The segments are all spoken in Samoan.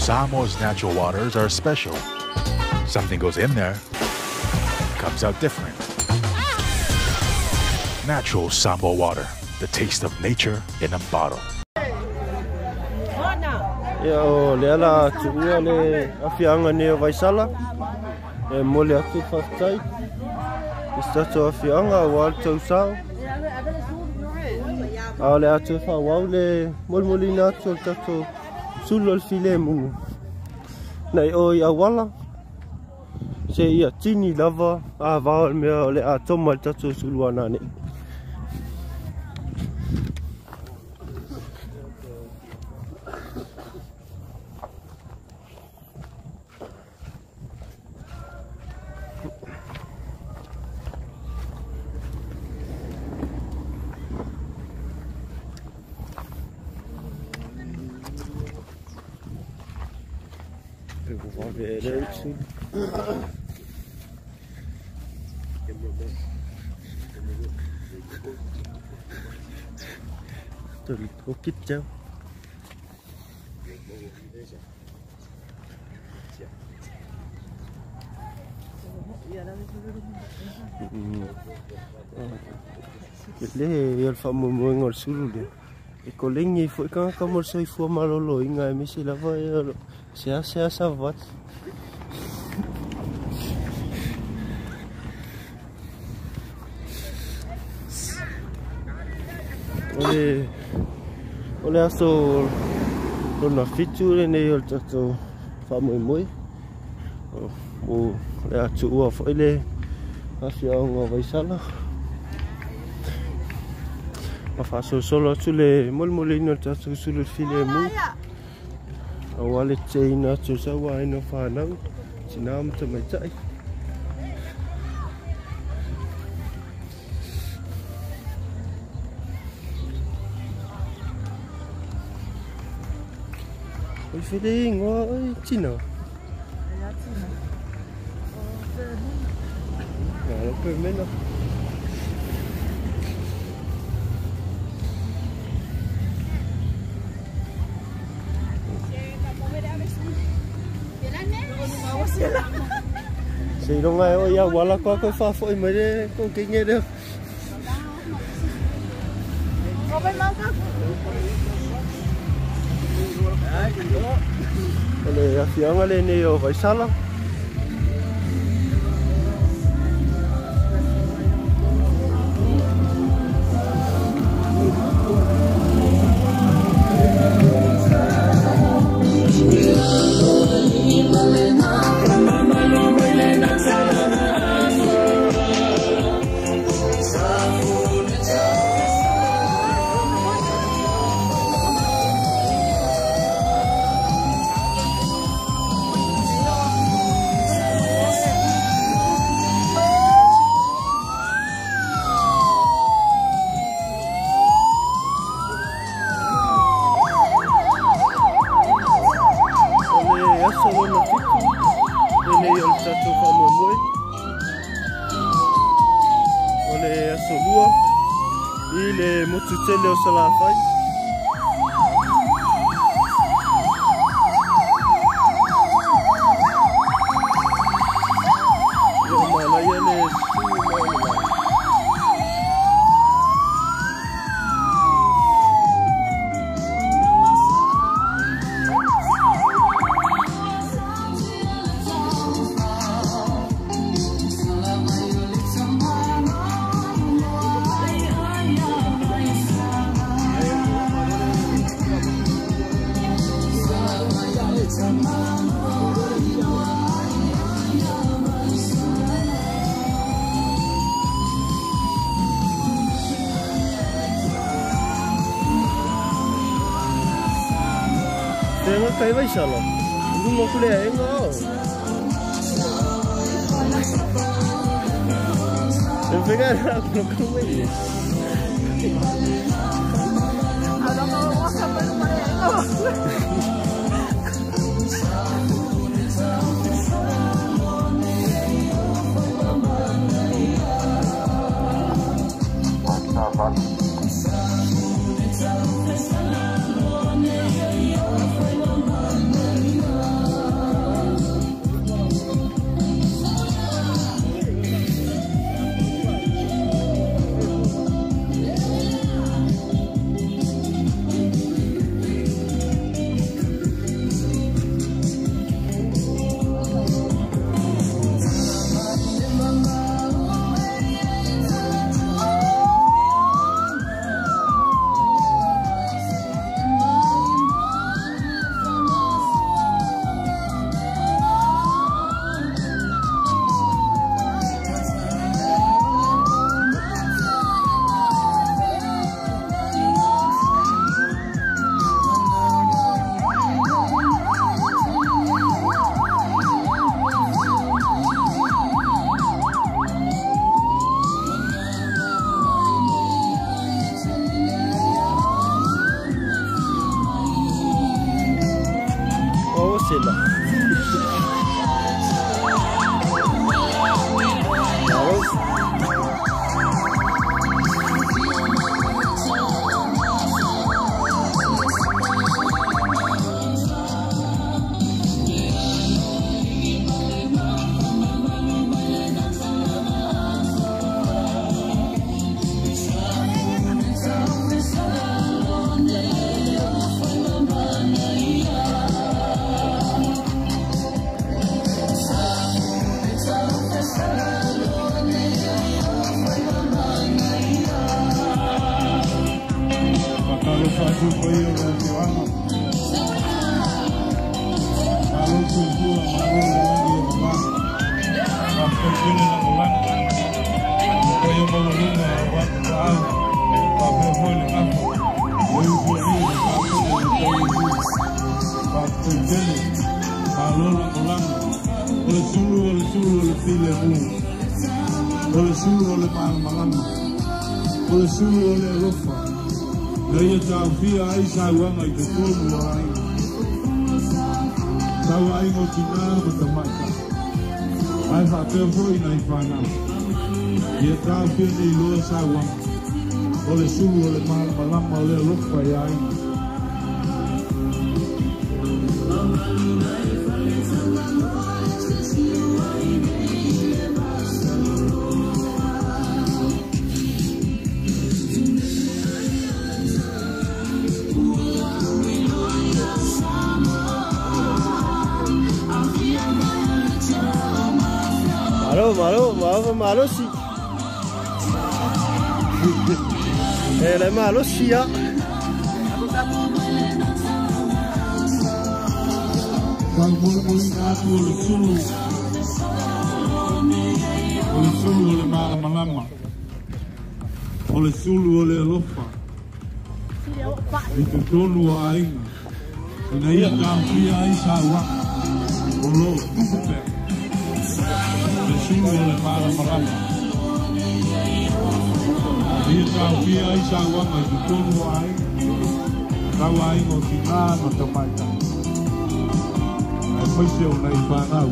Samoa's natural waters are special. Something goes in there, comes out different. Natural Samoa water, the taste of nature in a bottle. Ia o le ala tuua le afiaga nei o Vaisala. E momoli atu le faafetai i se tatou afiaga aua le tausao. A o le atu e faaauau le molimolina atu o le tatou sulu o le filemu. Nai o i auala se ia tini lava a vao le mea o le a toma le tatou sulu ana nei. Le ia le faamoemoega o le sulu lea. E kolegi ai foi tagata mo le soifua maloloina e misi lava ia seasea savali. O le aso lona 7 lenei o le tatou faamoemoe. O le a tuua foi le afiaga o Vaisala. Ma faasolosolo atu le molimolina o le tatou sulu le filemu. Aua le teina atu o sauaina o fanau, tina ma tamaitai. Oi fele ingoa oi tina. Ngā pe mena. Se ilonga e o ia wala koa koe whawhoi mai re ko kinge reo. O le afiaga lenei o Vaisala. I le motu tele o Salafai. Ia o manaia le su ma o le la. Tenga kai Vaisala. Lunga kule enga o. E pegar no kume. sela. Malo si. Le malo si ya. O le sulu o le alofa i totonu o aiga ina ia taofia ai sauaga o loo tupu pea le sulu o le malamalama ia taofia ai sauaga i totonu o aiga tau aiga o tinā ma tamaitai ae faise o nai fanau.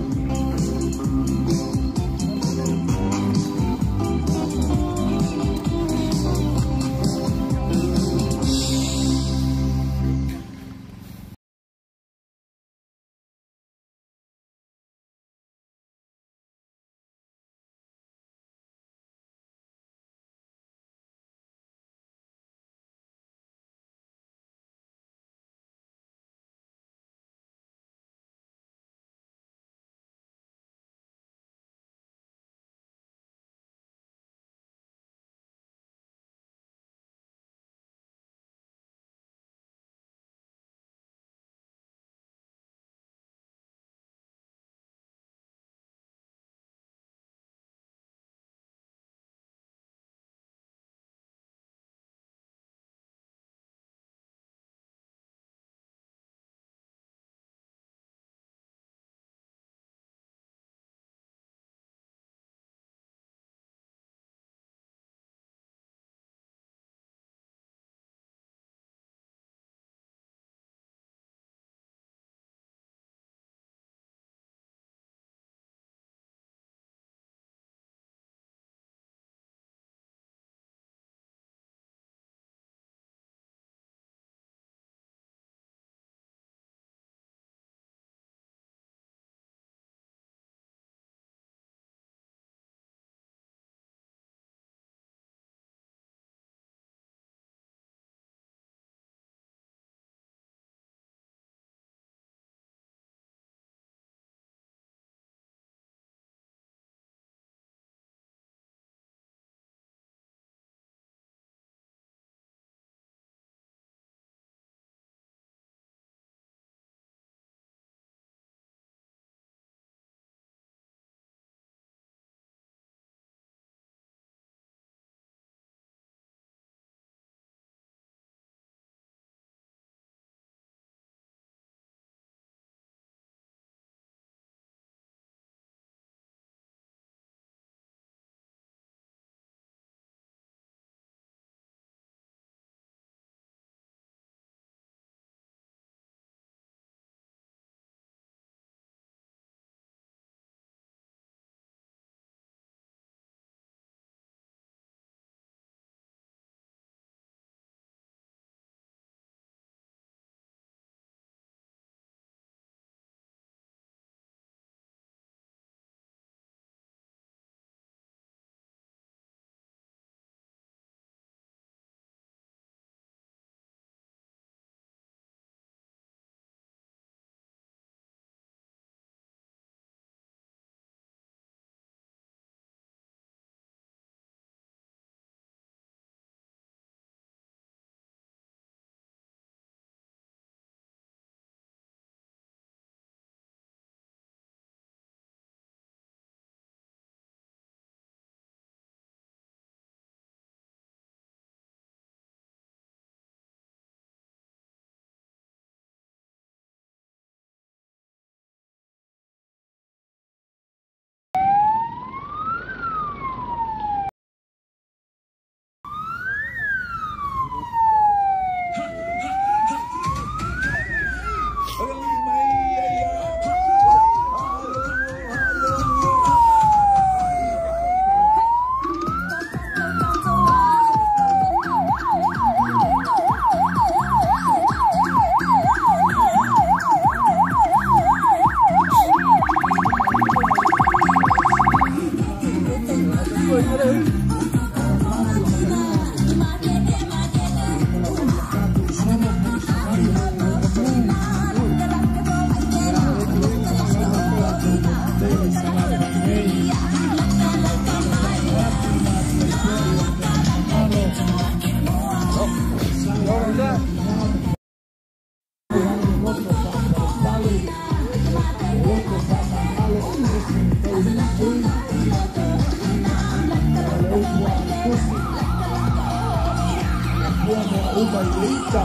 mai le ita.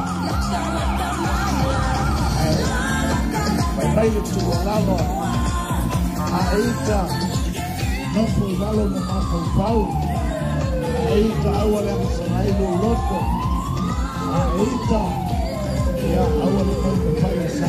Ae fai mai le tuualalo a ita nofo i lalo ma mafaufau. A ita aua le agasagai lou loto. A ita ia aua le taumafai e sa.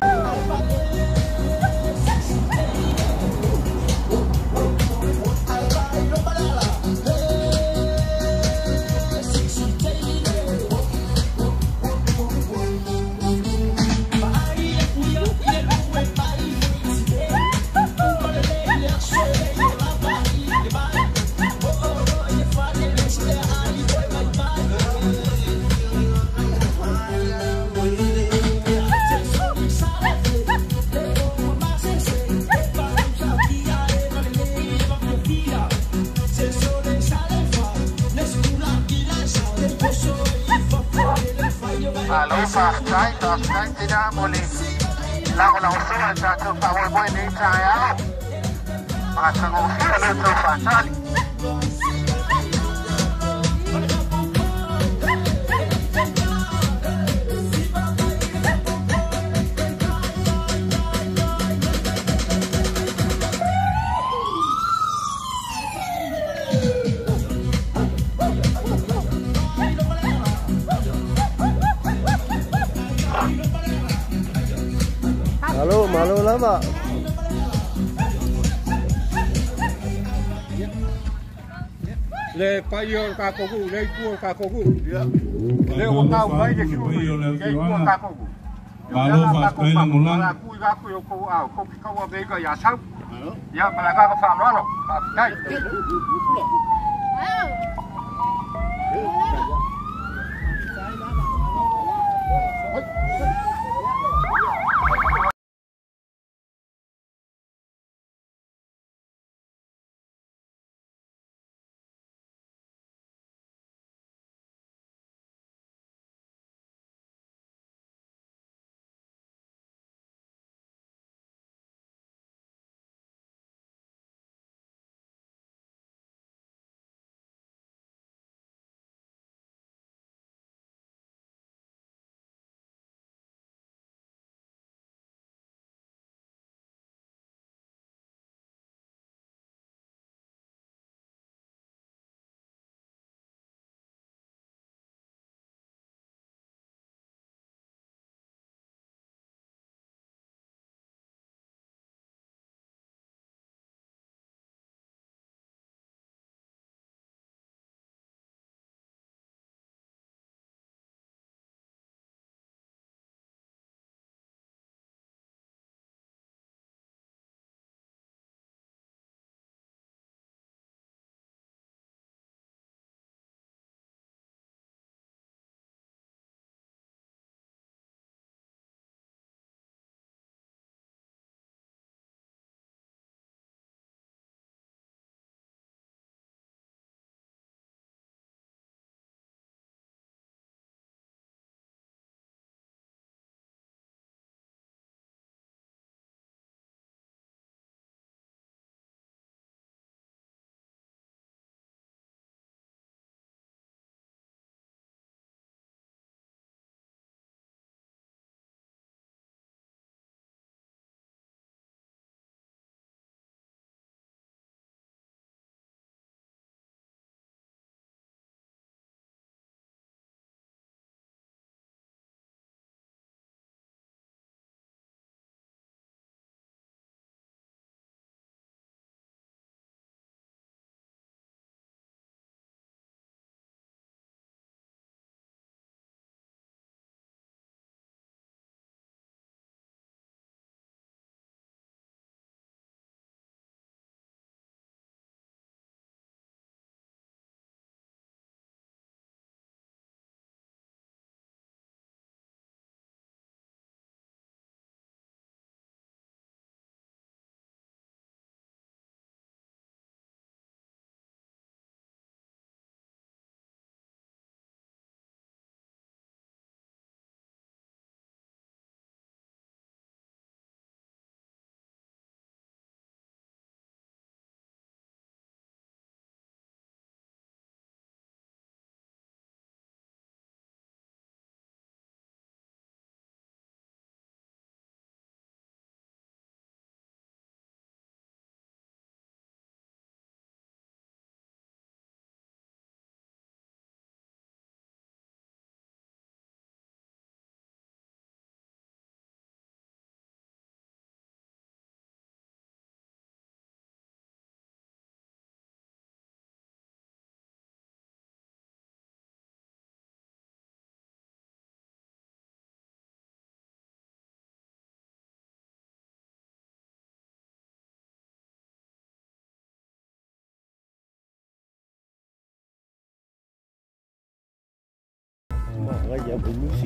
Alofa, faafetai, faafetai tina mo le lagolagosua i tatou faamoemoe nei taeao. Matagofie le tou faatali. Malo, malo lava. Le pai o ka koku, le ku o ka koku. Le o ka mai le ku, le ku o ka koku. Malo faafetai lagolago. Ku i ku o ko au, ko ki kaua me ka ia sau. Ia malaga ka whaamlalo. Faafetai.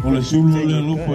O le sulu o le alofa.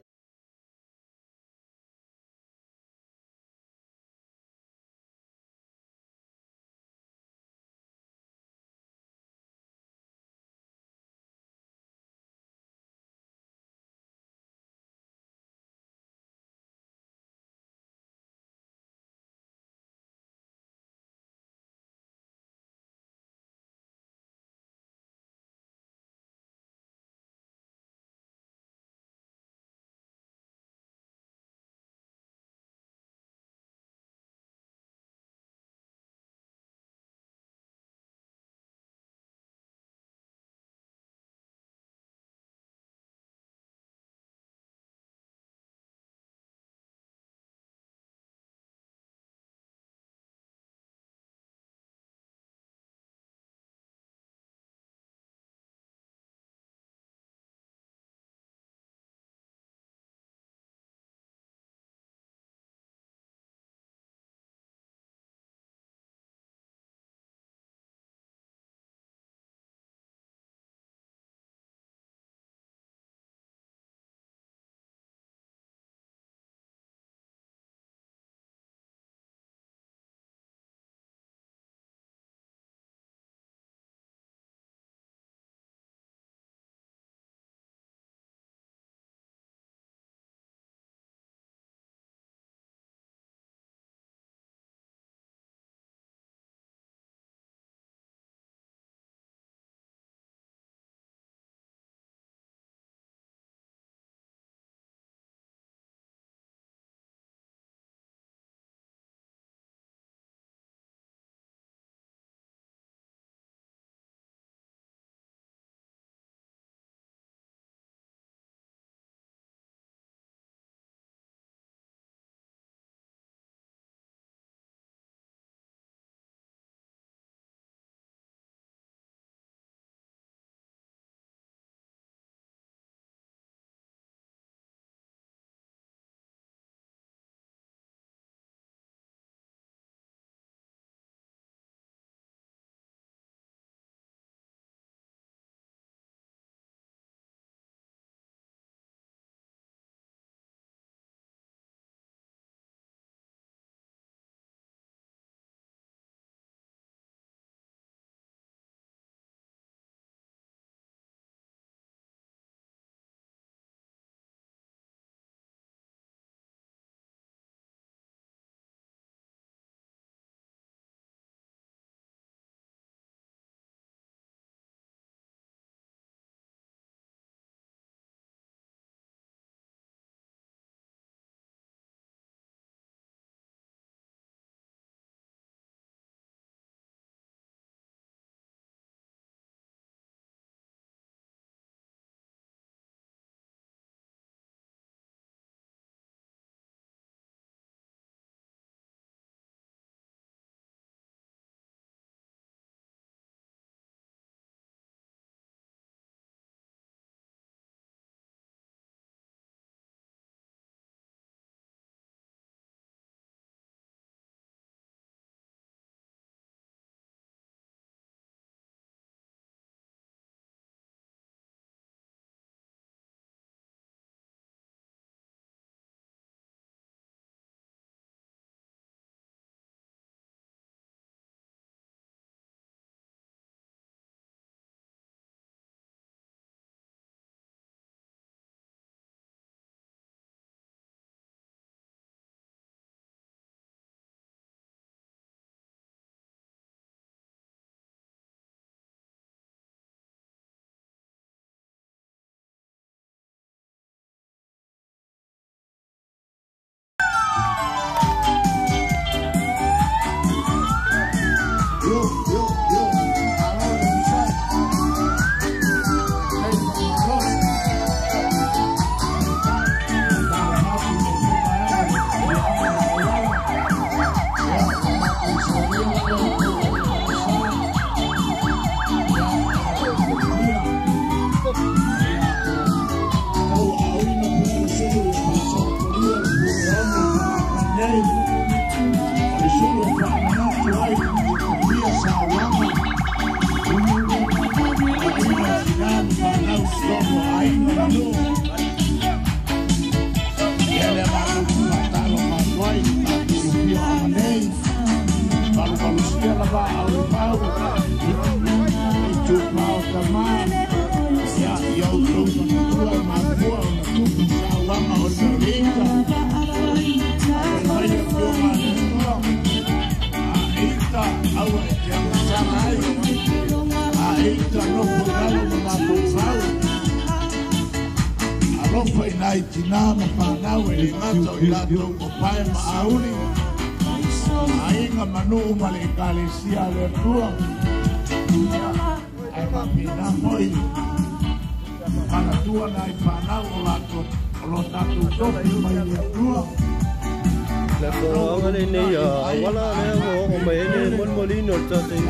La foaga lenei auala lea ua oo mai ai le molimolina o le tatou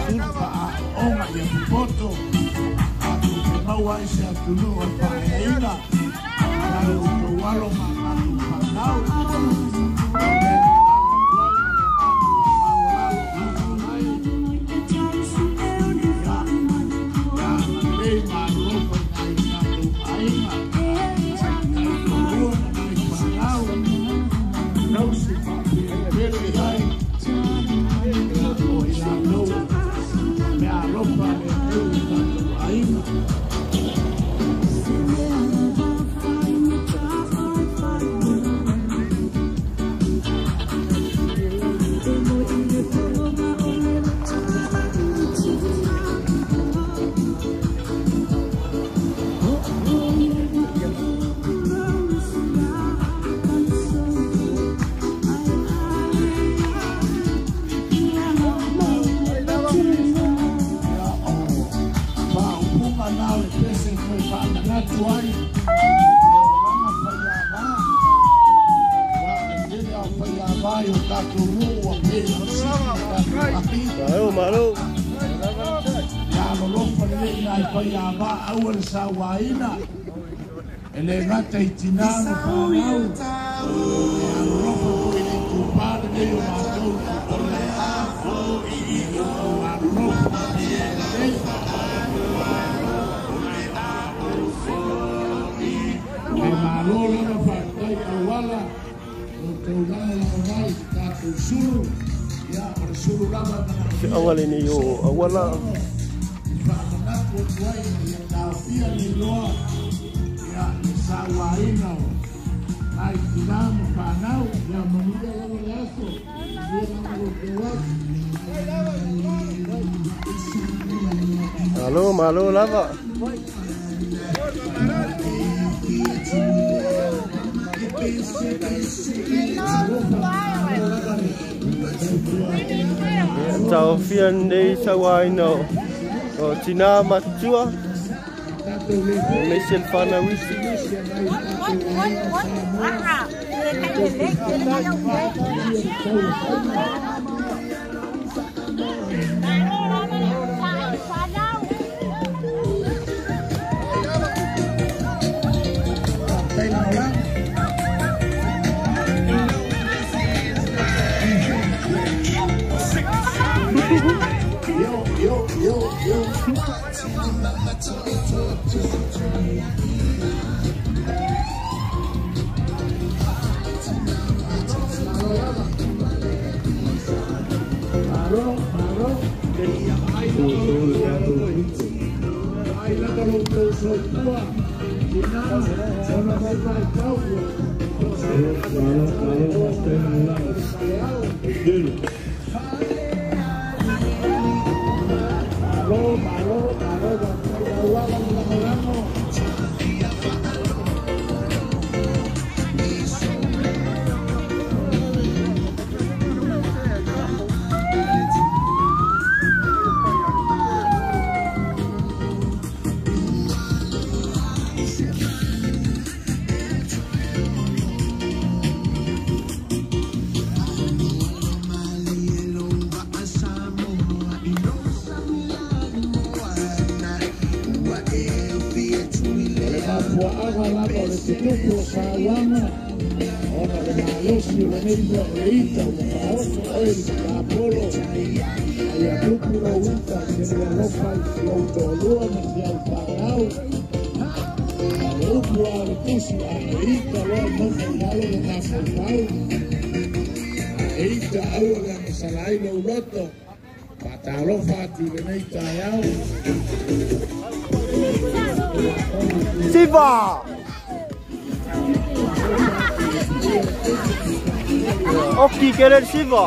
sulu. Malo. Awala ni o awala. Malo, malo lava. Tau fia nei sauaina o tina matua me se fana wisi. Faatalofa atu i lenei taeao. Siva! Oki querer Siva!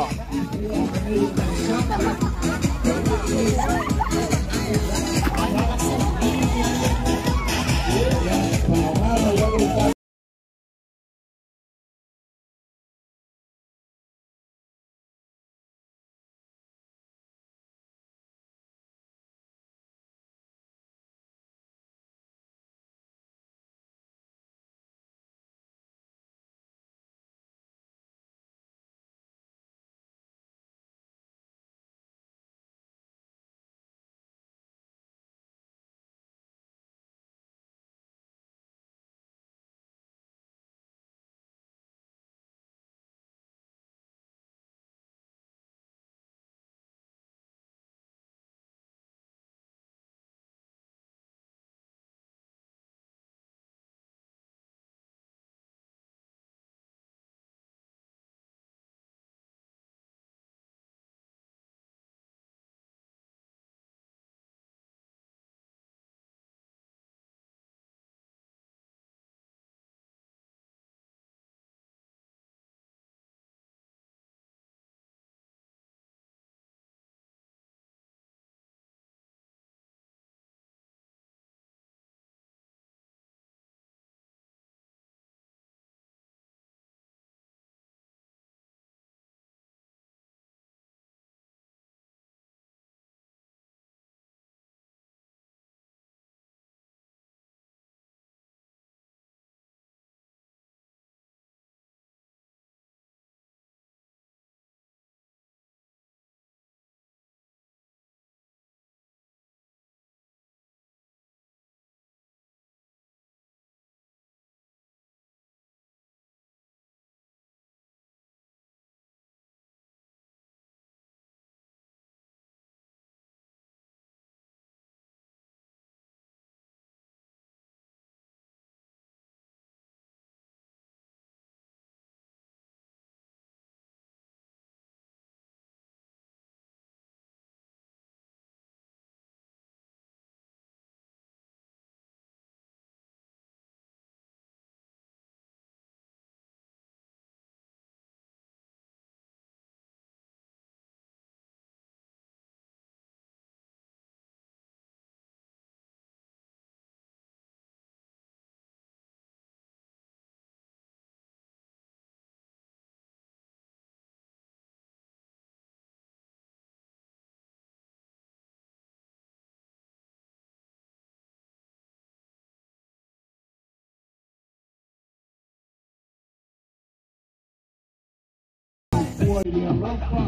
Fua i le alofa,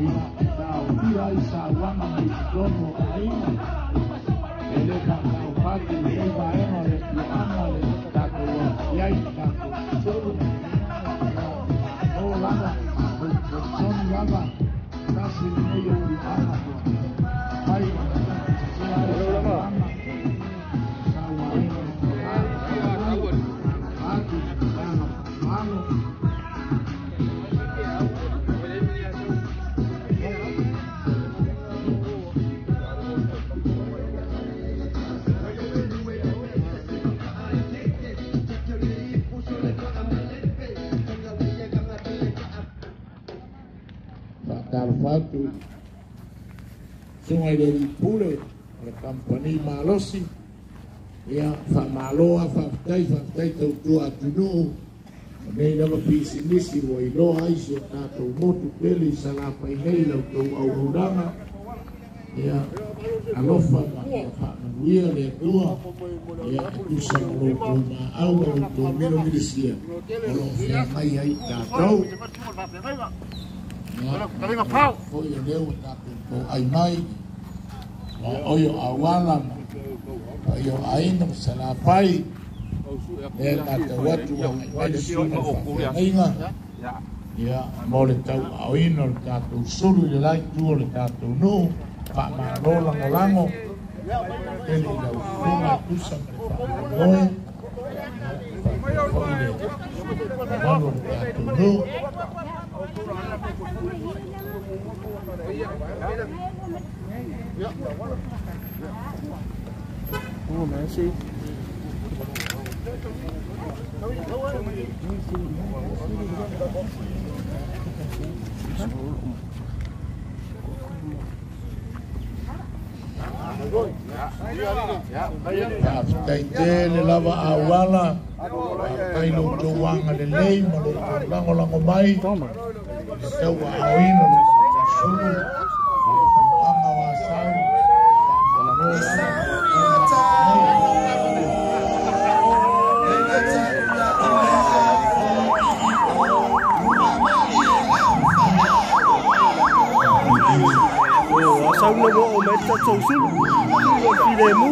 ia taofia ai sauaga mai totonu o aiga. E le faataofati i lenei vaega o le afioaga le tatou aofia ai tatou sulu. O lava, talitonu lava, tasi lenei afioaga mai ona tatou ai sauaga. Sauaina le tauvaga, atu i tulaga faamalo. Faatalofa atu suga i le alii pule o le kampani malosi. Ia faamalo a faafetai, faafetai tautua atunuu. O nei lava pisinisi ua iloa ai si o tatou motu pele i Salafai nei lau tou auaunaga. Ia alofa ma ia faamanuia le Atua. Ia e tusa ma lo outou maau ma lo outou milomilisia o loo feagai ai tatou. Ia foi o lea ua tatou toai mai ma oio auala ma paia o aiga ma Salafai. Lea matau atu ua agai mai le susuga i le faafeagaiga. Ia mo le tauaaoina o le tatou sulu i le la itu o le tatou nuu. Faamalo lagolago tele i lau susuga e tusa ma le faamoemoe. Faapea foi le mamalu o le tatou nuu. Masi. Faafetai lava auala, faafetai lo outou agalelei ma lo outou lagolago mai i le tauaaoina o le sulu i le afioaga o Asau. Faamalo lava ma lo outou agalelei. Asau na mo o mai tatou sulu sulu o filemu.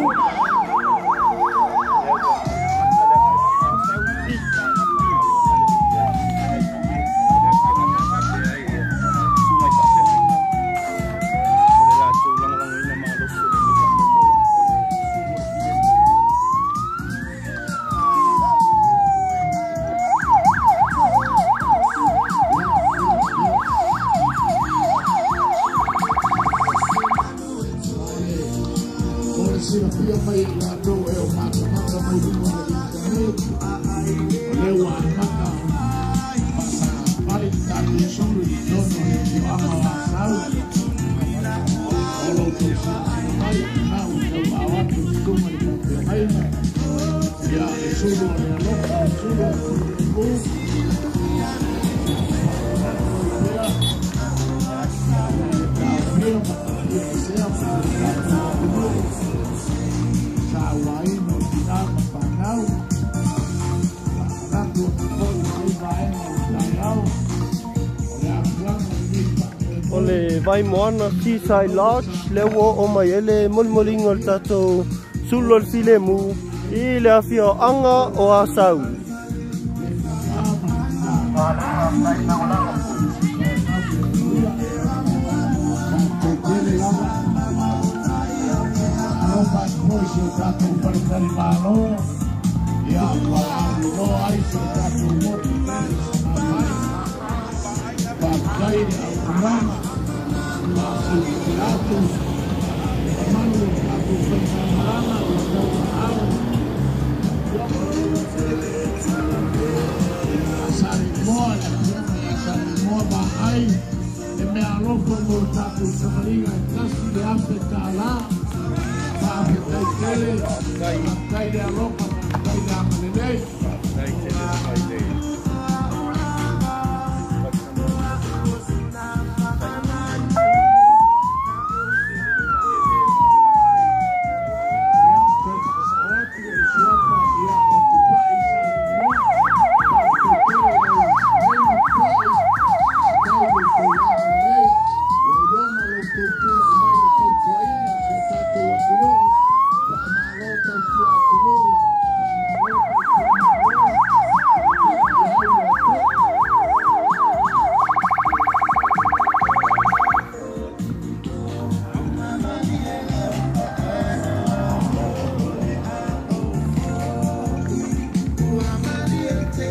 Silafia mai latou e o matamata mai luga o le internet. O lea ua amata faasagafale le tatou sulu i totonu o le afioaga o Asau. O lo outou silasila mai, lena ua tauaao atu i susuga i le faafeagaiga. Ia, le sulu o le alofa, le sulu o le filemu. Faamanatu ai pea, ina ia taofia ma tafiaesea ma le tatou atunuu. Sauaina o tina ma fanau. Faamanatu atu foi i lenei vaega o le taeao. O le aafiaga o lenei O faamoemoe. le Vaimoana Seaside Lodge, lea ua oo mai ai le molimoliga o le tatou sulu o le filemu i le afioaga o Asau. Le tama ma le tina. Faafetai tele lava. Alofa atu foi si o tatou faletali-malo. Ia, ua auiloa ai si o tatou motu pele i Salafai. Faafetai i le auaunaga matou te atu le mamalu o le tatou faigamalaga ua tauaao Salimoa, le afioga ia Salimoa Vaai, e mea alofa mo le tatou savaliga e $1,000. Faafetai tele, faafetai le alofa, faafetai le agalelei. Ia, toe faasao atu o le suafa ia o Tupai Salimoa. Faafetai tele lau fetalaiga Tupai, faafetai i lo outou agalelei. Ua iloga lo outou tulai mai i le tautuaina o si o tatou atunuu. Faamalo tautua atunuu, faamalo tautua malo. Faafetai le Atua.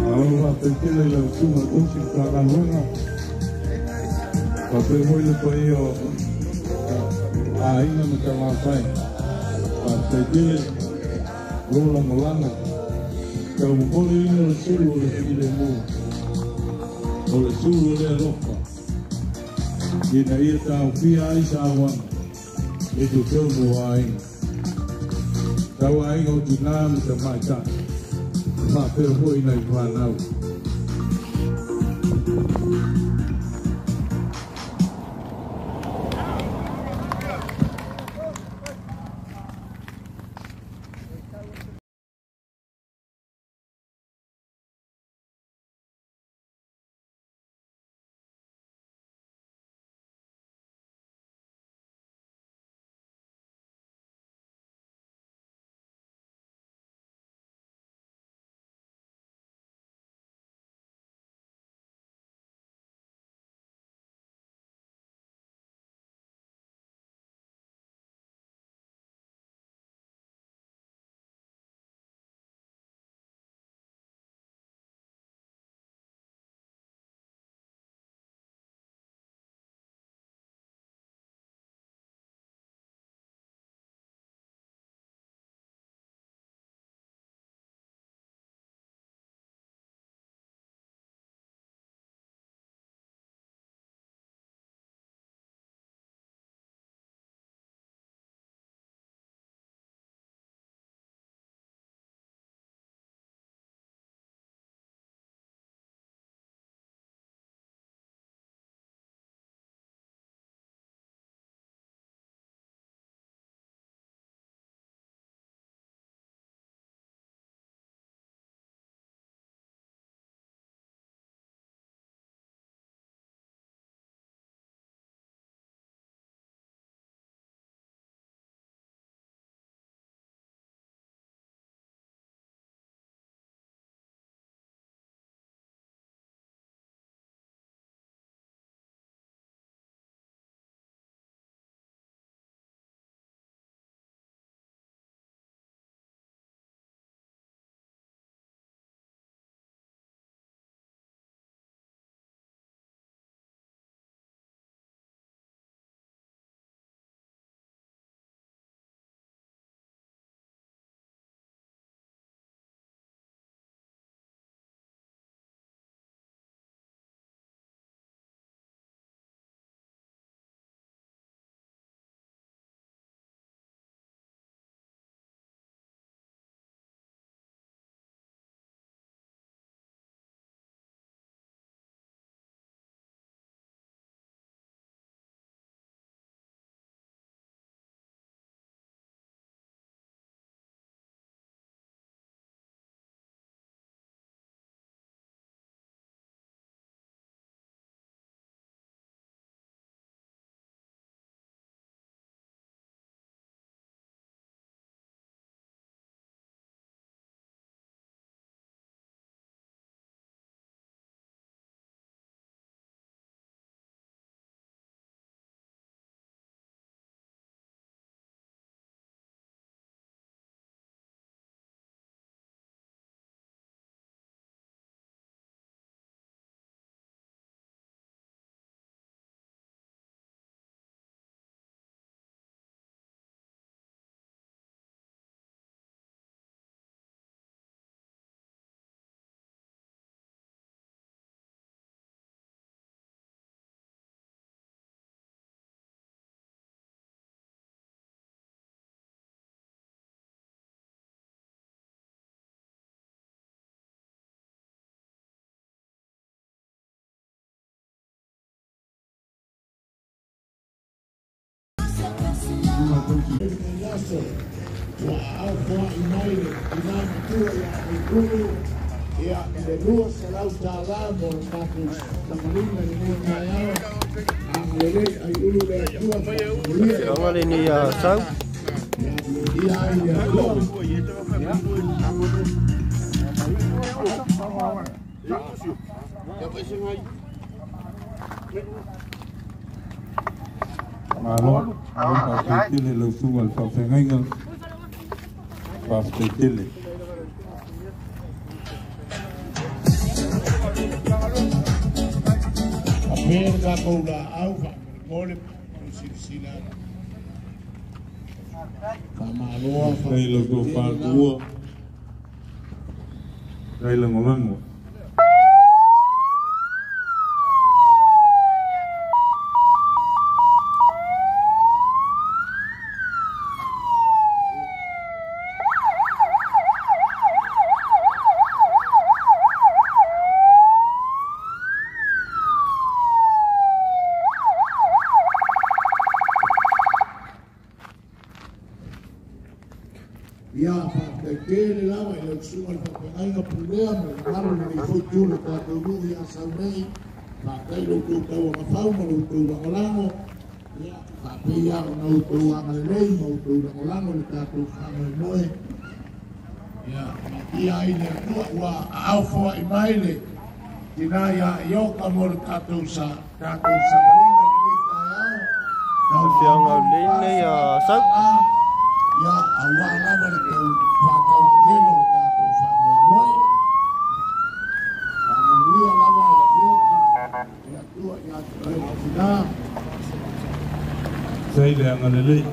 Alo faafetai i lau susuga i le Tausi Matagaluega. Faapea foi le paia o aiga ma Salafai. Faafetai tele lo lagolago. Taumomoliina le sulu o le filemu. O le sulu o le alofa. Ina ia taofia ai sauaga i totonu o aiga. Tauaiga o tina ma tamaitai. Faapea foi nai fanau. Aso ua aao foaʻi mai le tinā matua iā Aiulu ia i le $200 mo le tatou savaliga i lenei taeao. Agalelei Aiulu le Atua faamanuia. Afioga lenei ia Sau. Ia ai le Atua. Malo, malo faafetai tele lau susuga i le faafeagaiga. Faafetai tele. Faapea le tatou laau faamolemole mo silasila atu. Faamaloa. Faafetai lau tofa tuua. Faafetai lagolago. Ia faafetai tele lava i lau susuga i le faafeagaiga pulea ma le mamalu i lenei foi itu o le tatou nuu ia Sau nei. Faafetai i lo outou tauagafau ma lo outou lagolago. Ia faapea ona outou agalelei ma outou lagolago i le tatou faamoemoe. Ia matia ai le Atua ua aao foai mai le tinā ia Ioka mo le tatou sa tatou savaliga i lenei taeao. Afioga lenei ia Sau. Ia auā lava le tau faatautele o le tatou faamoemoe. Faamanuia lava Ioka le Atua ia te oe le tinā. Sai le agalelei.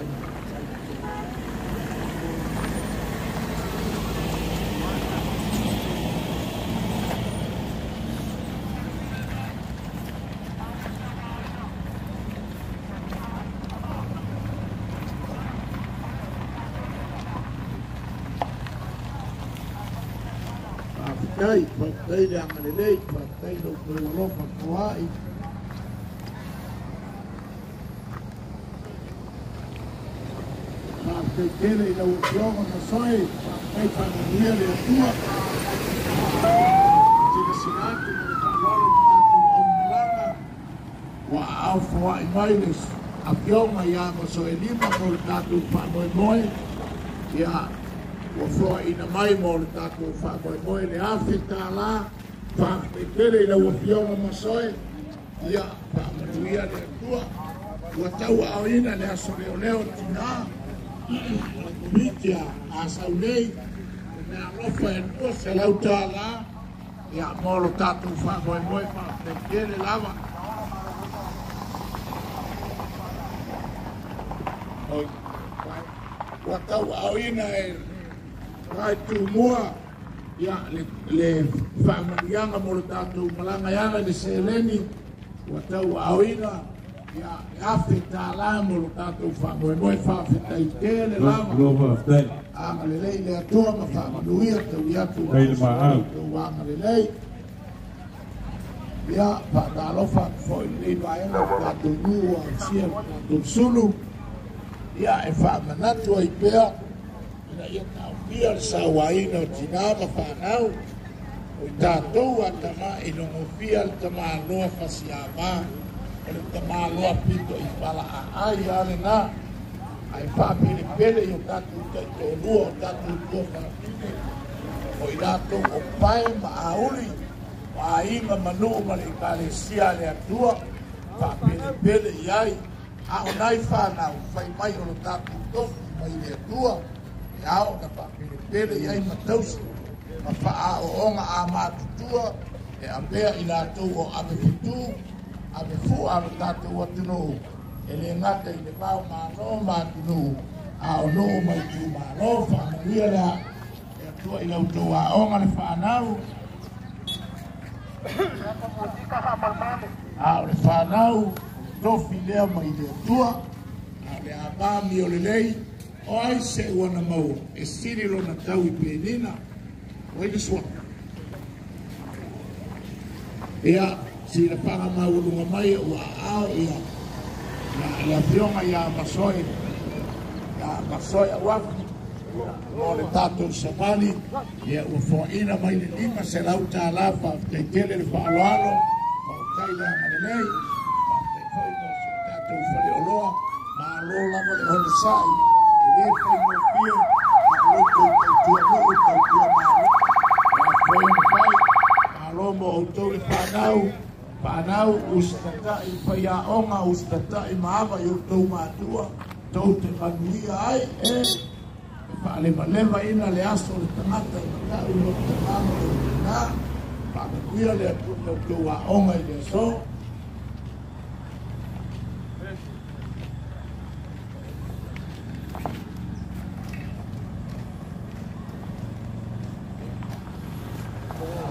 Faafetai, faafetai le agalelei, faafetai lo outou alofa foai. Faafetai tele i lau afioga Masoe, faafetai faamanuia le Atua. Silasila atu ma le faaaloalo i le tatou aumalaga ua aao foai mai le afioga ia Masoe Lima mo le tatou faamoemoe. Ia ua foaina mai mo le tatou faamoemoe le $1,000. Faafetai tele i lau afioga Masoe. Ia faamanuia le Atua. Ua tauaaoina le aso leoleo tinā o le komiti a Sau nei le mea alofa e $200 ia mo lo tatou faamoemoe. Faafetai tele lava. Ua tauaaoina e Rai Tumua ia le faamanuiaga mo le tatou malaga e ala i le seleni. Ua tauaaoina ia le $1,000 mo lo tatou faamoemoe. Faafetai tele lava. Malo faafetai. Agalelei le Atua ma faamanuia taui atu Faafetai le maau. outou agalelei. Ia faatalofa atu foi i lenei vaega o le tatou nuu ua ausia le tatou sulu. Ia e faamanatu ai pea ina ia taofia le sauaina o tinā ma fanau. O i tatou a tama i logofia le tamāloa fasiāmā o le tamāloa pito i pala aai a lena. Ae faapelepele i o tatou taitoalua o tatou tuafafine o i latou o pae ma auli o aiga ma nuu ma le ekalesia a le Atua. Faapelepele i ai a o nai fanau fai mai o lo tatou tofi mai le Atua e ao ona faapelepele i ai ma tausi ma faaooga a matutua e avea i latou o ave fetu ave fua a lo tatou atunuu e le gata i le vao malo ma atunuu a o nuu ma itumalo. Faamanuia le Atua i la outou aoga le fanau. A o le fanau tofi lea mai le Atua. A o le amami o lelei o ai se ua na maua e sili lona tau i penina o ai le suafa. Ia silafaga maualuga mai ua aao ia le afioga ia Masoe. Masoe Auafi mo le tatou savali ia ua foaina mai le $500 faafetai tele le faaaloalo faafetai le agalelei faafetai foi mo si o tatou faleoloa malo lava le onosai e lē faigofie ma o loutou tautuanuu tautua malo foi ona fai malo mo outou le fanau fanau usitatai faiaoga usitatai ma ava i outou matua tou te manuia ai e faalevaleva ina le aso o le tagata e matau i lou tamā ma lou tinā faamanuia le Atua i outou aoga i le aso.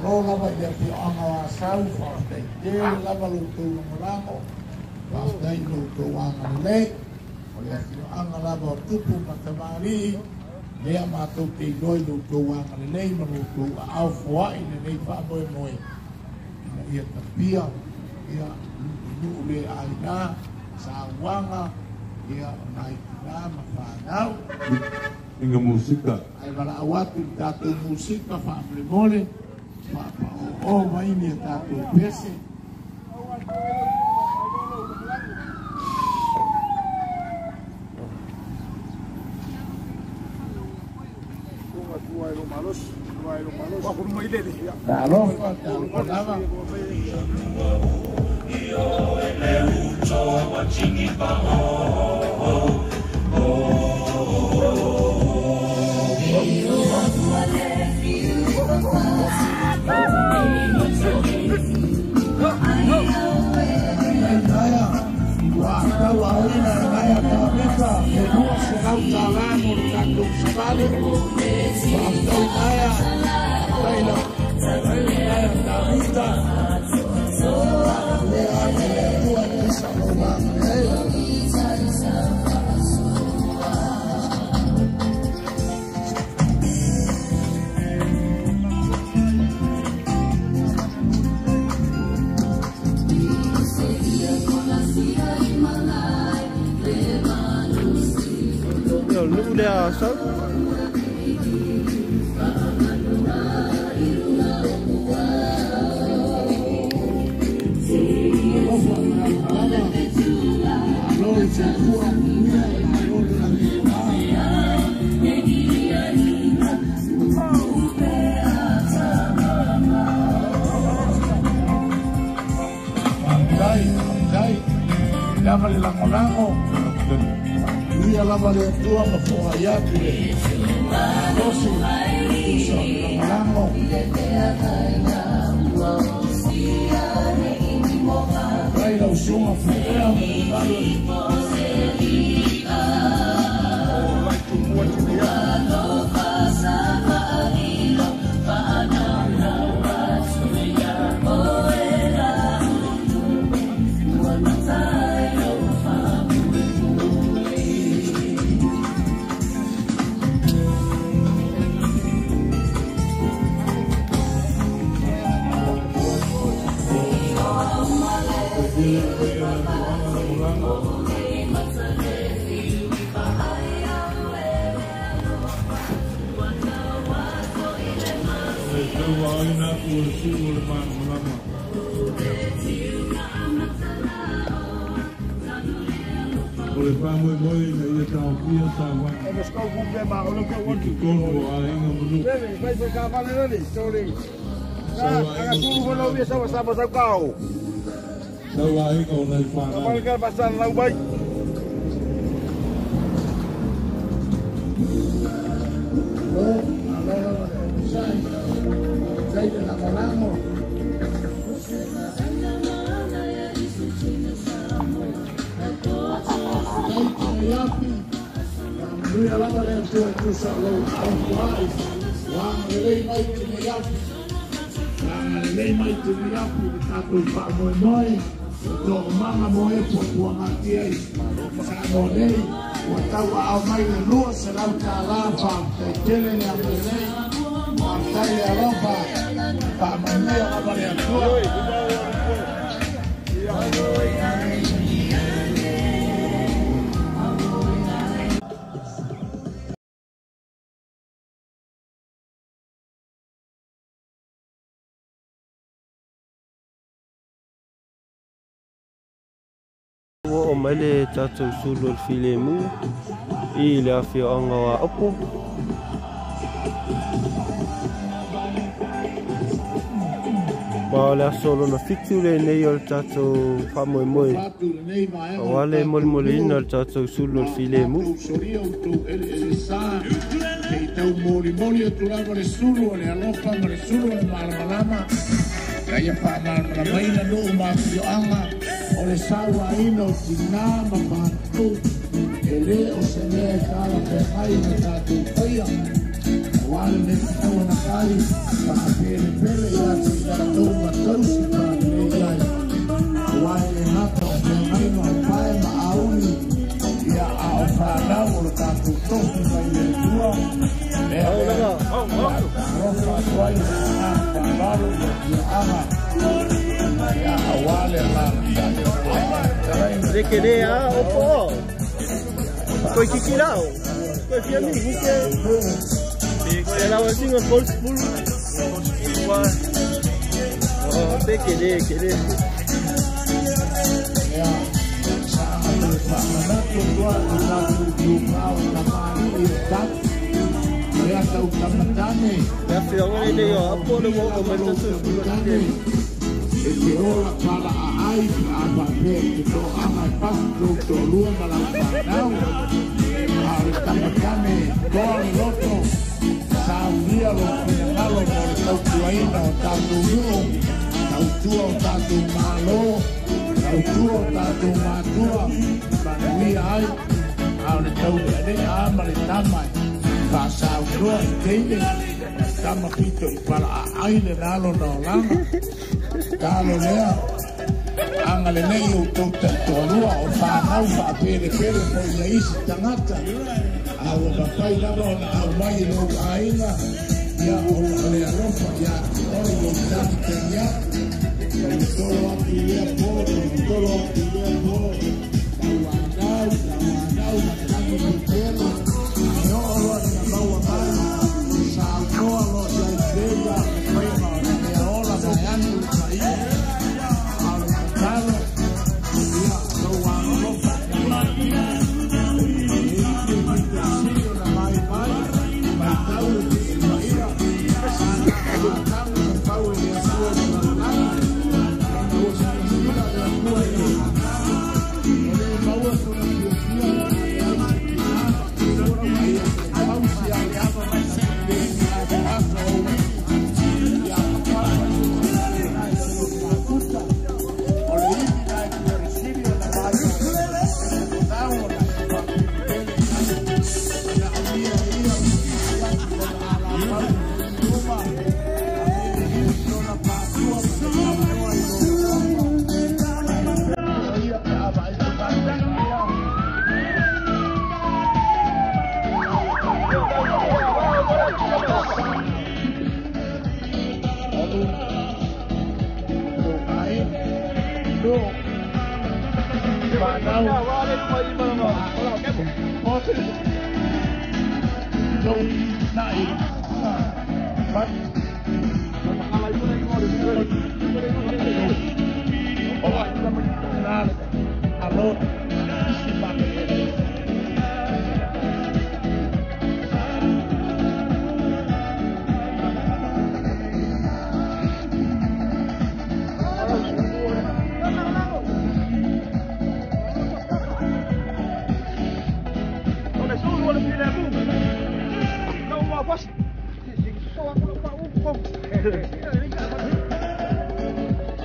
Malo lava i le afioaga o Asau, faafetai tele lava lo outou lagolago, faafetai i lo outou agalelei. O le afioaga lava o tupu ma tamalii, lea matou te iloa i lo outou agalelei ma lo outou aao foai lenei faamoemoe ina ia tapia ia nuu le aina, sauaga ia o nai tinā ma fanau. Inga musika. Ae valaau atu i le tatou musika faamolemole faapao'o mai ni a tatou pese. Talofa, talofa lava. Ua tauaoina e nai atamita e $200 mo le tatou savali. Faafetai naia, faafetai nai atamita. Faamanuia ane le Atua i le sa o lou agalelei. Ia o le nuu lea Asau. Alofa lava, malo le soifua manuia, malo le lagi Faafetai, faafetai lava le lagolago. Faamanuia lava le Atua ma foai atu le malosi tusa o le lagolago. Faafetai lau susuga Fuea ma le mamalu. Faafetai tele le paia o le afioaga lagolago. O le tauaoina atu o le sulu o le malamalama. O le faamoemoe ina ia taofia sauaga i totonu o aiga ma nuu. Sauaina o tina, sauaina o nai fanau. Malo, malo lava le onosai, faafetai le lagolago. Faafetai Tineiafi, faamanuia lava le Atua e tusa o lou aao foai. Ua agalelei mai Tineiafi, ua agalelei mai Tineiafi le tatou faamoemoe o toomaga mo e puapuagatia i Samoa nei. Ua tauaao mai le $200 faafetai tele le agalelei, faafetai le alofa, faamanuia lava le Atua. Ua oo mai le tatou sulu o le filemu i le afioaga o Aopo. Ma o le aso lona 7 lenei o le tatou faamoemoe aua le molimoliina o le tatou sulu o le filemu. Solia outou eleele sa se i taumolimoli atu lava le sulu o le alofa ma le sulu o le malamalama ina ia faamalamalamaina nuu ma afioaga o le sauaina o tinā ma patu e lē o se mea e talafeagai ma tatou faia auā lenei tatau ona kai faapelepele ia te i latou ma tausi faalelei ai auā e lē gata o feagaiga o pae ma auli ia a o fanau o le tatou tofi mai le Atua lea alofa atu ai le faaaloalo i afioaga ia auā le alalatai Le ke le a opo. Koi kiki lao. Koi fia mi ke. E la wasinga kol spulu. Oh, te ke le ke le. Ia sa toe faamanatu atu ai le tatou tumau tamalii o tatu lea tautamatane. Le afioaga lenei o Aopo le ua oo mai le tatou sulu o le filemu. E te ola pala aai pe a faapea i te toaga e pasi lou toalua ma lau fanau a o le tamatane toa le loto saulia lou finagalo mo le tautuaina o tatou nuu tautua o tatou malo tautua o tatou matua manuia ai a o le taulealea a ma le tama e faasaunoa i teine tama pito i pala aai le nalo na olaga talo lea aga lenei outou taitoalua o fanau faapelepele foi ia isi tagata a ua mafai lava ona aumai i lou aiga ia ona o le alofa ia te oe lou talitali atu tolotolo atu i lea po tolotolo atu i lea po tauanau tauanau matagi pepelo e oo loa ina maua mai saunoa loa iai pega le faiga o le mea ola vaeatu le paia a o le tatalo ia lou alolofa e pito sili ona maimai maitau le piipaia sa na pau e le Atua i le lalolagi ona ua silasila le Atua i le e lē maua sona fiafia pe a leai se tinā a ia tausi a le ava mai le atoato o uivi ia papafa i se lotomakuta o le ivi na e pito sili ona maimai tatau ona e faapelepele ai manaomia e ia le kisi atu lona alafau luma a me le ivi lona patua ma le saunoa i lona papa ia pe a vaai se tatou. Fanau nai pat o na alo isi pa.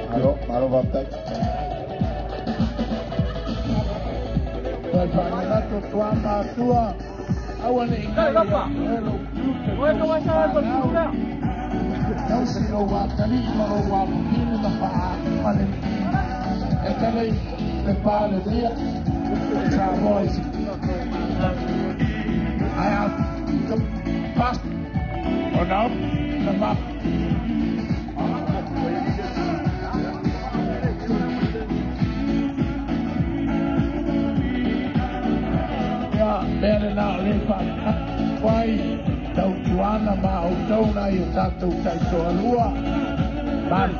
Malo, malo faafetai. Toe faamanatu atu matua aua nei tausi lou atalii ma lou alofine ma faauma le e tele le palelia Samoa i ae a pas ona na ma ia mea lena o le faai tautuana ma outou nai o tatou taitoalua malu.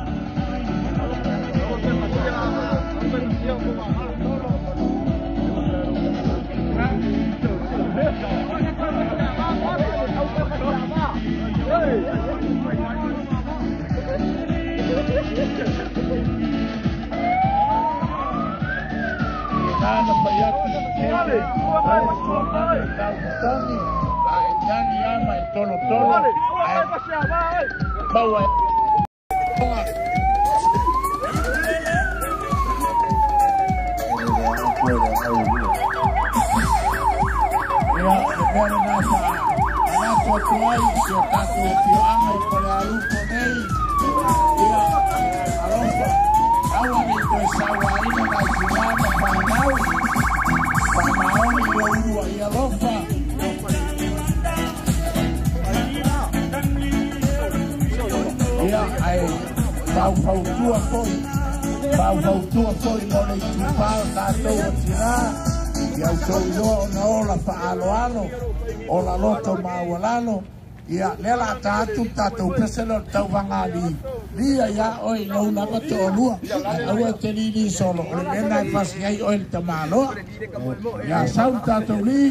Nana paiatu tele, o tau matagi, a e tagi ama e tolo tolo, ae maua Ia, le mea lena faamanatu atu ai si o tatou afioaga i Falealupo nei. Ia, alofa, aua nei toe sauaina nai tinā ma fanau, faamaoni i lou uluai alofa. Ia, ae faufautua foi, faufautua foi mo le itupā o tatou o tinā, ia outou iloa ona ola faaaloalo, ola loto maualalo. Ia, lea la ta atu le tatou pese lea o le tauvaga lia iā oe i lou lava toalua. Ae aua e te lili solo, o le mea lena e fasi ai oe le tamaloa. Ia sau le tatou li.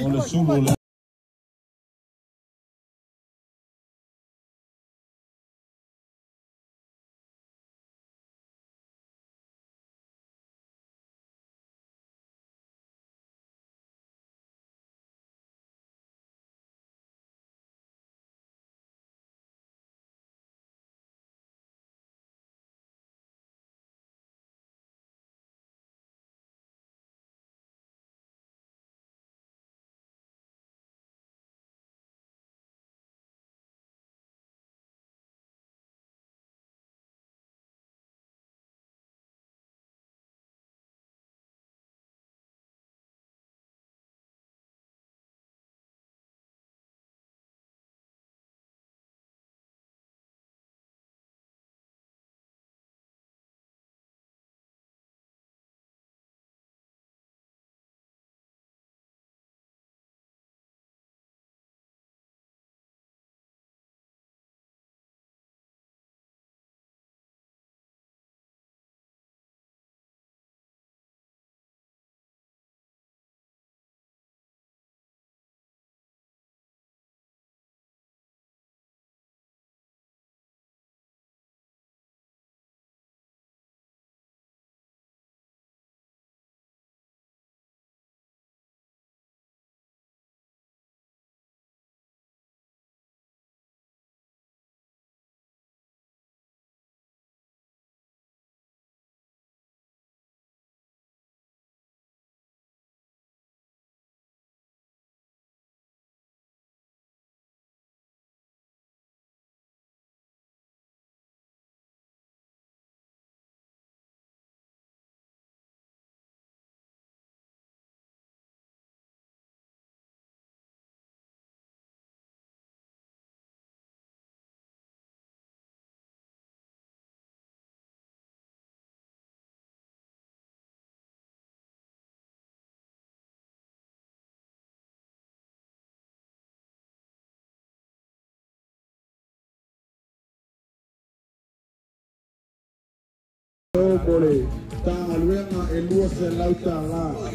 O le sulu. mo le Matagaluega e $200.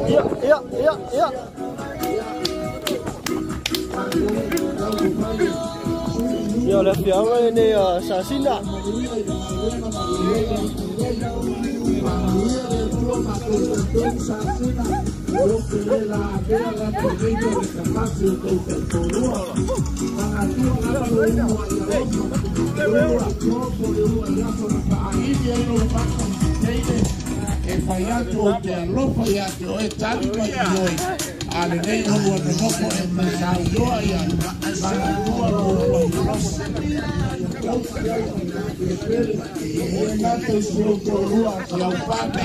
Ia. Ia o le afiaga lenei a Sasina. E fai atu o te alofa ia te oe tali mai i oi a le nei olua nonofo e masauloa ia magatua lo ua alofa e tatou silotoalua si au pata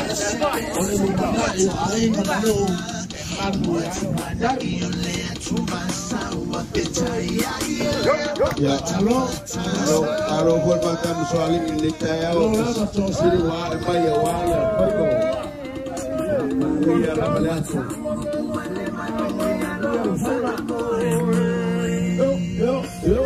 o le lumanai o aiga ma nuu e malu e ai. Ya, alo foi pa tamu soali i le taeao sili ua ae mai auā ia faiva manuia lava le aso. Yo, yo, yo.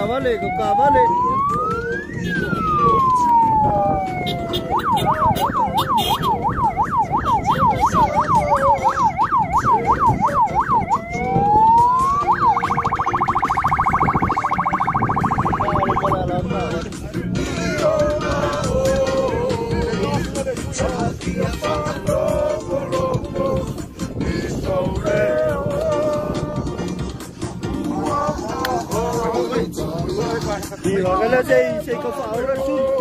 Vale, vale. Ia sei sei ka faaola le sulu.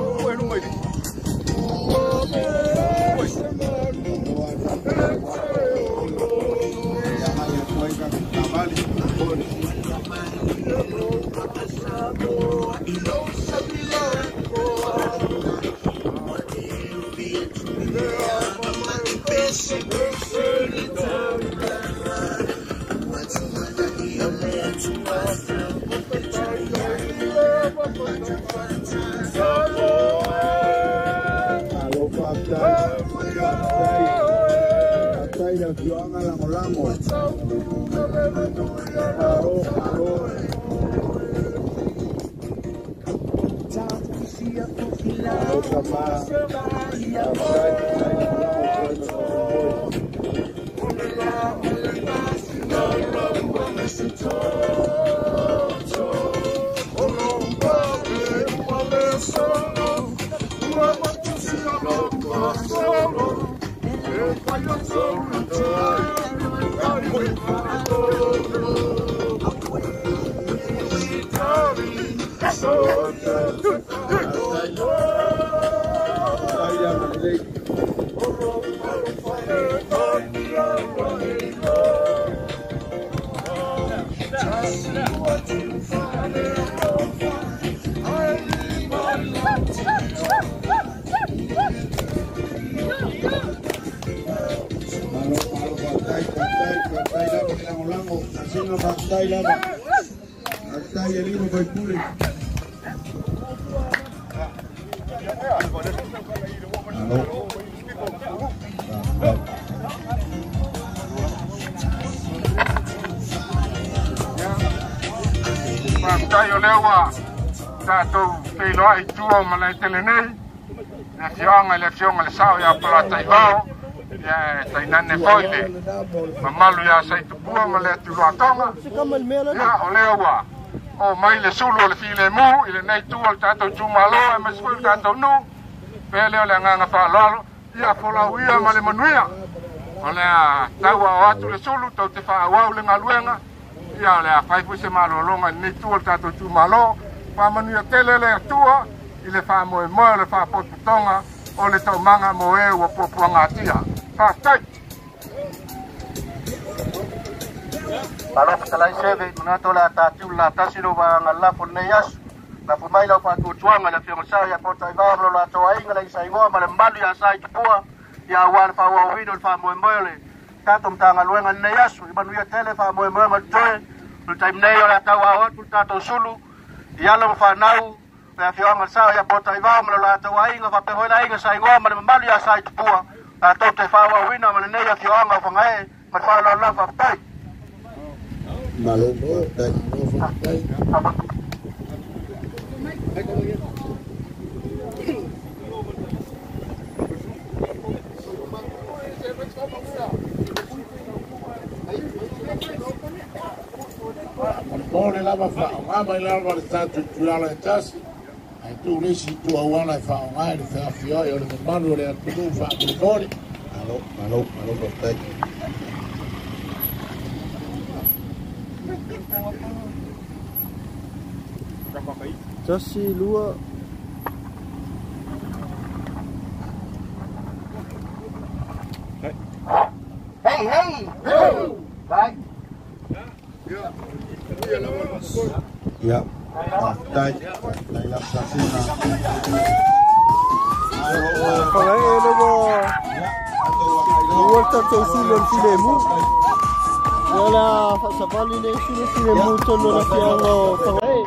Faafetai o lea ua tatou feiloai i tua o Malaetele nei, le afioaga i le afioga i le Sao ia Polataivao, ia e tainane foi le mamalu ia Saitupua ma le Atuloatoga. Ia o lea ua o mai le sulu o le filemu i lenei tua o le tatou itumalo aemaise foi le tatou nuu. Pea lea o le agaga faaaloalo, ia folauia ma le manuia. O le a tauao atu le sulu tou te faaauau le galuega. Ia o le a fai foi se malologa i lenei tua o le tatou itumalo. Faamanuia tele le Atua i le faamoemoe o le faapotopotoga o le taumaga mo e ua puapuagatia. Faafetai. Malo fetalai seve, manatu o le a tatiu le latasi lo vaega lafo lenei aso. Lafo mai lau faatuatuaga i le afioga Sao ia Polataivao ma lo latou aiga le Isaigoa ma le mamalu ia Sa i Tupua, ia aua le faaauauina o le faamoemoe o le tatou Matagaluega i lenei aso. I manuia tele faamoemoega o le toe, o le taimi nei o le a tauao atu le tatou sulu, i alo ma fanau, le afioga Sao ia Polataivao ma lo latou aiga, faapea foi le aiga Saigoa ma le mamalu ia Sa i Tupua, tatou te faaauauina ma lenei afioaga o Fagae, ma le faaaloalo lava. Faafetai. Malo faafetai. Molemole lava faaaoga mai lava le tatou ituala e tasi, ae tuu le isi itu auala e faaaoga i le feafioai o le mamalu o le atunuu faamolemole. Malo, malo, malo faafetai. Tasi, lua. Hey, hey! Hey! Ia, faafetai. Faafetai lava Sasina. Fagae le ua ua le tatou sulu o le filemu. Ia le a faasavali le isi le filemu tonu o le afioaga o Fagae.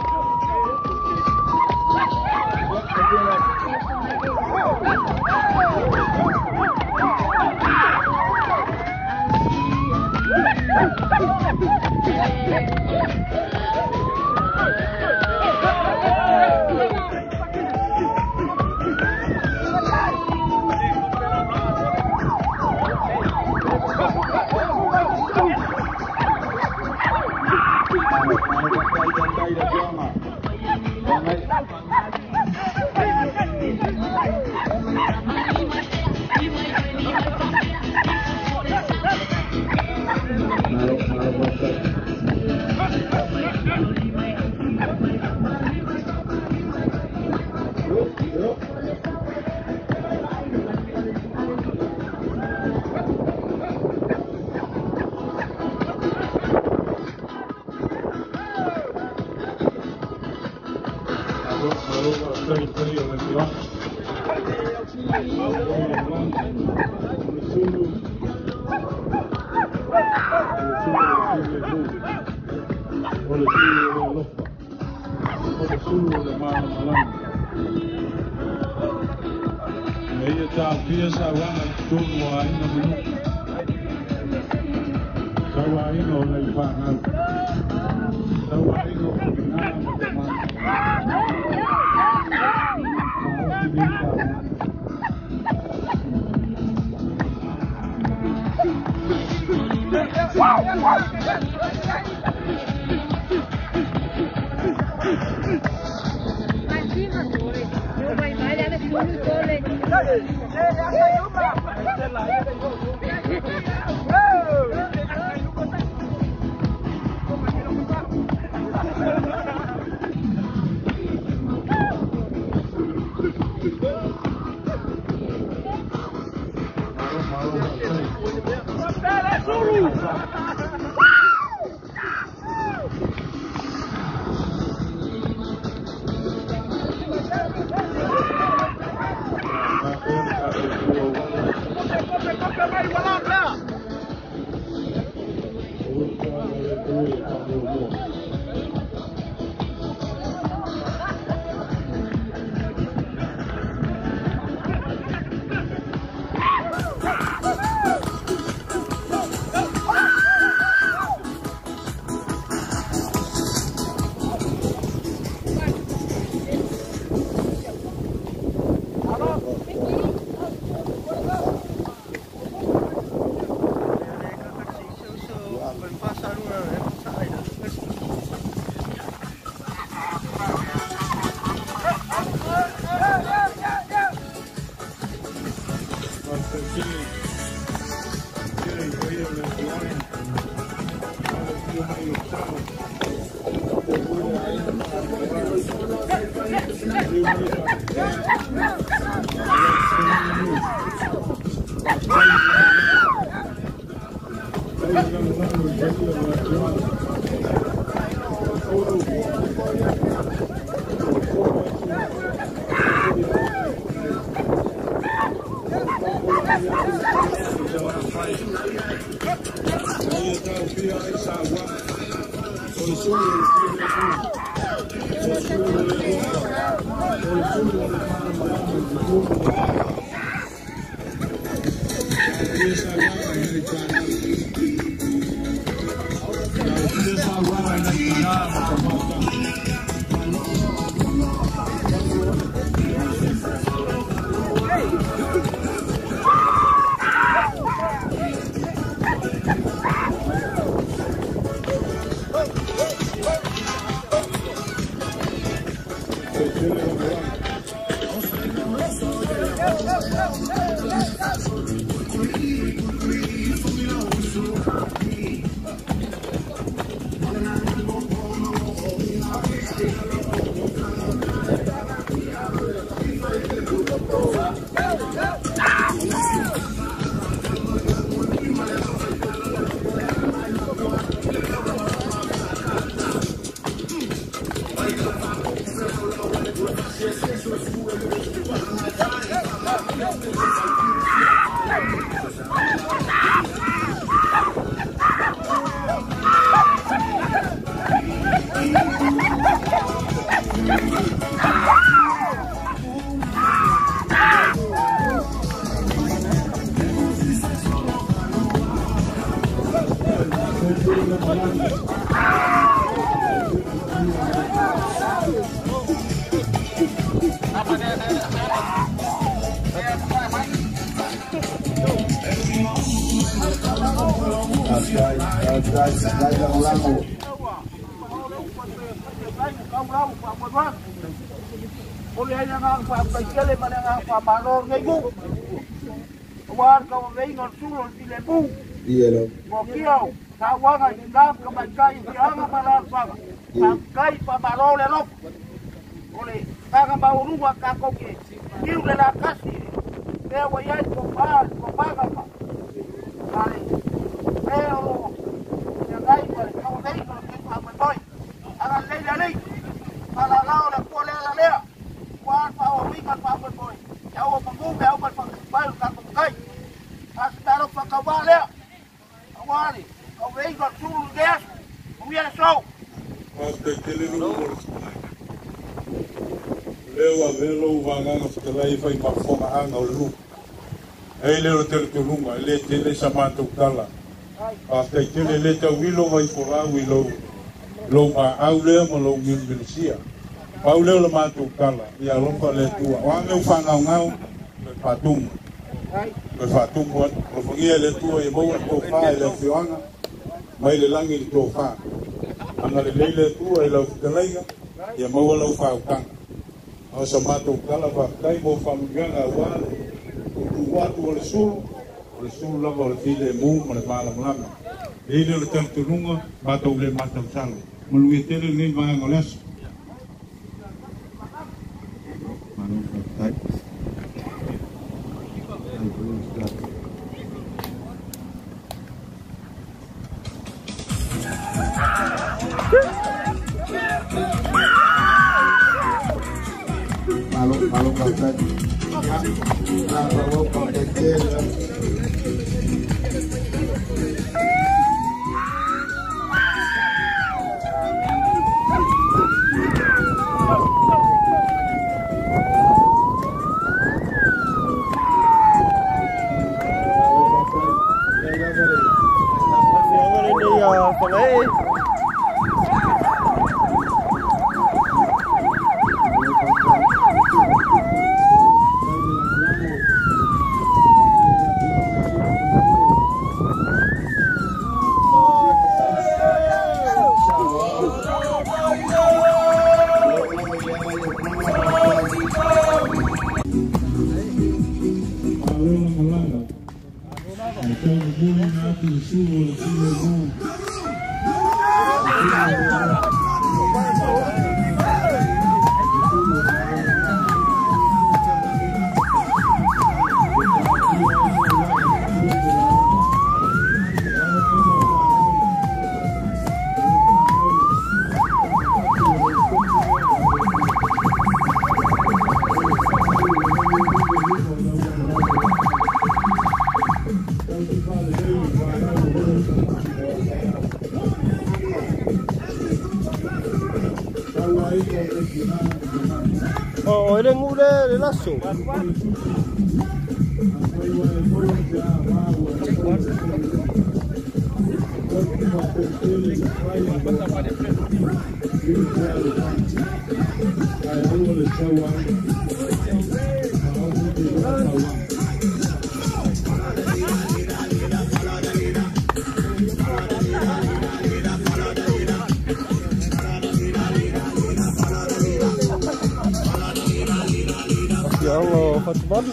outou. Leu a velo vaganga fetalai fai mafoga anga o le lu. Ei le o tele tulunga, le tele sa matou tala. A tai tele le tauilo vai folau i lou lou maau lea ma lou milomilisia. Pau lea o le matou tala, ia alofa le Atua. O a mea ua faagaogao, toe faatumu. Toe faatumu atu. Alofagia e le Atua ia maua le tofa i le afioaga, mai le lagi i le tofa. Agalelei le Atua i lau fetalaiga, ia maua lau faautaga. O sa matou tala faafetai mo faamuliaga aua le tuutuu atu o le sulu lava o le filemu ma le malamalama. E ile o le talitonuga, matou le matausalo. Manuia tele lenei vaega o le aso. Malo faafetai. Malo faafetai tele. O ele ngule le lasso. Allah Akbar.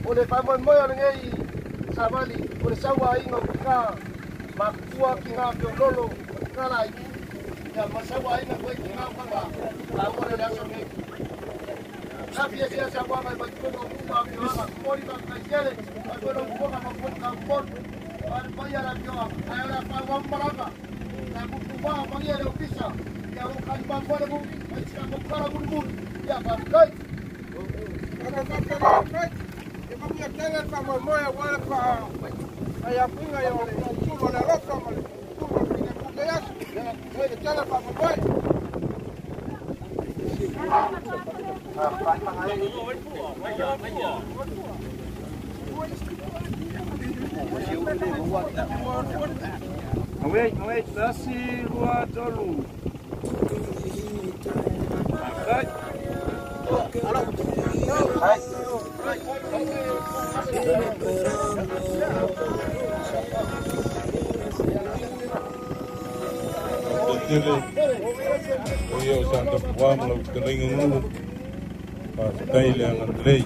O le faamoemoe o lenei savali o le sauaina o tina matutua, tina feololo, o tina laiti, ia ma sauaina foi tina o faga taua le aso nei. Sa fiafia sauaga mai totonu o nuu ma afioaga, momoli faafetai tele ai foi lau fofoga ma momoli taumolu a le paia o le afioaga, ae o le a faaauau malaga sa tutuvaa malia le ofisa ia o loo talimau ai le nuu ai si tatou tala mulimuli. Ia faafetai. E manuia tele le faamoemoe aua le faaiafuiga o le sulu o le alofa ma le sulu o le filemu i lenei aso. E tele le faamoemoe. Away, away, tasi, lua, tolu. Hai. Tele, o ia o sa tapua ma lau fetalaiga Gulu, faafetai le agalelei.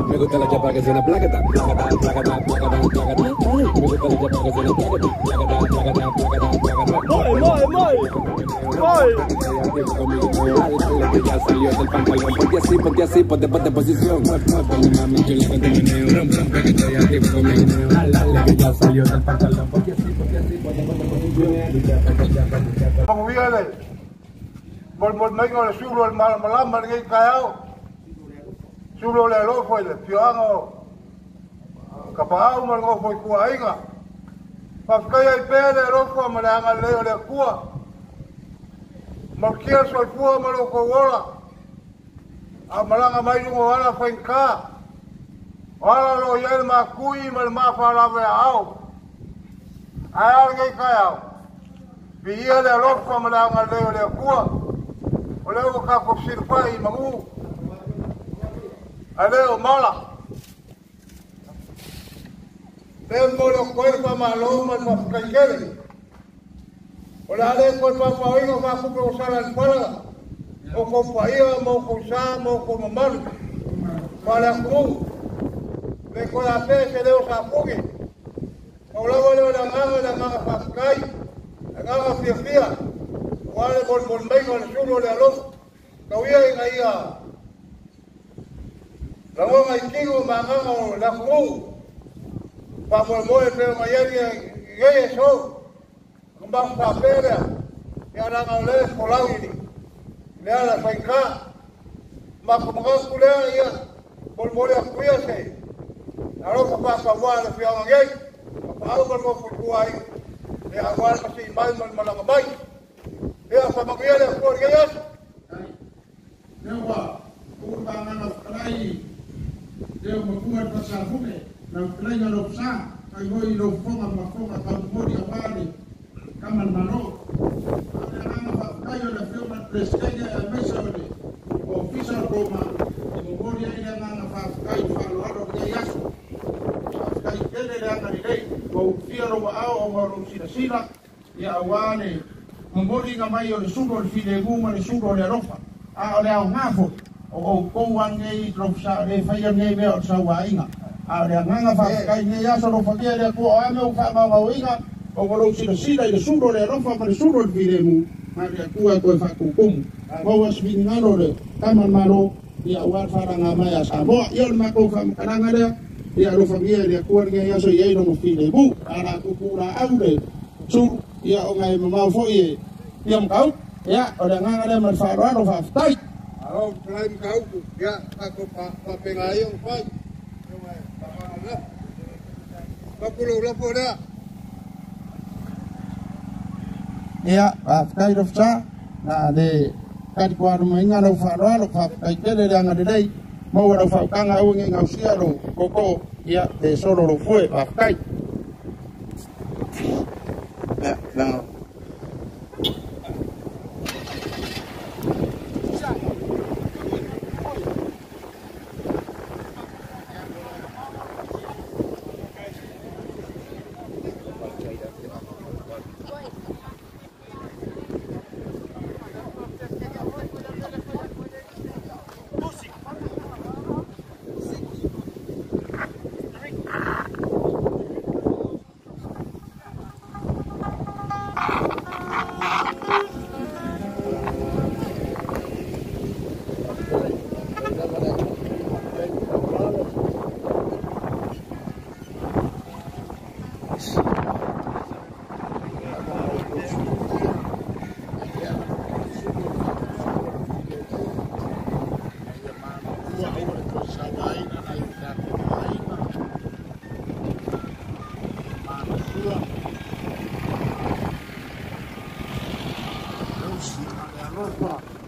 Me gusta la chapa que suena placata, placata, placata, placata, placata. Me gusta la chapa que suena placata, placata, placata, placata, placata. ¡Voy, voy, voy! ¡Voy! ya salió del pantalón. Ponte así, ponte, ponte posición. Muévele, mami chula con tu meneo. Rompe, rompe que estoy activo con mi guineo. Dale, dale que ya salió del pantalón. Ponte así, ponte ponte posición. Molimoliga o le sulu o le malamalama lenei taeao, sulu o le alofa i le afioaga o Kapaau ma le nofo i kuaaiga. Faafetai ai pea le alofa ma le agalelei o le Atua, malutia le soifua ma lo outou ola, a o malaga mai luga o ala faigata, o ala o lo o i ai le makui ma le mafalaveaao. Ae a lenei taeao, viia le alofa ma le agalelei o le Atua, o lea ua tatou fesilafai i manu, ae le o mala. Lea momoli atu ai le faamalo ma le faafetai tele. O le a le toe paopaoina o faatupe ua sala i le fala, o outou paia ma outou sa ma outou mamalu faale-atunuu. Le toe afea se leo sapuni. Pau lava lea o le agaga, le agaga faafetai, le agaga fiafia, aua le molimoli maiga o le sulu o le alofa. Tau ia ina ia lagona i tino ma agaga o le atunuu, faamoemoe pei ona i ai lenei aso. Ona matou faapea lea, ia leaga o lea e folau i le ala faigata. Matou manatu lea, ia molimoli atu ia se alofa faatauvaa i le afioaga nei, Kapaau ma le nofo i tua ai, ia aua le masii mai ma le malaga mai. Ia faamanuia le Atua i lenei aso. Lea ua tuu le vagana o fetalai leo matua i le Pasalafune, lau fetalaiga Lofsa, tainoi i lou fofoga ma fofoga taumomoli aua le Tama le Malo. A o le agaga faafetai o le Afioga i le Peresetene aemaise o le Ofisa o le Roma e momoli ai le agaga faafetai i le faaaloalo o lenei aso. Faafetai tele le agalelei ua ulufia lou aao ona o lou silasila ia aua le momoliga mai o le sulu o le filemu ma le sulu o le alofa. A o le aoga foi o outou lava lenei Lofsa o le faia lenei mea o le sauaina. A o le agaga faafetai i lenei aso alofagia e le Atua o a mea ua faamaomaoina ona o lou silasila i le sulu o le alofa ma le sulu o le filemu, na le Atua e toe faatutumu. Maua se finagalo o le Tama a le Malo ia aua le falaga mai a Samoa. Ia o le matou faamatalaga lea, ia alofagia e le Atua lenei aso i ai lona filemu. A la tutu laau le sulu, ia ona e mamao foi e ia Matautu. Ia o le agaga lea ma le faaaloalo, faafetai. Malo fetalai Matautu, ia tatou faapena ai ona fai. Papu lou lafo lea. Ia, faafetai Lofsa, na le talitoalumaina lau faaaloalo, faafetai tele le agalelei, maua lau faautaga aua ne i gausia lou tootoo, ia le solo lou foe, faafetai. Ia, la.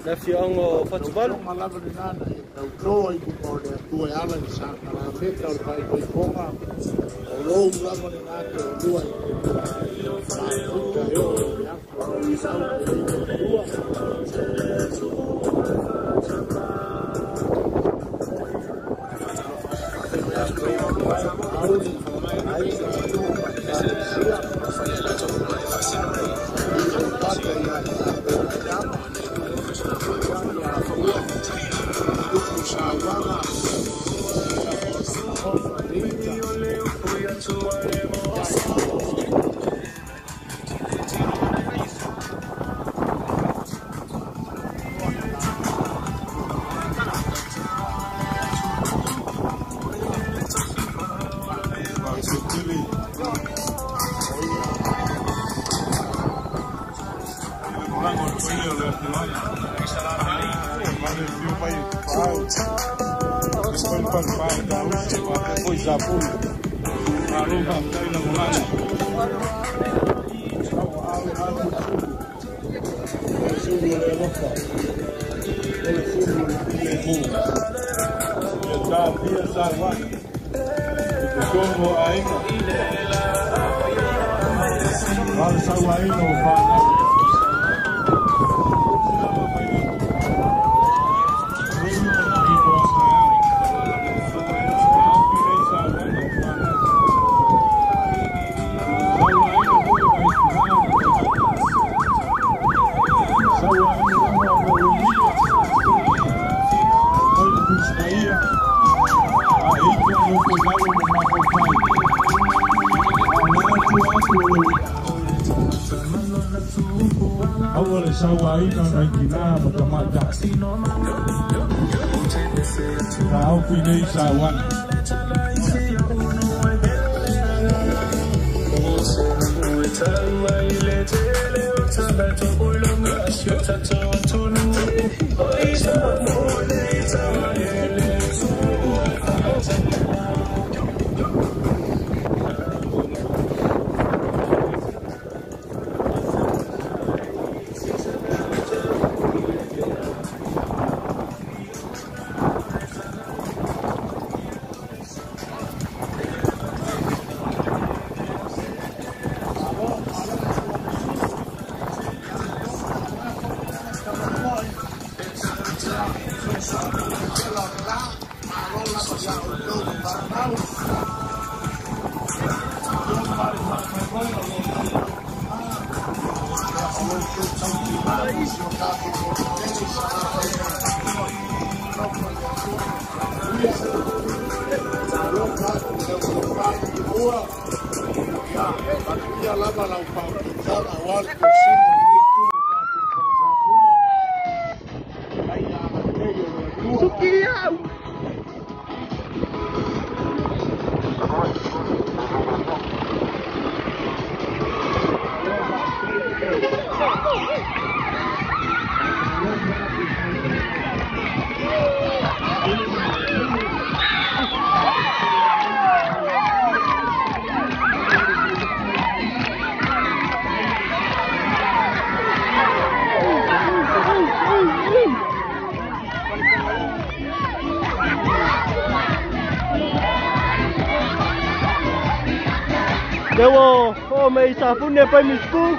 Le afioaga o Fatuvalu. Lava lena na e tauto i luga o le Atua e ala i le sakalameta o le faaipoipoga o lou lava lena te olua i te faaputa e oo i le aso o le sau le Atua. Leo o me Safune Primary School.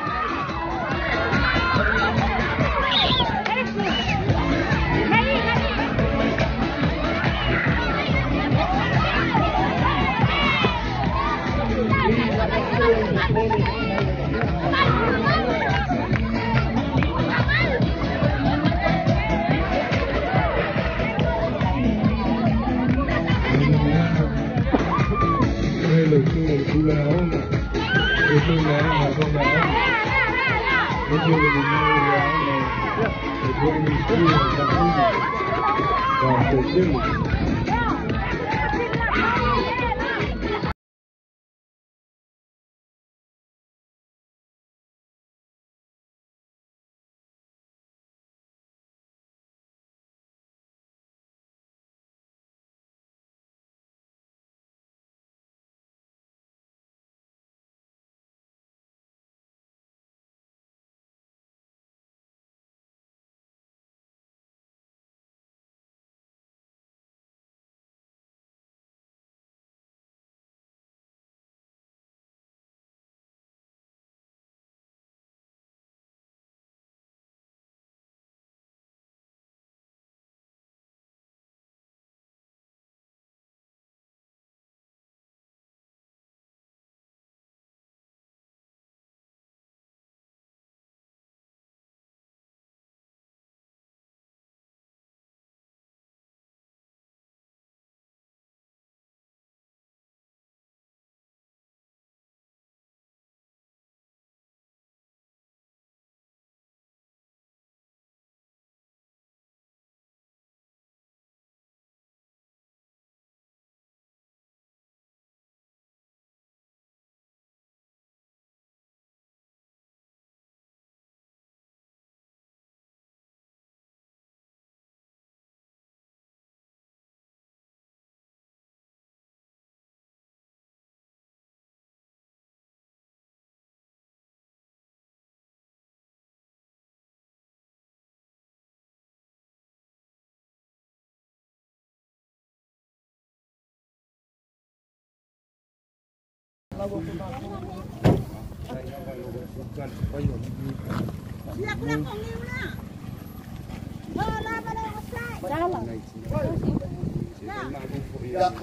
Ya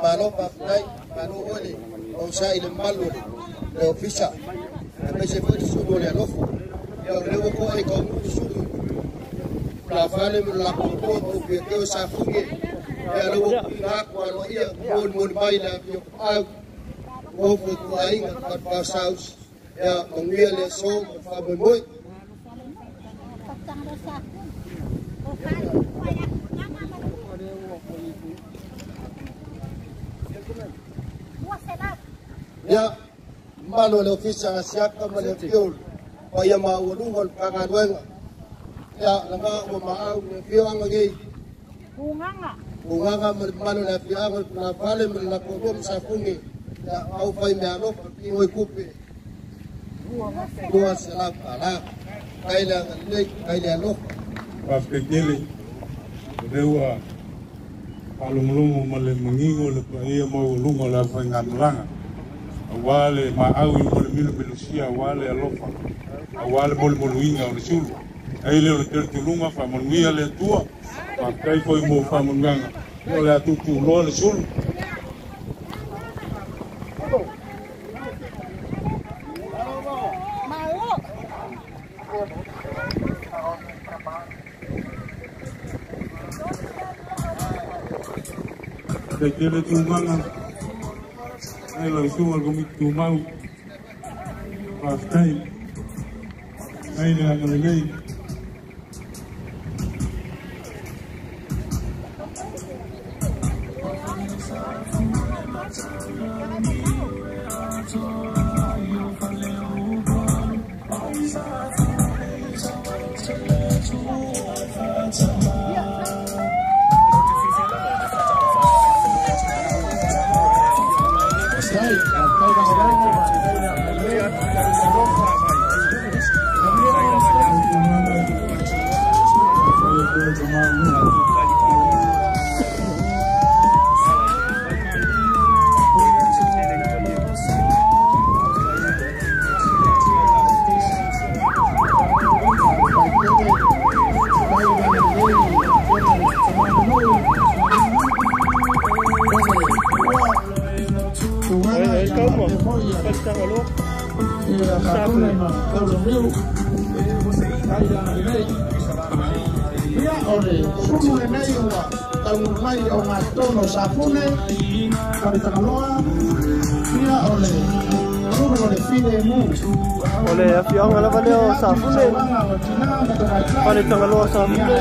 malo papai malo ole o sa ile malo le ofisa me se foi su le alofo ya le ko e ko su la fale la ko ko ke ke sa fuge ya le ko la ko lo ia mon mon mai la yo au o fo tu ai ka pa saus ya mangia le so fa moi. Ya malo le ofisa siaka ma le fiol pa ia ma uluga le pagaluega ya lama ua maau le fioaga nei ugaga ma le malo le afiaga le fale ma le lakolua ma safugi ya au fai mealofa pigoi kupe 200 pala kai le agalelei kai le alofa. Faafetai o lea ua faalogologo ma le magigo le paia maualuga o le aufaigamalaga auā le maau i mo le milomilosia auā le alofa auā le molimoluiga o le sulu ai lea o le teletuluga faamanuia le Atua faafetai foi mo faamanuiaga o le atutuuloa le sulu. Te tele tūmanga ai lau suga le komiti tumau faafetai ai le agalelei. O le afioaga lava lea o Safune Faletagaloa Safune.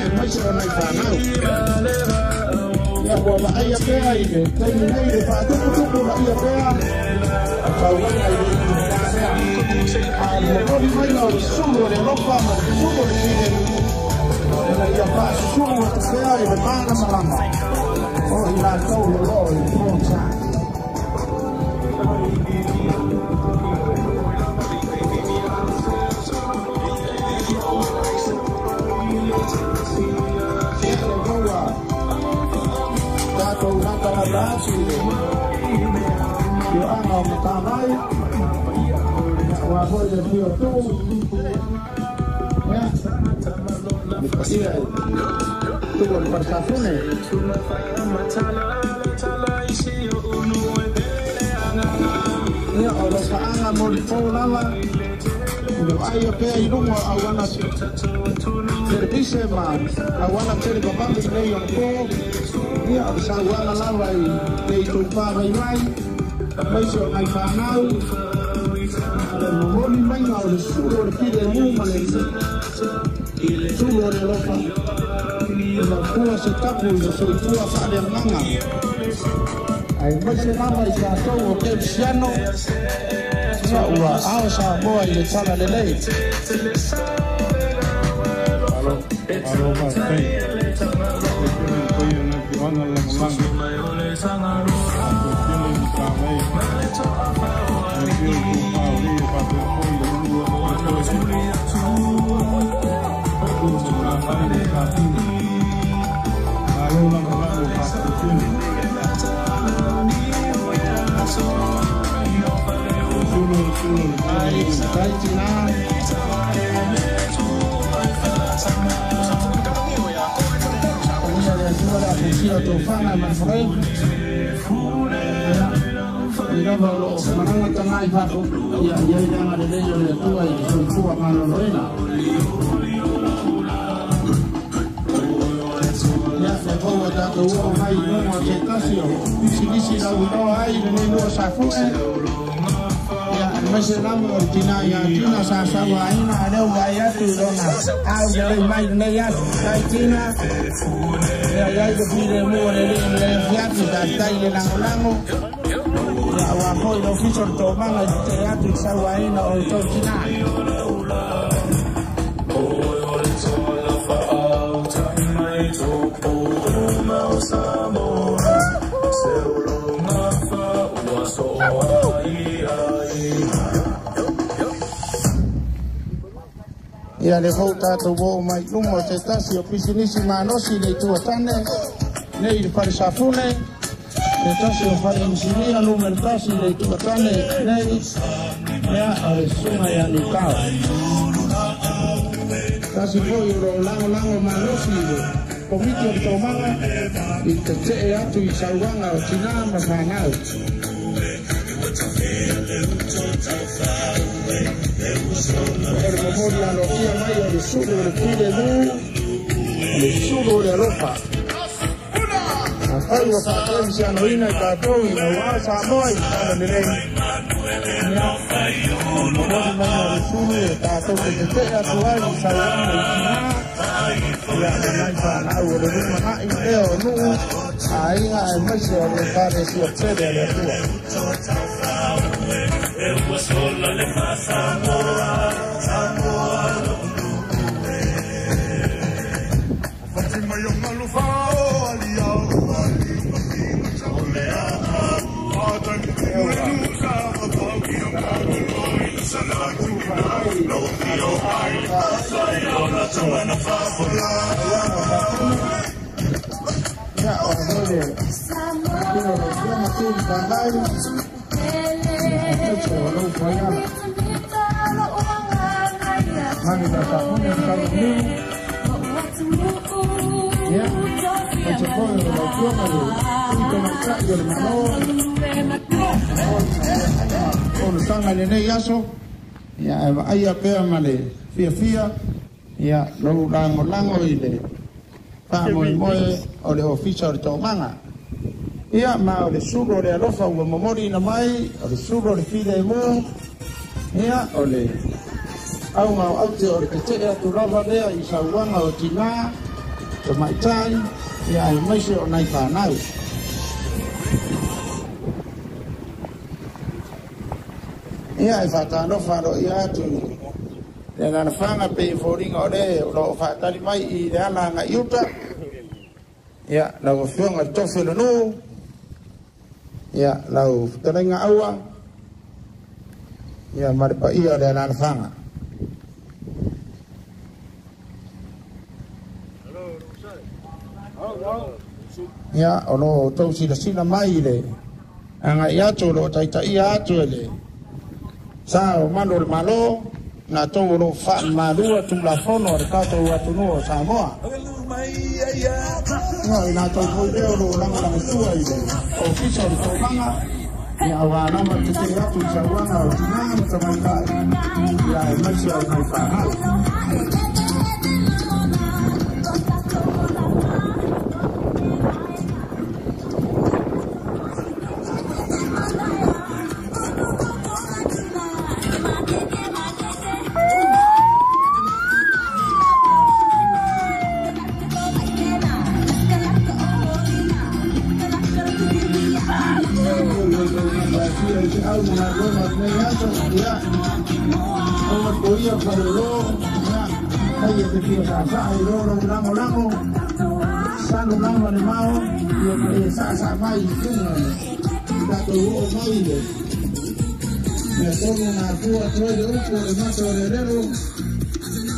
Tai tina. Ia le fou tātou o mai luma te tasi o pisinisi manosi le tua tane nei le whare safune te tasi o whare insinia lume le tasi le tua tane nei mea o le sunga ia ni tau tasi foi o lo lango lango manosi le komiti o le tōmanga i te tee atu i sauanga o tina ma whanau. O le momori alokia mai o le sulu o le pile mu, o le sulu o le alofa. A whai o whaatemi se anoina i tātou i ngau a Samoa i tāna lelei. Ia, o le momori mai o le sulu e tātou te te tea atu ai i sauanga i tina. Ia, o nai whanau o le lumana'i ea o nuu, a inga e maise o le whare si o tere le atua. Ia e vaai pea ma le fiafia ia lou lagolago i le faamoemoe o le ofisa o le toomaga. Ia ma o le sulu o le alofa ua momoliina mai o le sulu o le filemu ia o le auga o aute o le tetee atu lava lea i sauaga o tinā tamaitai ia e maise o nai fanau. Ia e whātānofa ro ia atu le nana whanga pe i fōringa o le o lo whātari mai i le ala anga i uta. Ia lau afioga le tofe le nuu. Ia lau futalenga aua. Ia ma le paia o le alana whanga. Ia o lo tau silasila mai le anga i atu o lo taitaia atu e le sa o manu o le malo nā tau o lo whaamalua tūlafono o le tātou atunuu o Samoa. Ia i nā tau foi leo lo lagolagotua i le ofisa o le toomaga ia aualama te te atu i sauaga o tinā ma tamaitai ia e maise au nai whānau.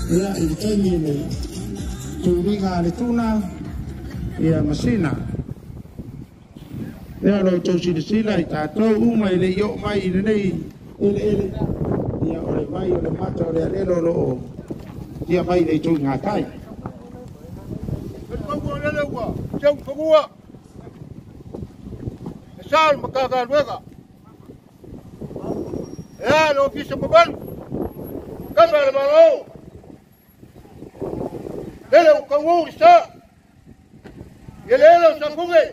Ia i taimi le tūringa le tuna ia masina. Ia lo tau silasila i tātou uma i le i o mai i lenei Eleele ia o le vai o le mata o le alelo o loo tia mai le itu i gatai. Sal makagaluega e le ofisa mamalu kama le malo lele o kauou i sa ia lele o safuge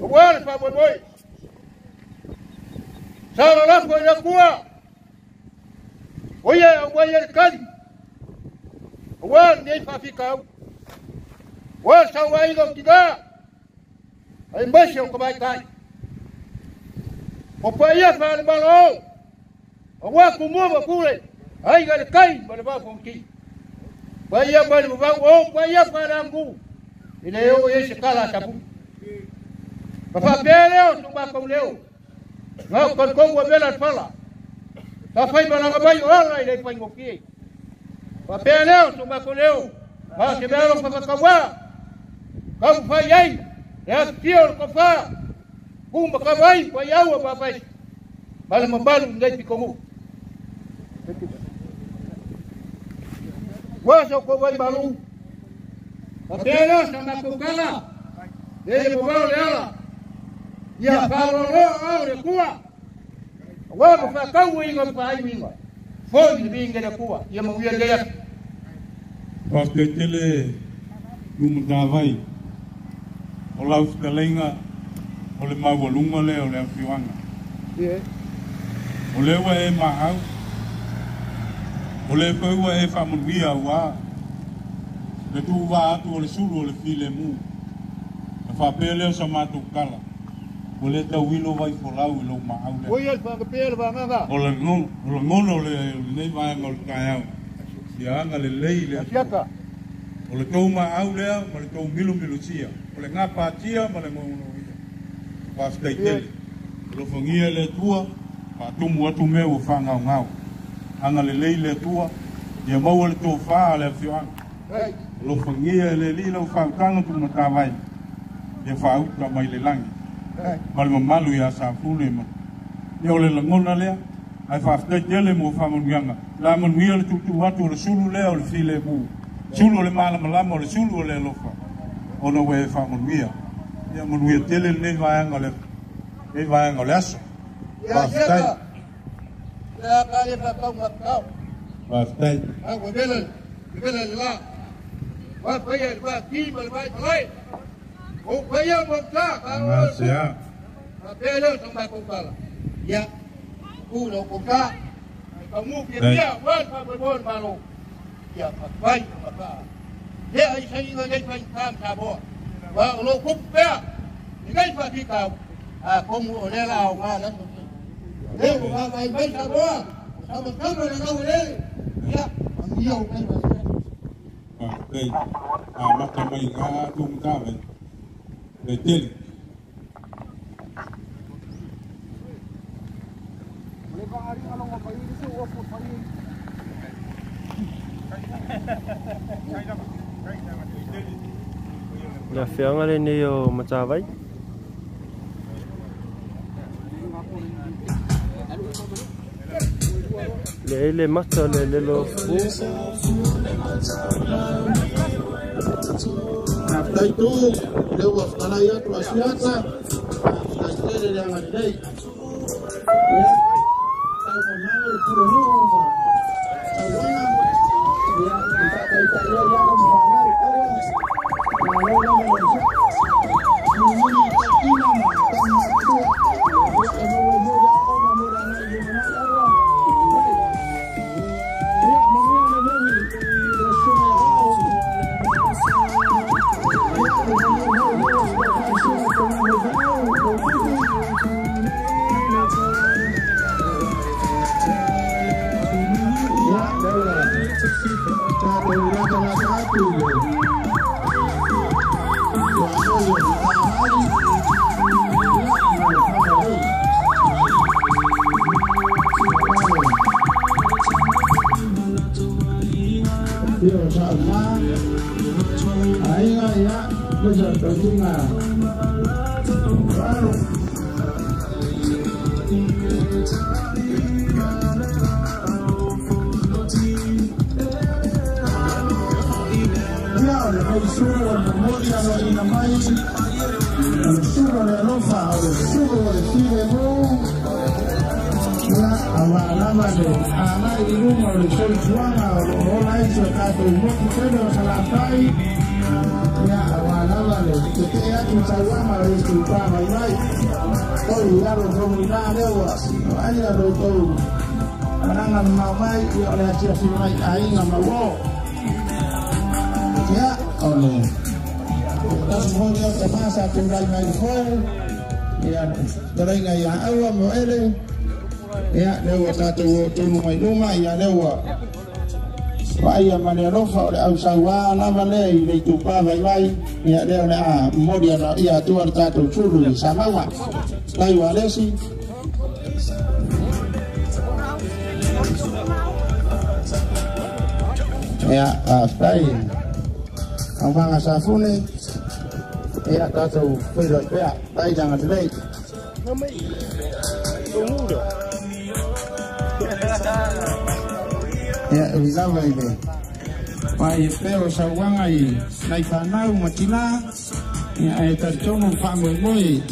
aua le faamoemoe sa lalafo i le Atua o ia e aumai ai le tali aua lenei faafitauli ua le sauaiga o tinā ai maise o tamaitai o paia faale-Malo aua Tumua ma Pule aiga i le tai ma le vaa fonoti paia mai le vavau o paia faaleaganuu e le oo i ai se tala a Sapu ma faapea lea o so matou leo na o talitonu e vela le fala sa faimalaga mai o ala i le faigofie faapea lea o so matou leo na o se mea alofa faatauā taumafai ai le afifio o le tofa tumatavai paiaua papaisi ma le mamalu i lenei pitonuu ua sa outou vaimalu faapea lea o sa matou tala lele mamao le ala ia faaaloaloa ao le Atua aua ma faatauina ma faaiuina foi le viiga i le Atua ia manuia lenei aso. Faafetai tele Tumatavai o lau fetalaiga o le maualuga lea o le afioaga. O lea ua e maau, o lea foi ua e faamanuia aua le tuuvaa atu o le sulu o le filemu. Na faapea lea o sa matou tala, ua le tauilo vai folau i lou maau lea. O lagona o lenei vaega o le taeao, ia agalelei i le Atua. O le tou maau lea ma le tou milomilosia, o le gapatia ma le gogonoia. Faafetai tele. Alofagia e le Atua, faatumu atu mea ua faagaogao. Agalelei le Atua, ia maua le tofa a le afioaga. Alofagia e le Alii lau faautaga tumatavai, ia faauta mai le lagi ma le mamalu ia Safune ma ia o le lagona lea. Ae faafetai tele mo faamanuiaga. La manuia le tuutuu atu o le sulu lea o le filemu, sulu o le malamalama, o le sulu o le alofa, ona ua e faamanuia. Ia manuia tele lenei vaega o le lenei vaega o le aso. Faafetai. Faafetai. Gasea. Faafetai. Amata mai ngā tumatavai. Le tele. Le afioaga lenei o Matavai. Le ele mata le lelo fu. Faafetai tu, lea ua fetalai atu asiata, faafetai tele le agalelei. Ia, taumamao le pulenuu ma sauaga, ia, i faataitai ai alo ma fanau aua, malo lava le onosai. Mulimuli i tatina ma taumatua, ia, e maua ai foi le aoaoga mo le agai i lumanai aua. Ia, manuia le foi le susuga ia Vao. Ia, le manuia foi le faafesuga i tamafaifeau, lou tupu. Ia, lea ua tatou latalata atu i le tuaoi o Matavai, ia, ma le Fagalei. Afio o Sauma, aiga, ia, le sa tausiga Alo. sulu o le momoli aloaina mai o le sulu o le alofa o le sulu o le filemu ia auā lava le alai i luga o le soifuaga o loo ola ai si o tatou motu tele o Salafai ia auā lava le tetee atu sauaga o le isitupā vaivai oi alo foguinā lea ua aia loutou malaga mamao mai ia o le asiasi mai aiga ma uō ia o le tasi foi lea o tamā sa tulai mai le foe ia talaiga iā aua mo ele ia lea ua tatou o tonu mai luma ia lea ua vaaia ma le alofa o le ausauā lava lea i le itupā vaivai ia lea o le a momoli ia atua le tatou sulu i Samauga tai ua lesi. Ia faafetai aufaga safune ia tatou feiloai pea tai laga lelei. Ia ui lava i le vaai e pea o sauaga i nai fanau ma tinā ia ae talitonu faamoemoe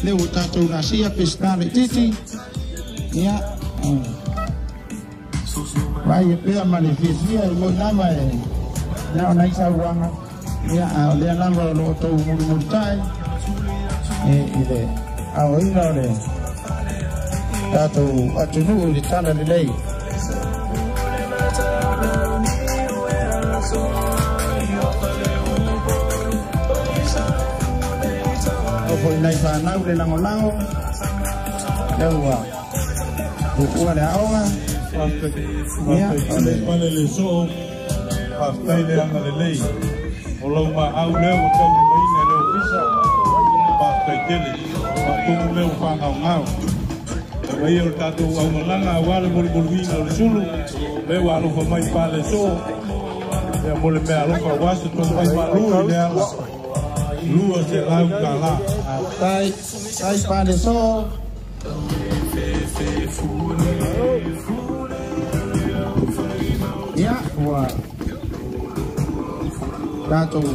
lea ua tatou lasia pesita laititi ia vaai e pea ma le fiafia i moi lava e na o nai sauaga ia a o lea lava o loo tou mulimulita'i e i le aoina o le tatou atunuu i le tala lelei. O foi nai fanau le lagolago lea ua uua le aoga ia o le pale le soo faafetai le agalelei o lau maau lea ua taulimaina e le ofisa faafetai tele faatumu lea ua faagaogao maia o le tatou aumalaga auā le molimoluina o le sulu lea ua alofa mai pale soo ia mo le mea alofa auā se tomai malū i le ala $200. Tai tai pale soo. Ia ua tatou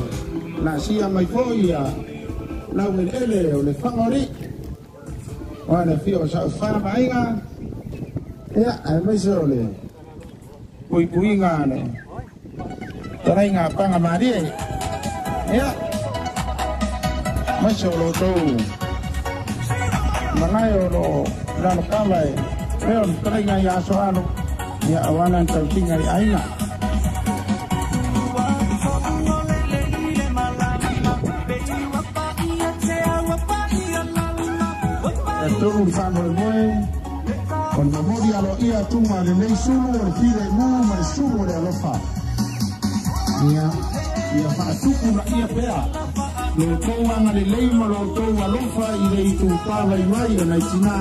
lasia mai foi ia laueleele o le Fagalii oa le afio o sa'ufā ma aiga ia aemaise o le puipuiga le talaiga paga malie ia maise o loutou malae o loo lalokava e pea o le talaiga ia aso alo ia auā lana tausiga i aiga. Tolu le faamoemoe o le momoli aloaia atuga a lenei sulu o le filemu ma le sulu o le alofa ia ia faatupu laia pea lo outou agalelei ma lo outou alofa i le itupā vaivai o nai tinā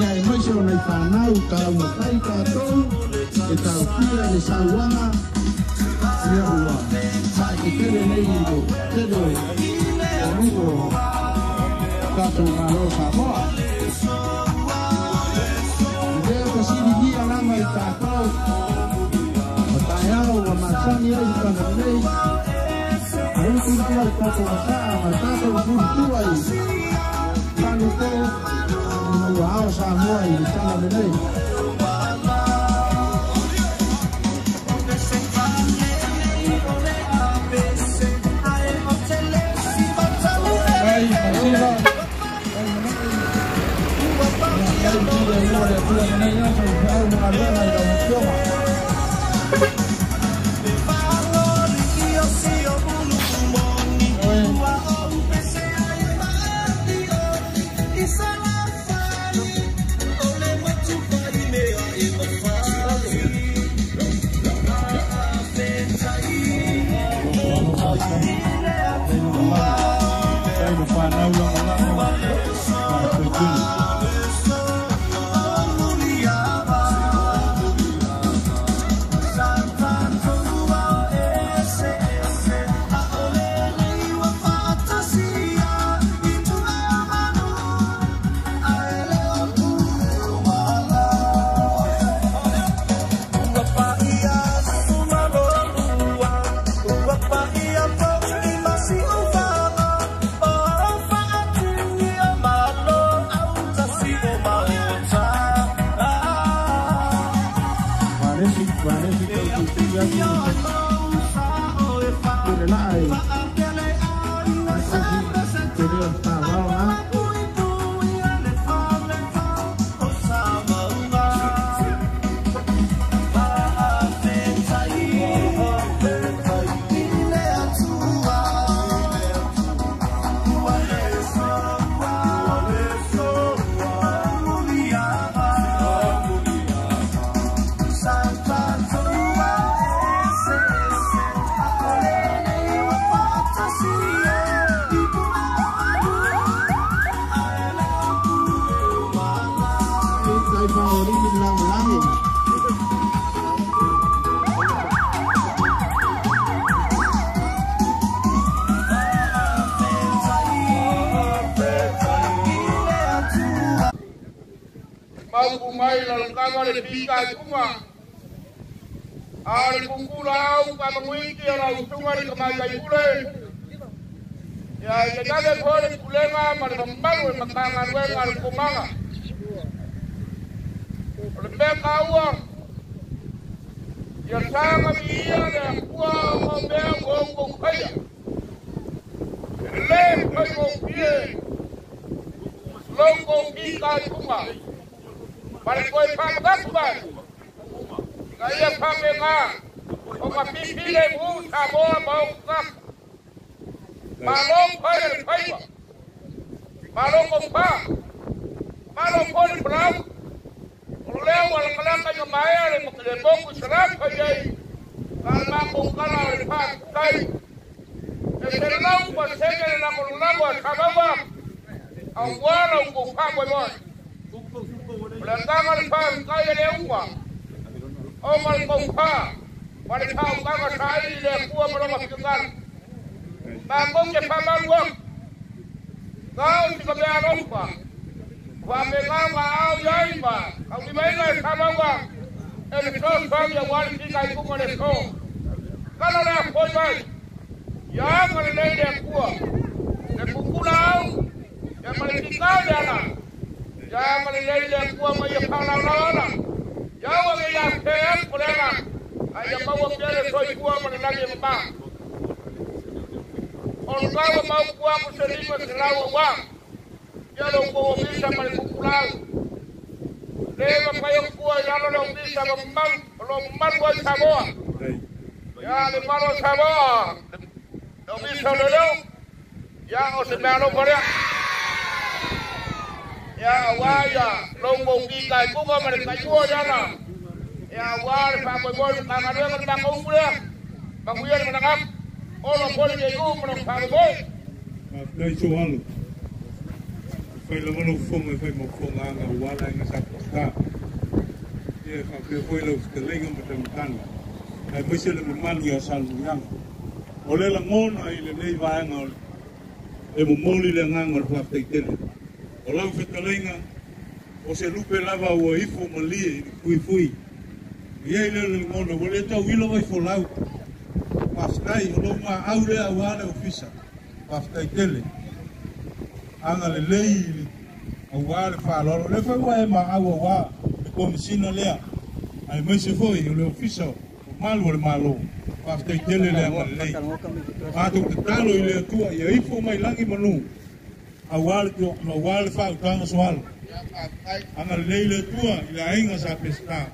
ia e maise o nai fanau taumafai tatou e taofia le sauaga ia ua faaetetele nei i le tele o nuu o tatou Malo Samoa. Lea fasiligia lava i tatou o taeao ua masani ai i tagalelei autu lava i tatou asaa ma tatou fulitua i paluto ina ua ao Samoa i le tagalelei. Ai masila Valesi tau tutu atu le laa i te leo sa vao na. Mai la langa le pika kuma a le kukula au ka manguiki ala utunga le kamai kai kule ya ya dale ko le kulenga ma le malu e makanga luenga le kumanga o le meka ua ya sanga mi ia le kua o mea ko kaya le kai ko pie longo pika kuma. Para koe pāmakaku Ka ia pāmenga o ka pipile mu Samoa mau kaka. Malo koe le paiwa. Malo ko pā. Malo koe le palau. O leo alakalaka i maea le le moku sarapa iai. Ka mako kala le pākai. E te lau pa sege le langolulago a Samoa. Au wala uko pāmoe moe. O le tanga le pākai e le ua. O ma le koupa. Ma le pāukanga saili le kua ma loma fikangala. Mākou ke pāmalua. Ngau si ka mea alofa. Wha me ngā ngā au iai ma. Au ni mainga e Samoa. E le sosogi a wali pika i kunga le so. Kala le a koi mai. Ia anga le nei le kua. Le kukula au. Ia ma le pikau le ana. Ia ma le nei le kua ma ia pālaulala. Ia ua ke ia te aku le ana. Ai ia maua pia le soi kua ma le lagi e mama. O le kawa mau kua ku se lima se lau wa. Ia le uko o misa ma le kukulau. Le ma pai o kua i lalo le o misa ma malu, o lo malu ai Samoa. Ia le malu o Samoa. Le o misa o le leo. Ia o se mea alofa lea. Ia wā ia longo ki kai kuka ma le kaikua iana. Ia wā le whāmoemoe le kāngaruega le maka upu lea. Makuia le managapu. Olo poli ke iu ma le whāmoemoe. Nai so alu. Fai lava lau fofoga e fai ma fofoga aga ua ala aiga sa Peseta. Ia e faapea foi lau fetalaiga ma taumatana. Aemaise le mamalu ia Salemuliaga. O le lagona i lenei vaega o e momoli le agaga o le faafetaitele. O lau fetalaiga o se lupe lava ua ifo malie i le fuifui. Ia i lea le lagona ua le tauilo vai folau. Faafetai o lou maau lea auā le ofisa. Faafetaitele. Aga lelei auā le faaaloalo. Le fai ua e maau auā le komisina lea. Aemaise foi o le ofisa o malu o le malo. Faafetaitele le aga lelei. Matou tatalo i le Atua ia ifo mai lagi manu. Auā le faautaga soalo. Aga lelei le Atua i le aiga sa Peseta.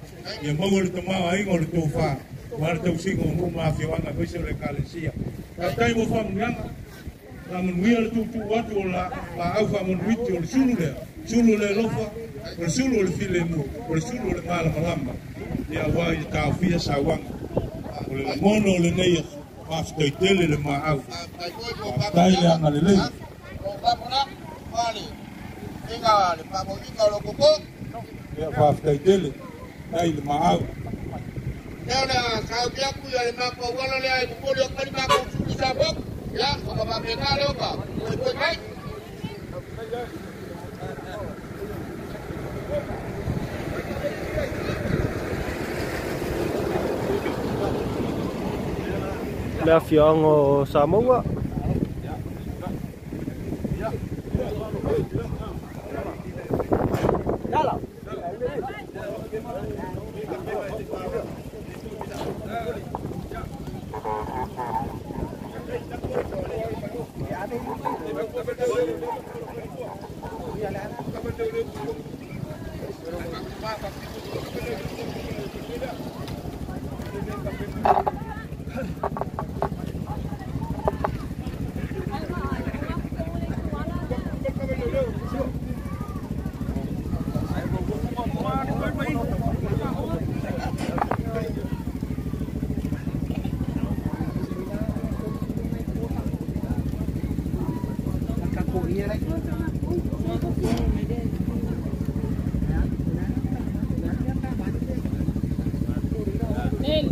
Ia maua le tamao aiga o le tofā. Ua le tausiga o nuu ma afioaga aemaise o le ekalesia. Faafetai mo faamanuiaga. La manuia le tuutuu atu o la laau faamanuiti o le sulu lea. Sulu le alofa, o le sulu o le filemu, o le sulu o le malamalama. Ia auā i le taofia sauaga. O le lagona o lenei faafetaitele le maau. Faafetai le aga lelei. Ia faafetaitele, tai le maau. Lea saupiaku ia le mako uala lea e momoli o kali mako usulu sa moku. Ia, o ka faapena leo ka koekoe mai. Le afioaga o Samoa.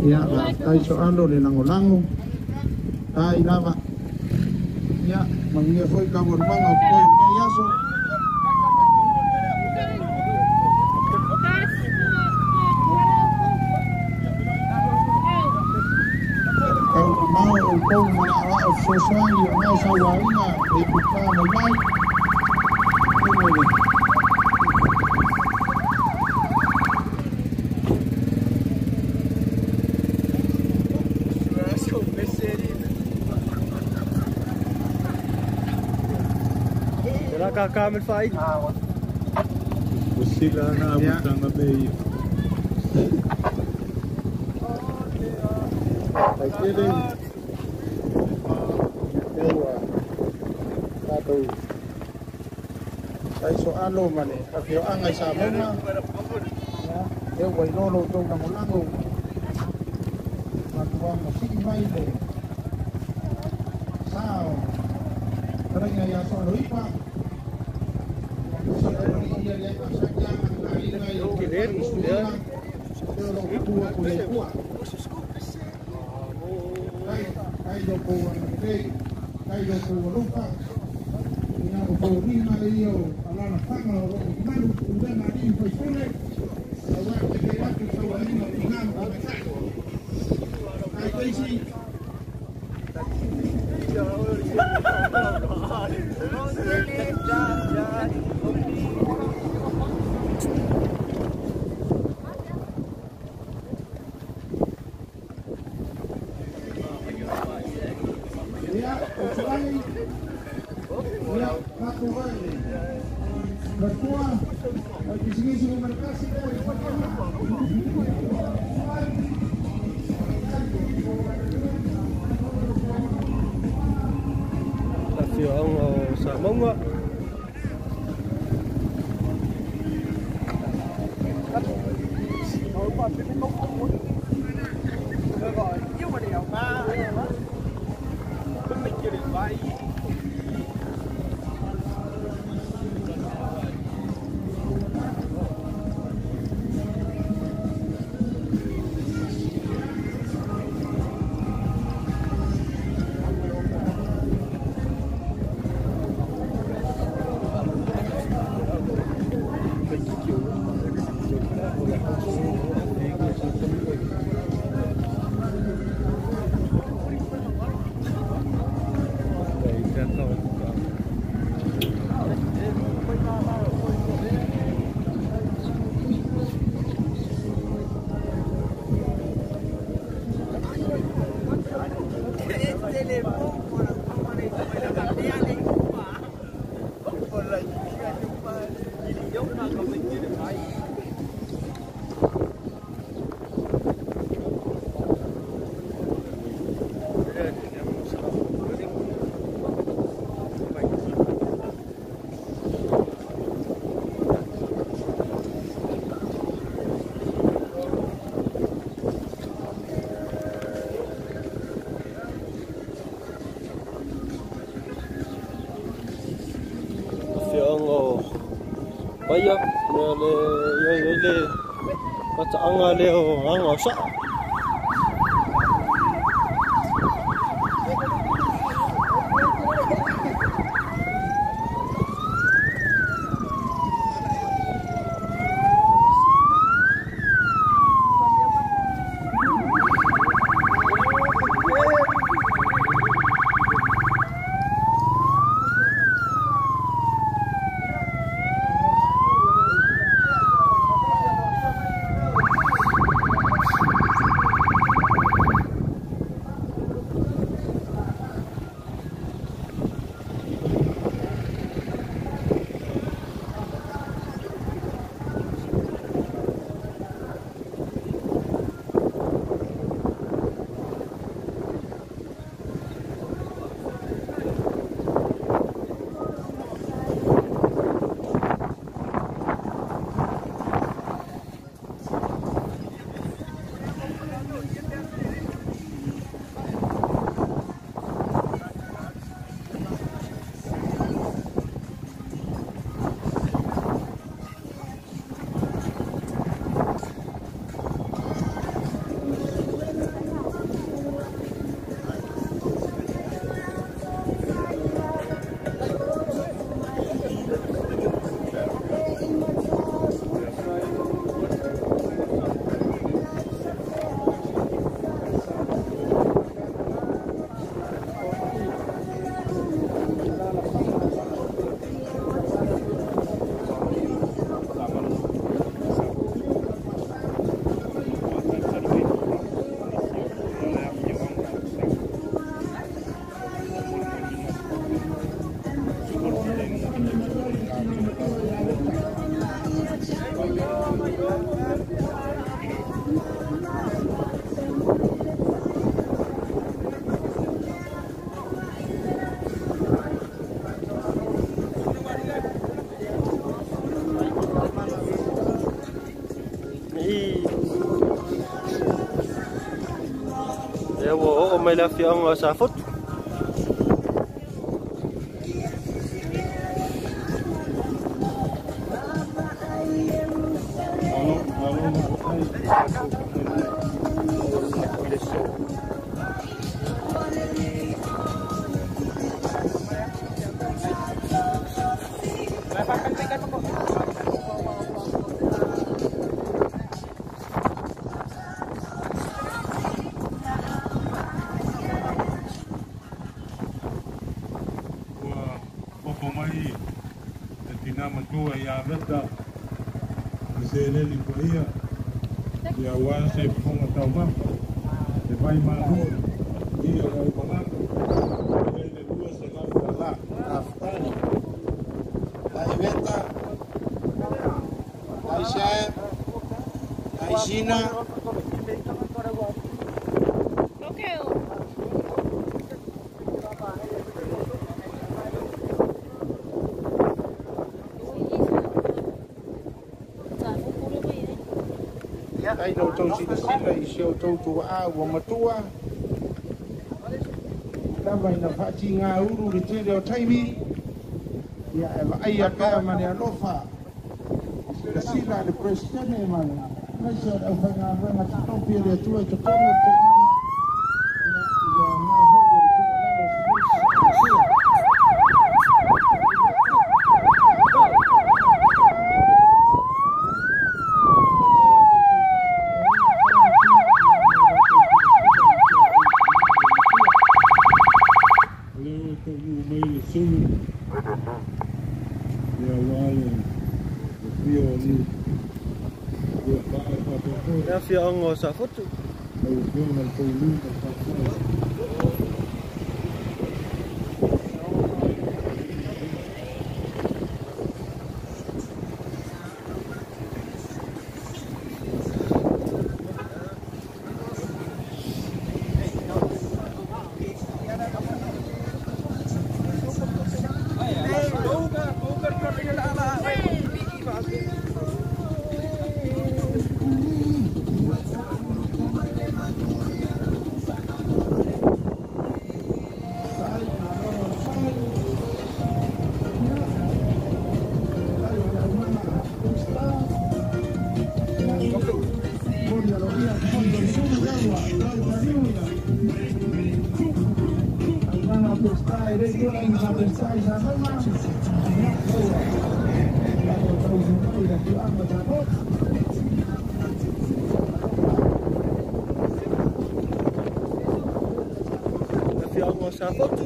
Ia tai so alo le langolango tai lava ia mangia foi ka mormanga o koi nei aso kau mau o kou mana o sosoani o nai sauaina e puka mai mai. Kamel fai. Usila na butanga bei. Ai kele. Ewa. Tatou. Ai so alo mane, afio anga sa mona. Ya, ewa ilolo tou langolango. Matuanga sii mai le. Sao. Taringa ya so loipa. Samoa. Paia, mea le iai le pataanga lea o aga o saa. mai le afioaga o Safotu. Mai le tina matua ia Veta le seleni paia ia ua se fofoga taumafa le vai malu ia lau malaga e le $200. Afai lai Veta lai Sae lai Sina. Ai lau tau silasila i si o tou tuaa ua matua lava ina faatiga ulu le tele o taimi ia e vaaia pea ma le alofa silasila le Peresetene ma le aemaise o le aufaigaluega totofi e le Atua i totonu o le toamaga ia i le aoga foi o le tuualalo o sulu ia ua le fia o ni ia faa faapea foi Le afioaga o Safotu. Lau afioga le taulu ma le faafetai. Afioaga o Safotu.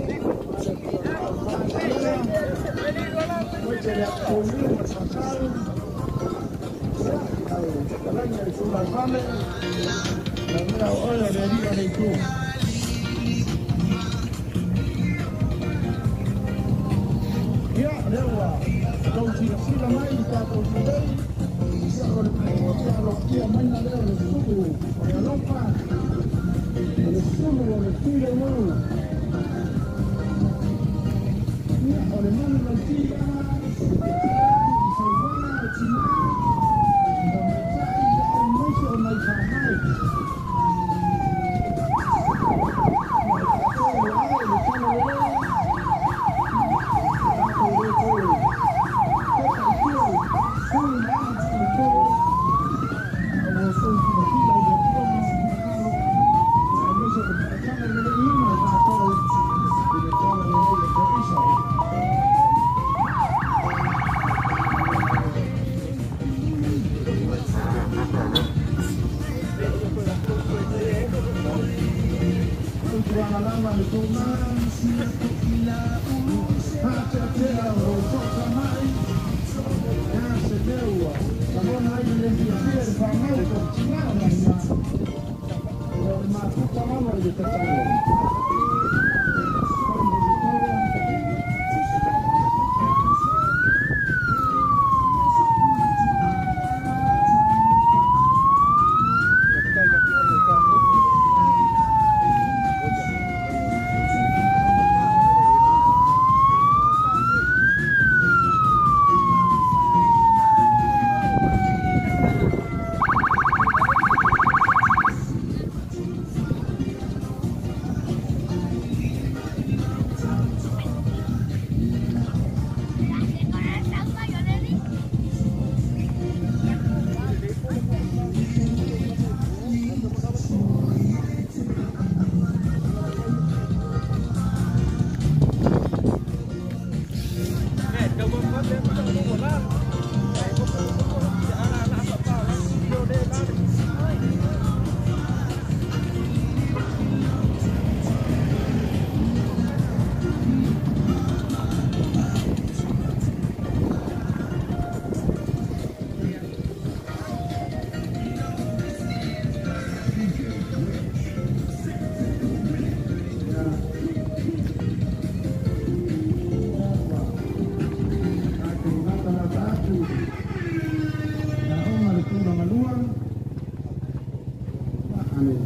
Ale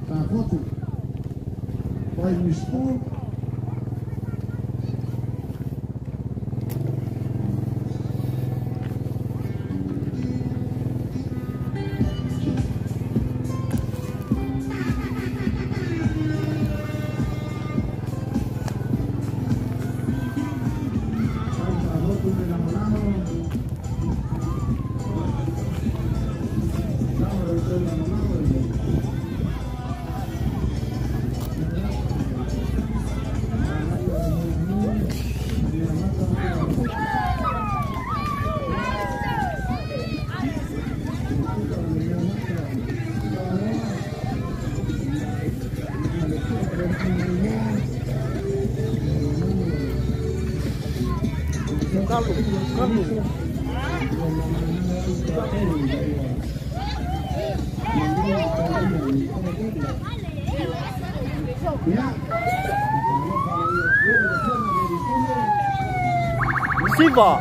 Safotu Primary School. Siva.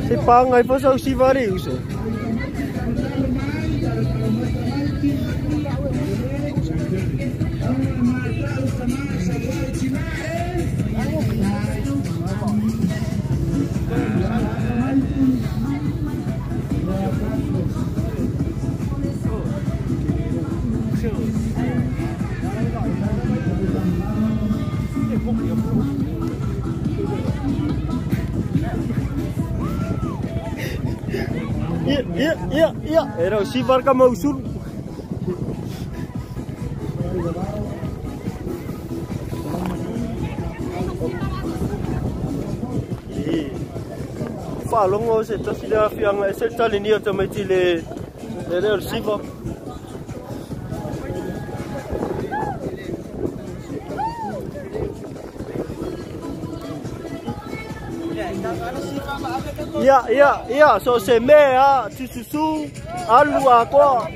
Se panga e fosse o Siva uso. Ia, era o Siva ka mausul. Whalongo se tasi le awhianga e se tali nia tamaiti le reo le Siva. Ia, so se mea, tususu, alu a koa,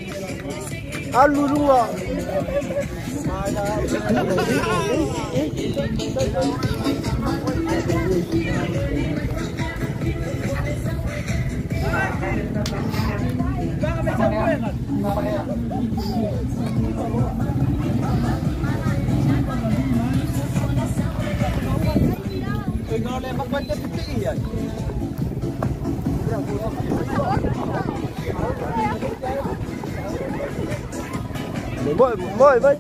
alu lunga. Moi, vai.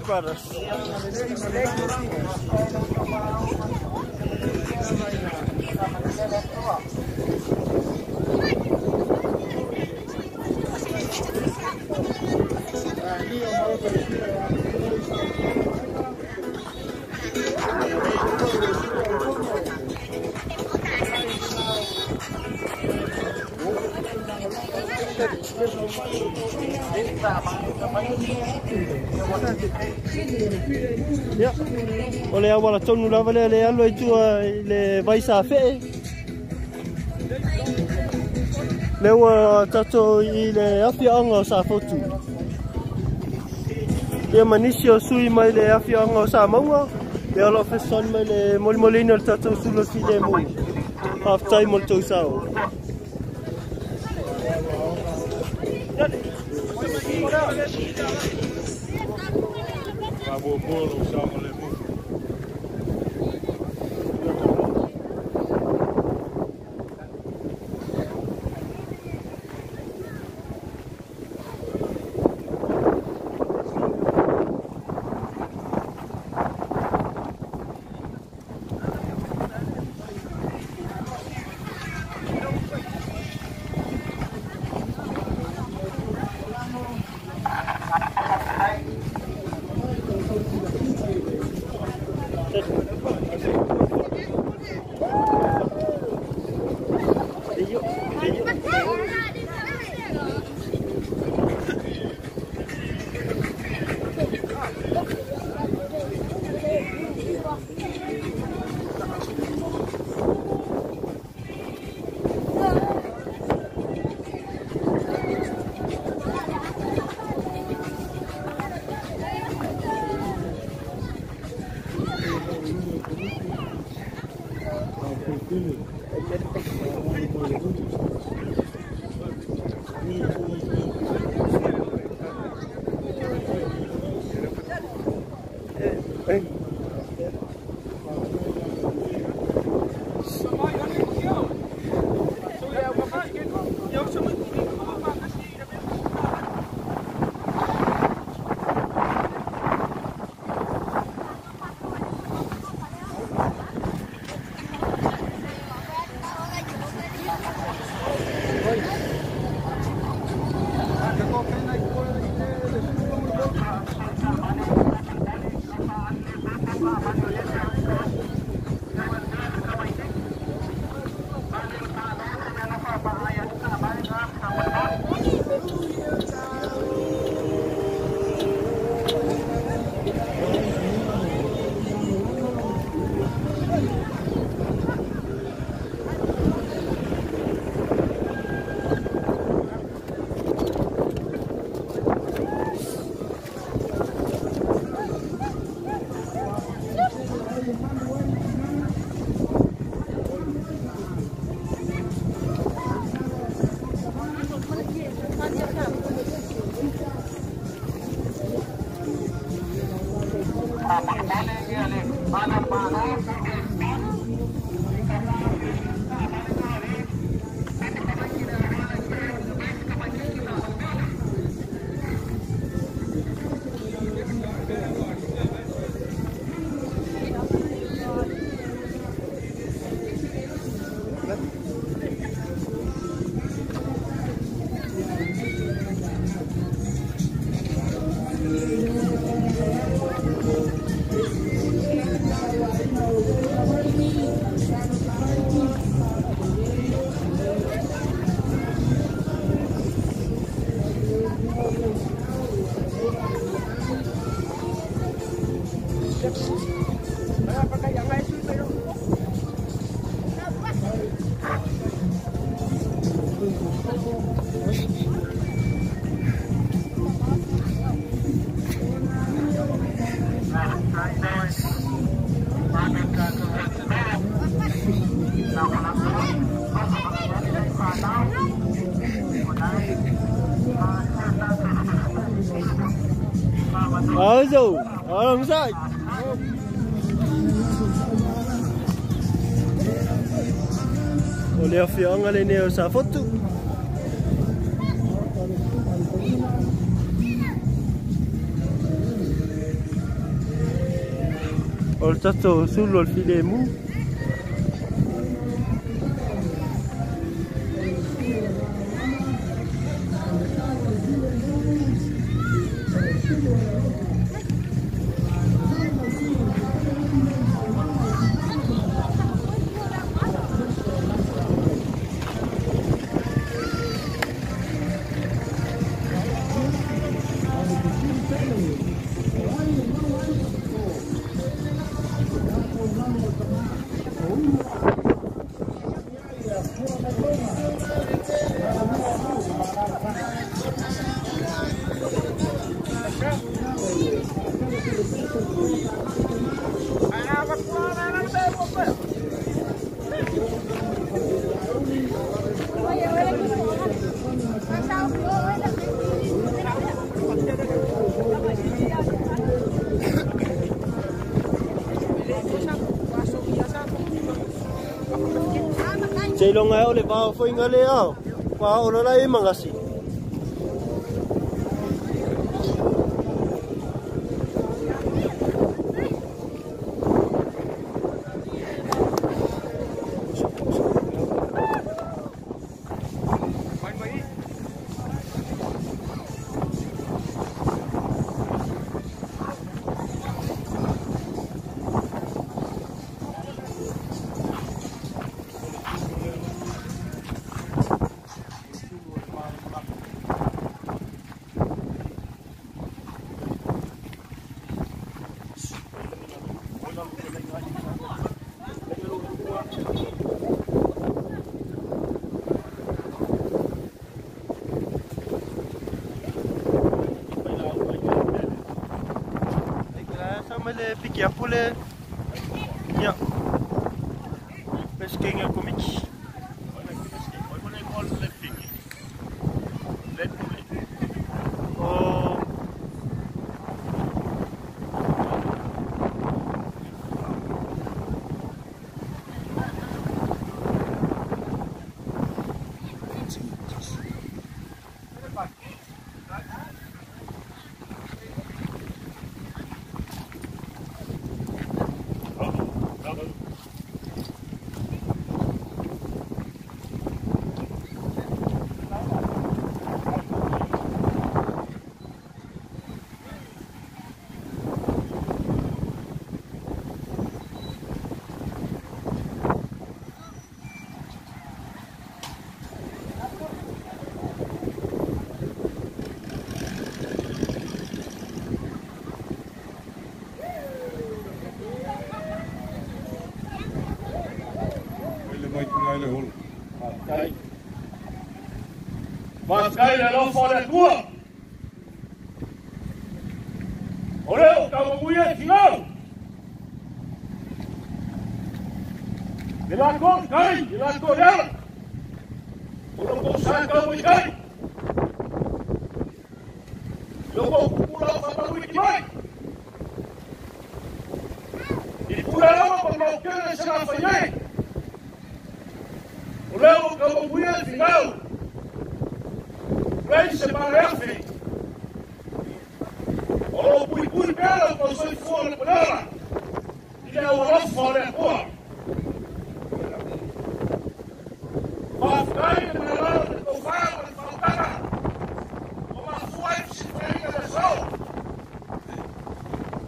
Brothers. Ia, o le auala tonu lava lea le alu ai tua i le vai safee. Le ua tatou i le afioaga o Safotu. Ia ma nisi o sui mai le afioaga o Samauga. Ia o lo o fesoasoani mai le molimoliina o le tatou sulu o le filemu. Faafetai mo le tou sao. Azo, alam sai. O le afioaga lenei o Safotu. O le tatou sulu o le filemu. Seiloga ai o le vaofoiga lea ao paolo la e magasi. Le piki apule ya pesquenga komiki o Faafetai le alofa o le Atua. O lea ua taumanuia e finau. Le latou tai, le latou le ala. O lo kou sa tau mai kai. Lo kou pupula o whatamuiki mai. I pula lava pa mau kele se ngā whai ai. O lea ua taumanuia e finau. Lei se maleafi. O lo pui pui pera o tau soifua le panala. I le au alofa o le Atua. Faafetai le malala le tofa ma le faautaga. O mafua ai fesilafaiga i le aso.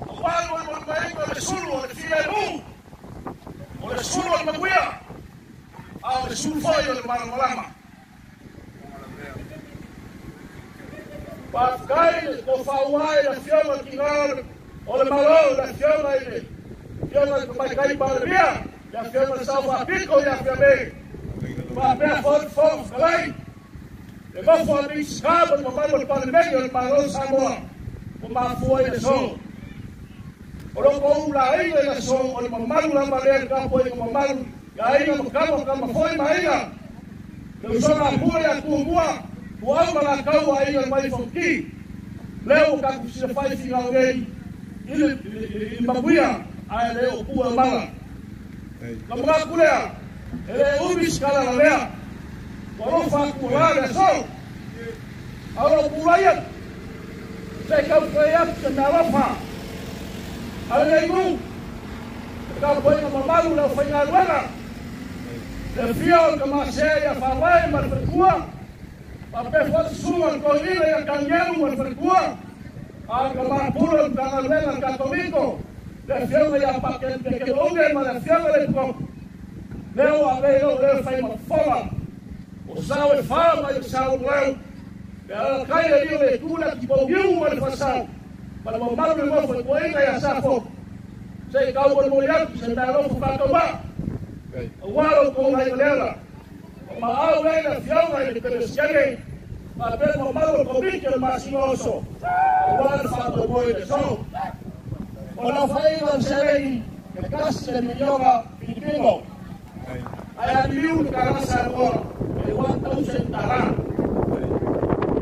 Auā le moemoemaiga o le sulu o le filemu. O le sulu o le manuia. A o le sulu foi o le malamalama. Faafetai le tofaua ai le afioga i le tiga o le Malo, le afioga i le afioga i le Tamaitai Palemia, le afioga i le Sao Faapito ia Fiame. Faapea foi le Fofoga Fetalai, le nofo a Minisita ma le mamalu o le Palemene o le Malo o Samoa ua mafua ai le aso. O lo kou laaiga i le aso o le mamalu lava lea le tapuaiga mamalu i aiga ma tama, tama foi ma aiga. Le usoga a pua ia Tumua, tuau ma latau aiga mai fonki. Leo ua tatou silafai finau nei i le manuia ae le o pua mala. Na manatu lea, e le umi se kala lalea. Ua alofa atu ua la le aso. A o lou pulai atu, se i taumafai atu se meaalofa a lenei nuu, le tapuaiga mamalu le aufaigaluega, le afio o le tamasea ia Faavae ma le faletua, faapea foi le susuga o le toeaina ia Tanielu ma le faletua, a le tamapule o le Matagaluega a le Katoliko, le afioga ia Pakeloune ma le afioga le Tuapu. Lea ua avea i lou leo fai ma fofoga. O sao e fa mai le sao leu. Le alalatai le lio le tu le atipauiu ma le faasau. Ma le mamalu le nofo i toeaina ia Safo. Se i taumolimoli atu se meaalofa faatauvaa. Auā lo outou aiga leaga. O maau ai le afioga i le Peresetene, faapea le mamalu o le Komiti o le Masina Oso, auā le faamoemoe i le aso. O lau faiga o le seleni e 1 miliona Filipino. Ae a liliu le tala Samoa e 1,000 tala.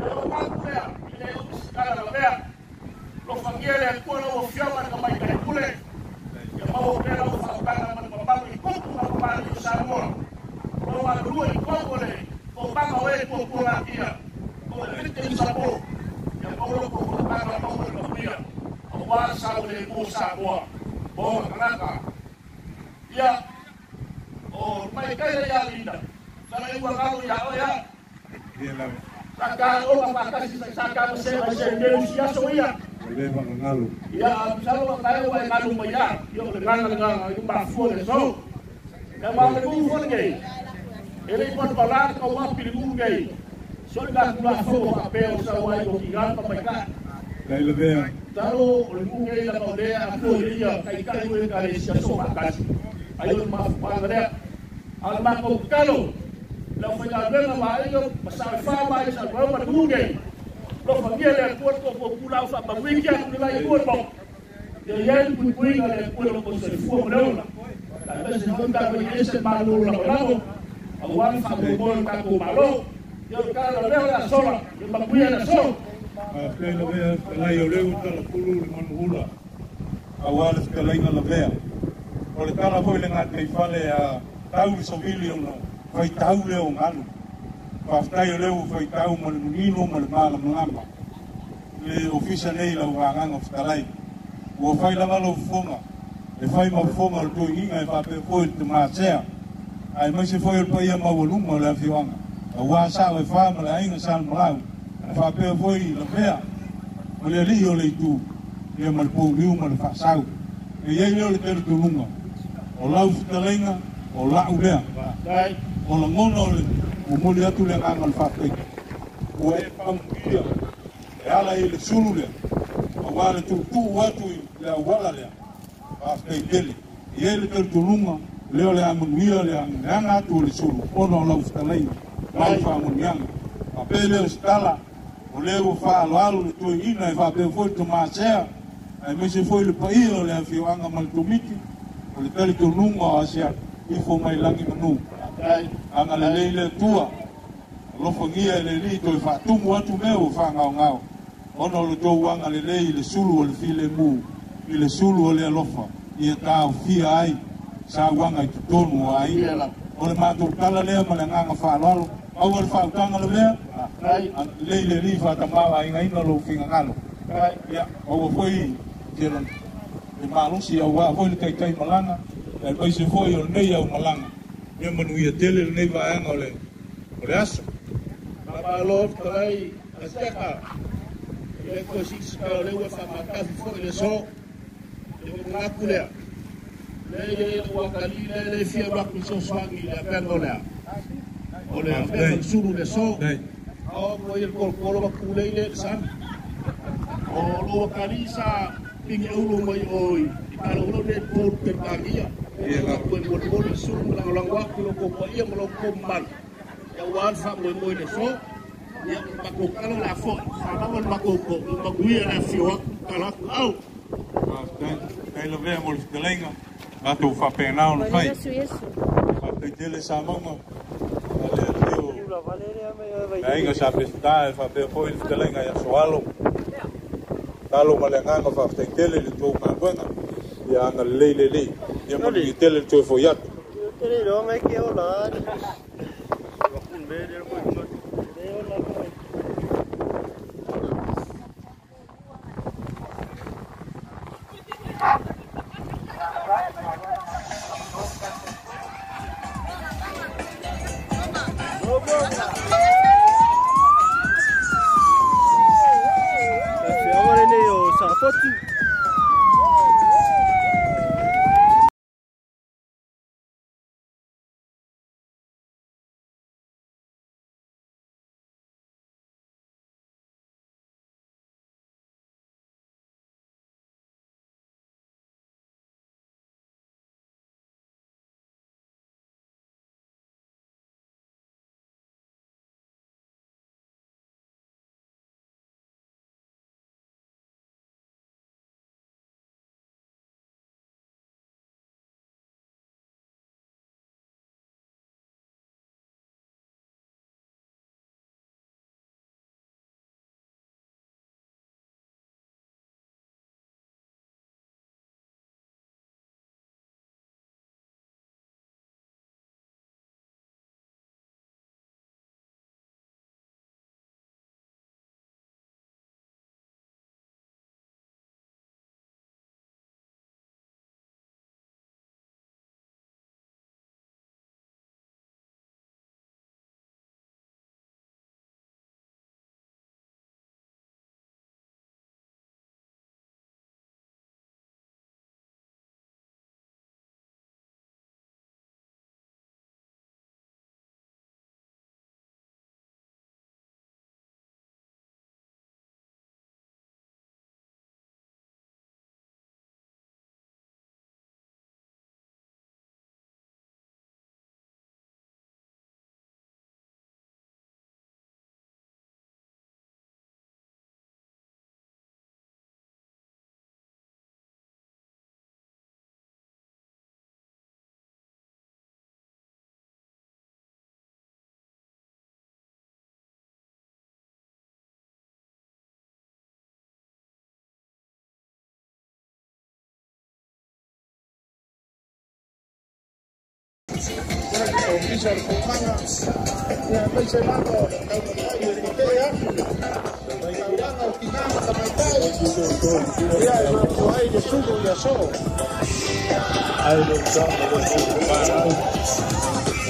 Ia o maku lea i le usi tala lavea. Lofagia le Atua lau afioga i le tamaitai pule. Ia maua pea lau faautaga ma le mamalu i tupu ma mamali o Samoa. O lau galulue i totonu o le fonotaga o e tuatuagatia. O le vite i Sapo. Ia maua lau faautaga maua le manuia. Aua le saogalemu o Samoa. Ma ona tagata. Ia, o mai kai le ia linda. Sana i ua galo ia oe a. Sa ka ola whakasi sa ka se mai se ne si aso ia. O le vagagalu. Ia, salo wa kai wa galu mai ia. Ia o le ganga le ganga i ma fua le so. Ia ma le ku fo le. E le pa pa la ka wa pili mu ngai. So le ga kula fo wa pe o sa wa i o ki ga pa mai ka. Lai lavea. Talo o le mu ngai la ka o le a ko ia kai kai we ka le si aso whakasi. Ai o ma fu pa le. Al ma ko kalo. Lau whai ma aiga, ma sa wha mai sa rau ma mu ngai. Lo whangia le atua ko ko kula o wha wiki aku le lai ua mo. Ia ia pui pui nga le atua lo ko se fua mo leona. La pese honda ko i ese malo la malamo. A wan wha mo mo ta ko malo. Ia o kala leo la sola, ia mapuia la sola. Faafetai lavea fetalai o lea ua talafulu le manuhula auā le fetalaiga lavea. O le tala foi le gataifale a tau le savili ona faitau lea o galu. Faafetai o lea ua faitau ma le manino ma le malamalama le ofisa nei lau vagaga fetalai. Ua fai lava lou fofoga e fai ma fofoga o le toegiga e faapea foi le tamasea ae maise foi o le paia maualuga o le afioaga auā sa'o e fa ma le aiga sa le malau e faapea foi lavea ma le alii o le itu ia ma le pouliu ma le faasau. E iai lea o le talitonuga o lau fetalaiga o la'u lea o lagona o le momoli atu le agaga o le faafetai ua e pamuia e ala i le sulu lea auā le tuutuu atu i le auala lea. Faafetai tele e iai le talitonuga lea o le amanuia le aga atu o le sulu ona o lau fetalaiga lau faamanuiaga. Faapea lea o se tala o lea ua faaaloalo le toeaina e faapea foi le tamasea aemaise foi le paia o le afioaga ma le tomiti o le talitonuga o asia ifo mai lagi manu. Agalelei le Atua alofagia e le Alii toe faatumu atu mea ua faagaogao ona o le tou agalelei i le sulu o le filemu i le sulu o le alofa ia taofia ai sauaga i totonu o aiga. O le matou tala lea ma le agaga faaaloalo aua le faautaga lavea lelei le Alii faatamāvaigaina lou finagalo. Ia aua foi le malosi auā foi le taitai malaga aemaise foi o lenei au malaga. Ia manuia tele lenei vaega o le aso. Malo fetalai Asiaka. Le ko sisi ka o le ua whamatafi foi le so. Le ko ngaku lea. Le ye ua kali le le fia waku so swangi le apengo lea. O le apengo sulu le so. O ko i kolo kolo wa kulei le sami. O lo kali sa pingi ulu mai oi. I kalo ulo le ko te tangia. Ia ko mo mo le sulu la lang waku lo ko ia mo lo ko mal. Ia wan fa mo mo le so. Ia mako kalo la fo. Fa mo mako ko maguia la fio kala au. Faafetai lavea mo le fetalaiga matou faapena ona fai. Faafetai tele Samoga le afio le aiga sa peseta e faapea foi le fetalaiga ia Soalo. Talo ma le agaga faafetai tele i le tou galuega ia agalelei lelei ia manuia tele le toe foi atu. Safotu. Ofisa o le Komaga, ia aemaise lava o le taumafai e tetee atu tauaga o tinā ma tamaitai, ia e mafua ai le sulu i aso.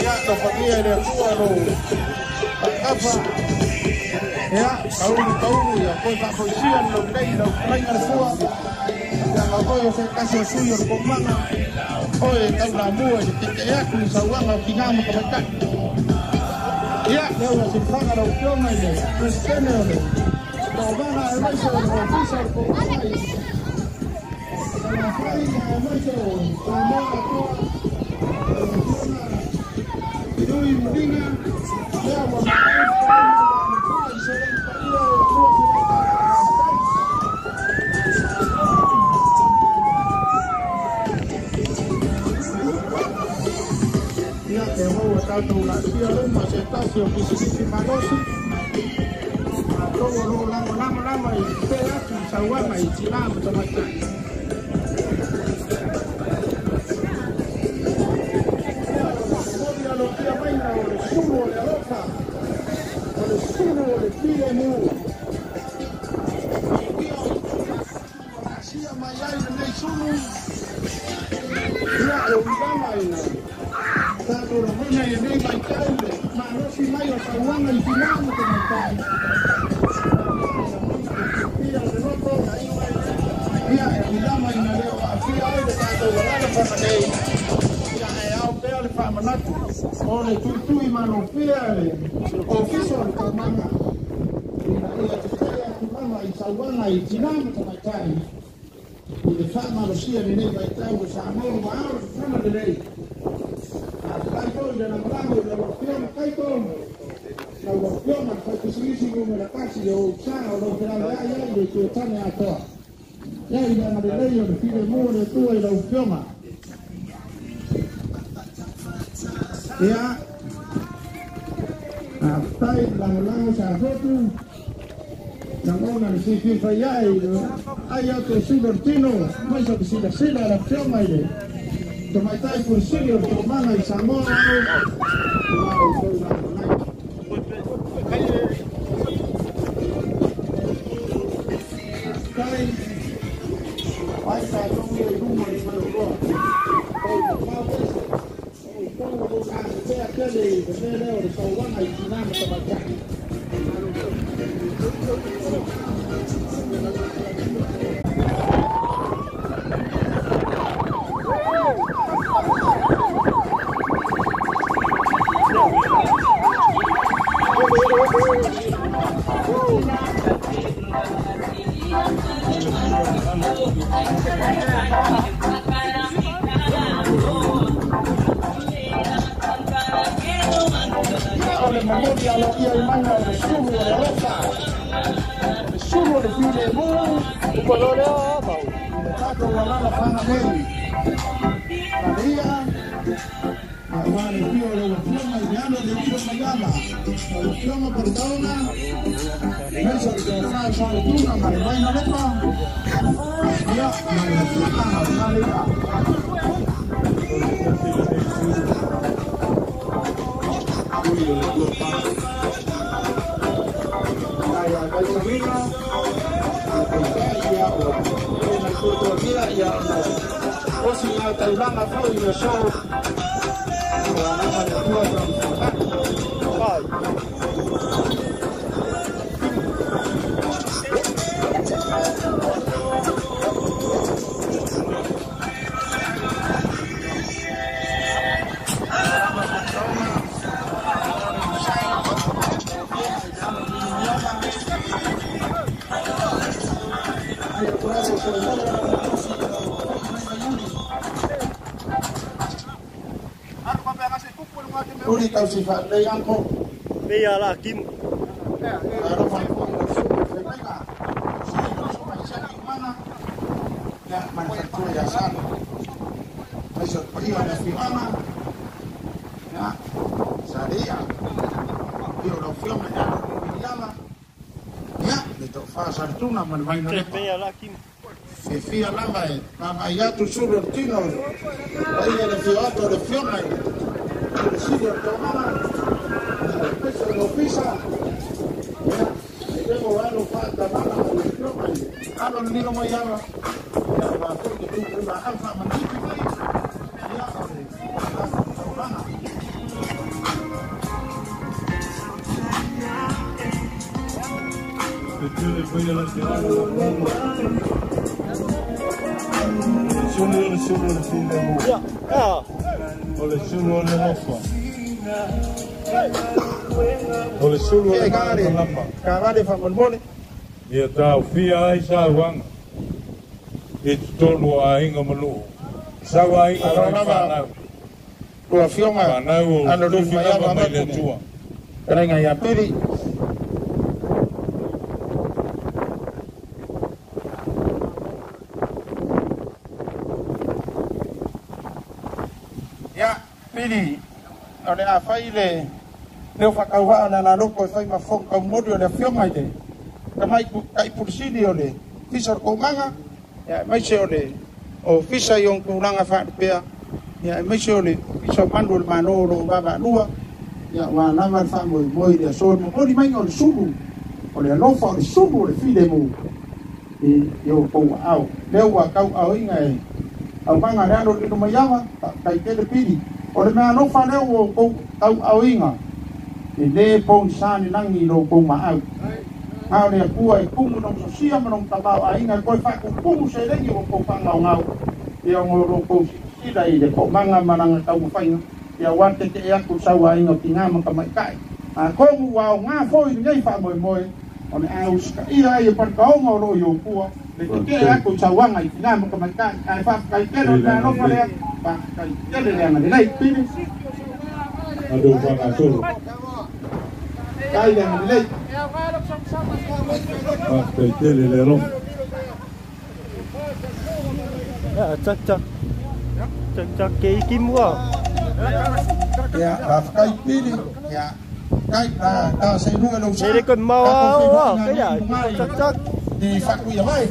Ia tofagia i le Atua lou faakafa, ia taulu taulu ia koe faafoisia le laulelei i lau fetalaiga le fua, ia gaooi o se tasi o sui o le Komaga, oe taulamua i le tetee atu i sauaga o tinā ma tamaitai. Ia, lea ua silafaga lau Afioga i le Peresetene o le Toomaga aemaise o le Ofisa o le Komaga i Salafai aemaise o Samoa atoa, lau Afioga Ilui Muliga, lea ua maea le fetalai mai ia Matua i seleni paia e $200. Faafetai. Ia, e maua tatou laasia luma se tasi o pisinisi malosi. Matou o loo lagolago lava i tetee atu i sauaga i tinā ma tamaitai. Ia, o le momoli aloaia maina o le sulu o le alofa, o le sulu o le filemu. Ia, o laasia mai ai lenei sulu, ia, e ui lava ina tatou lagona i lenei vaitau le malosi mai o sauaga i tinā ma tamaitai. Ia o le loto, ia, e ui lava ina le o aafia ai le tatou alaalafaga nei, ia, e ao pea le faamanatu o le tuitui malofia le Ofisa o le Taumaga ina ia tetee atu lava i sauaga i tinā ma tamaitai i le faamalosia lenei vaitau o Samoa ua ao le fafana lelei. Faafetai foi i le lagolago i lau Afioga Taito, lau Afioga le faipisinisi numera 1 o Usa o lou felaveai ai le itu tane atoa. Ia i le agalelei o le filemu o le Atua i lau Afioga. Ia, faafetai le lagolago sa fotu, lagona le fifi fai ai, ai atu e sulu o le tino, mai sa silasila le Afioga i le tamaitai Pulisili o le Toomaga i Samoa ao, la outou lagolago. Faafetai, ai tatou ia i luma o le faleoloa. O mamao ese, o outou o loo tasetea tele i le mea lea o le sauaga i tinā ma tamaitai. Ia, o le momoli aloaia i maina o le sulu o le alofa, le sulu o le filemu, i le tatou alaalafaga nei. Maria, aua le afio o lau Afioga i le alo o le Afioga Iala, lau Afioga Paletaoga, aemaise o le tofa o Saletuna ma le Vainalepa, ia, ma le afioaga o Saleia. Ai a Vaisalina, a peitai, ia, o ena tuatuagia, ia, ona osi ngā taulaga foi i le aso, o alama le Atua tausaga. Uli tau si whaalei anko. Pea la kim. Alofa i foi lau susu fetalaiga. Sui o suma i saki mana. Ia, ma le faletua ia Salo. Aemaise o le paia o le afioaga. Ia, Salia. Ia o lau Afioga i alo o Miliama. Ia, le toafa Saletuna ma le Vainalepa. Pea la kim. Fiafia lava e vaavaai atu sulu o le tino, paia le afio atu o le Afioga i le Le sili o le taumaga, aemaise o le ofisa, ia, e le o alo faatalala ma le afioga i le alo le lilo mai ala, ia, aua foi le tupulaau faamanifi mai, ia, o le tatou taulaga. Sulu sulu le filemu. O le sulu o le lofa. O le sulu o le lapa. Kagale faamolemole. Ia taofia ai sauaga i totonu o aiga ma nuu. Sauaiga o fanau. Ua afioga fanau o tofi lava mai le Atua. Fetalaiga ia Pili. Ia, Pili, o le a fai le leo faakauvaa o le alaloko e fai ma fofoga taumoli o le afioga i le tamai taipulisili o le Ofisa o le Koumaga, ia aemaise o le Ofisa i ona tulaga faalupea, ia aemaise o le Ofisa o Malu o le Malo o lo o vaavaalua, ia ua lava le faamoemoe i le aso e momoli maiga o le sulu, o le alofa o le sulu o le filemu i outou aao. Lea ua tauaaoina e aumaga le alo o le Lilomaiava, faafetai tele Pili. O le mea alofa lea ua outou tauaaoina, e lē pogisa le lagi i lo outou maau. A o le Atua e tumu lona sosia ma lona tamaoaiga e toe faatutumu seleni ua outou faagaogao, ia ona o lo outou silasila i le toomaga ma lana taumafaiga, ia aua le tetee atu i le sauaina o tinā ma tamaitai. Atonu ua aoga foi lenei faamoemoe, o le a usitaia ai e paletaoga o lo o i ou tua, le tetee atu i sauaga i tinā ma tamaitai. Ae faafetai tele o le mea alofa lea, faafetai tele le agalelei. Pili. Tai le agalelei. Faafetai tele le alofa. Ia, chak chak. Chak chak ke iki mua. Ia, faafetai Pili. Ia, kai la ta se lua lo sa. Ele koe maua au, kaya, chak chak. Di fakuia mai.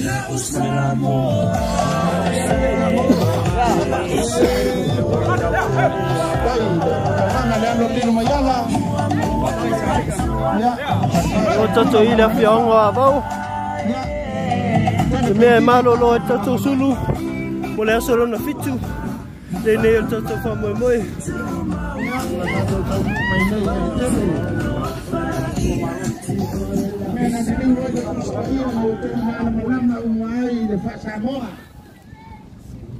O tatou i le afioaga o Avao. Le mea e malolo ai le tatou sulu mo le aso lona 7 lenei o le tatou faamoemoe.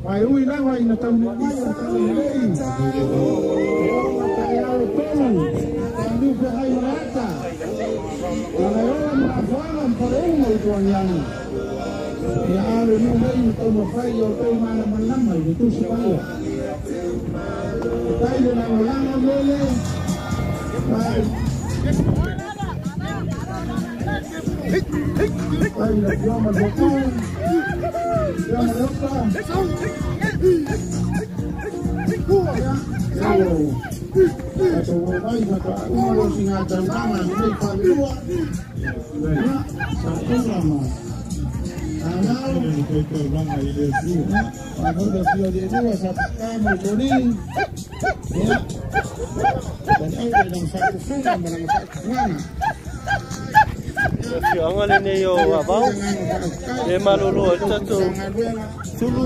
Vai ui lava ina taunuu mai o le talalelei e ola taeao tonu talu feagai ma le ata ona e ola ma lafoaga ma faleuga i tuagiagi ia a le nuu nei ma taumafai o tou malamalama i le Tusi Paia e tai le lagolago mele tai tai le afioga le fotu Afioaga lenei o Avao le malolo ai le tatou sulu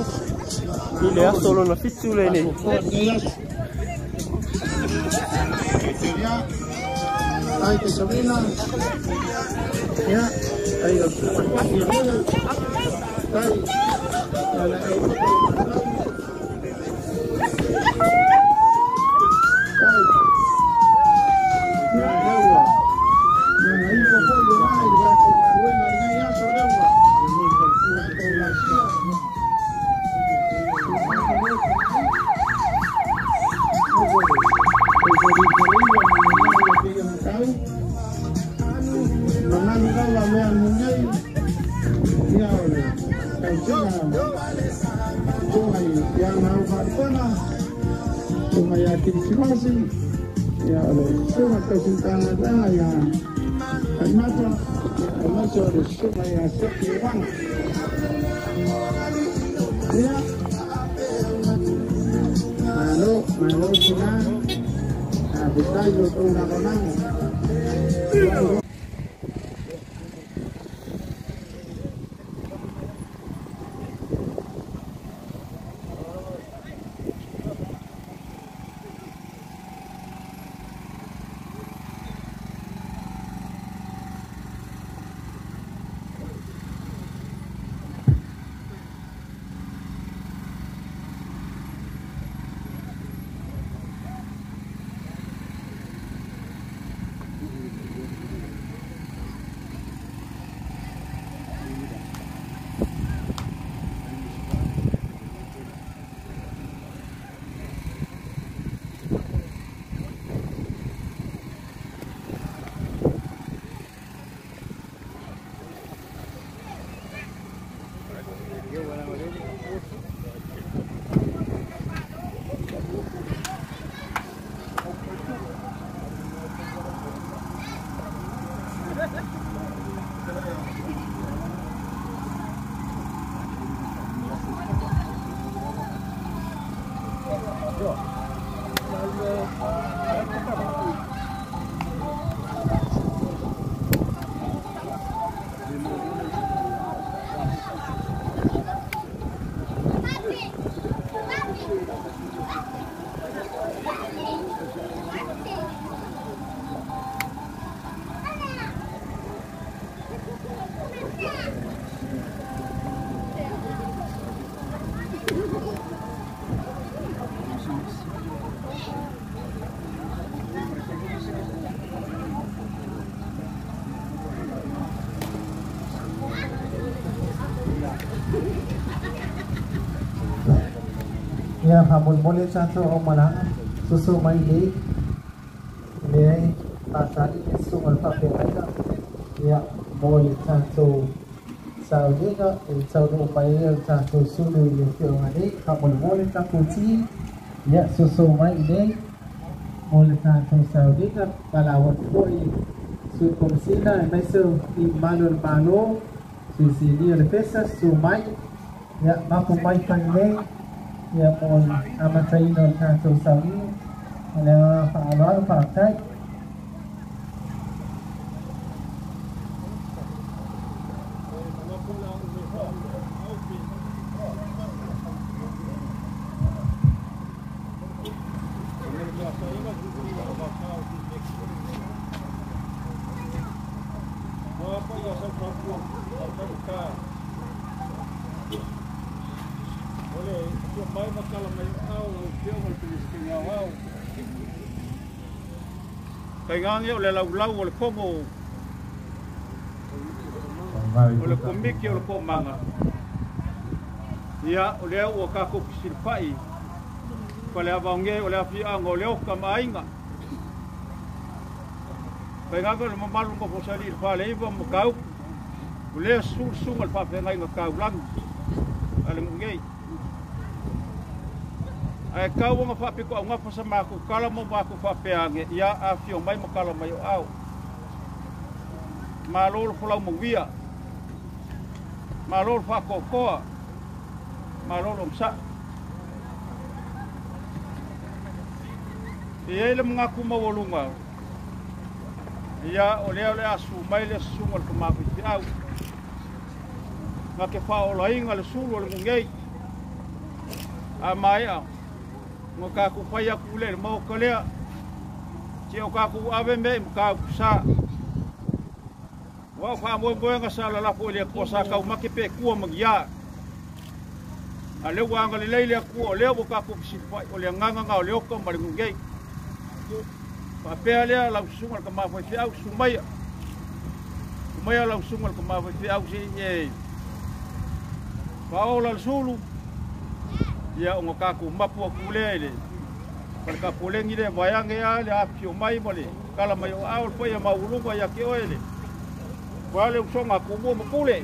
i le aso lona 7 lenei. Ya faamolemole tatou aumalaga soso mai lei leai fasali le susuga o le faafeagaiga ia mo le tatou sauliga e taunuu mai ai o le tatou sulu i le afioaga nei faamolemole tatou ti ia soso mai i mo le tatou sauliga palau atu foʻi sui komisina e maise i mamalu o le Malo Suisini o le pesa su mai ia mapu mai fanei ia mo le amataina o le tatou sauni o le agaga faaaloalo faafetai. Kaigange o le laulau o le komo o le komiki o le komanga ia o le ua kako pisilpai pale avange o le afianga o le oka mainga kaigange o le mamalu ma fosali le faleiva ma kau o le sulsunga le faafeagaiga kaulagi a le gugei ae kauaga faapitoaugafa sa makou kala mo makou faapeage ia afio mai ma kala mai o ao malo le folau mauia malo le faakoakoa malo le omasaʻi e iai le magaku maualuga ia o lea o le asu mai le susuga le tamafaifeau na ke faaolaina le sulu o le gugei a maea ngo ka ku fai aku le mo ka lea ti o ka ku ave me ka ku sa wa fa mo mo nga sa la la fo le ko sa ka ma ke pe ku ma ya a le wa nga le le ku o le o ka ku si fa o le nga nga o le o ka ma le ngei pa pe le la su ka ma fo fi au su mai mai la su ka ma fo fi au si e fa o la sulu ia o ka ku mapu aku le le pale ka polengi le vaiange a le afio mai ma le kala mai o ao le paia mauluga ia ke oe le ua le usoga kumua ma pule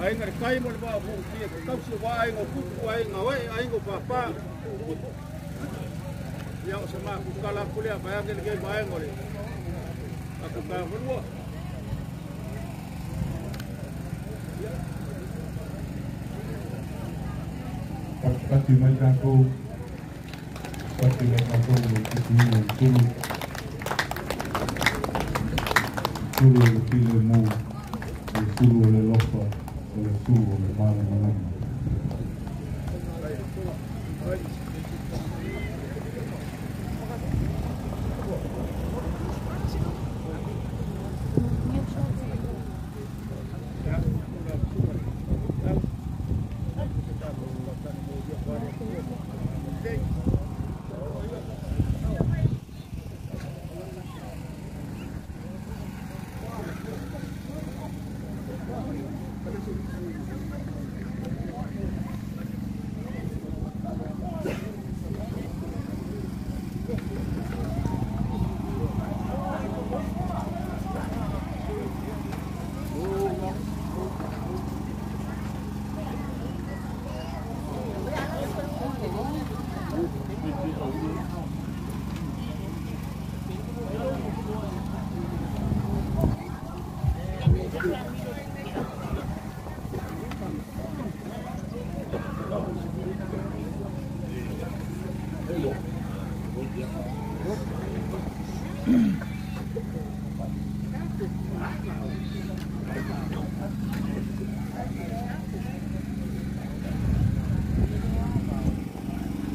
aiga le kai ma le vaafoutia ka tausi uā aiga o pupu aiga oe aiga o pāpā ia o sa maku kala aku lea vaiange lenei vaega o le aku tafanua. Pati mai tātou, pati mai tātou le tutuina o tulu, tulu o le pile mou, le sulu o le lofa, o le sulu o le malamalama.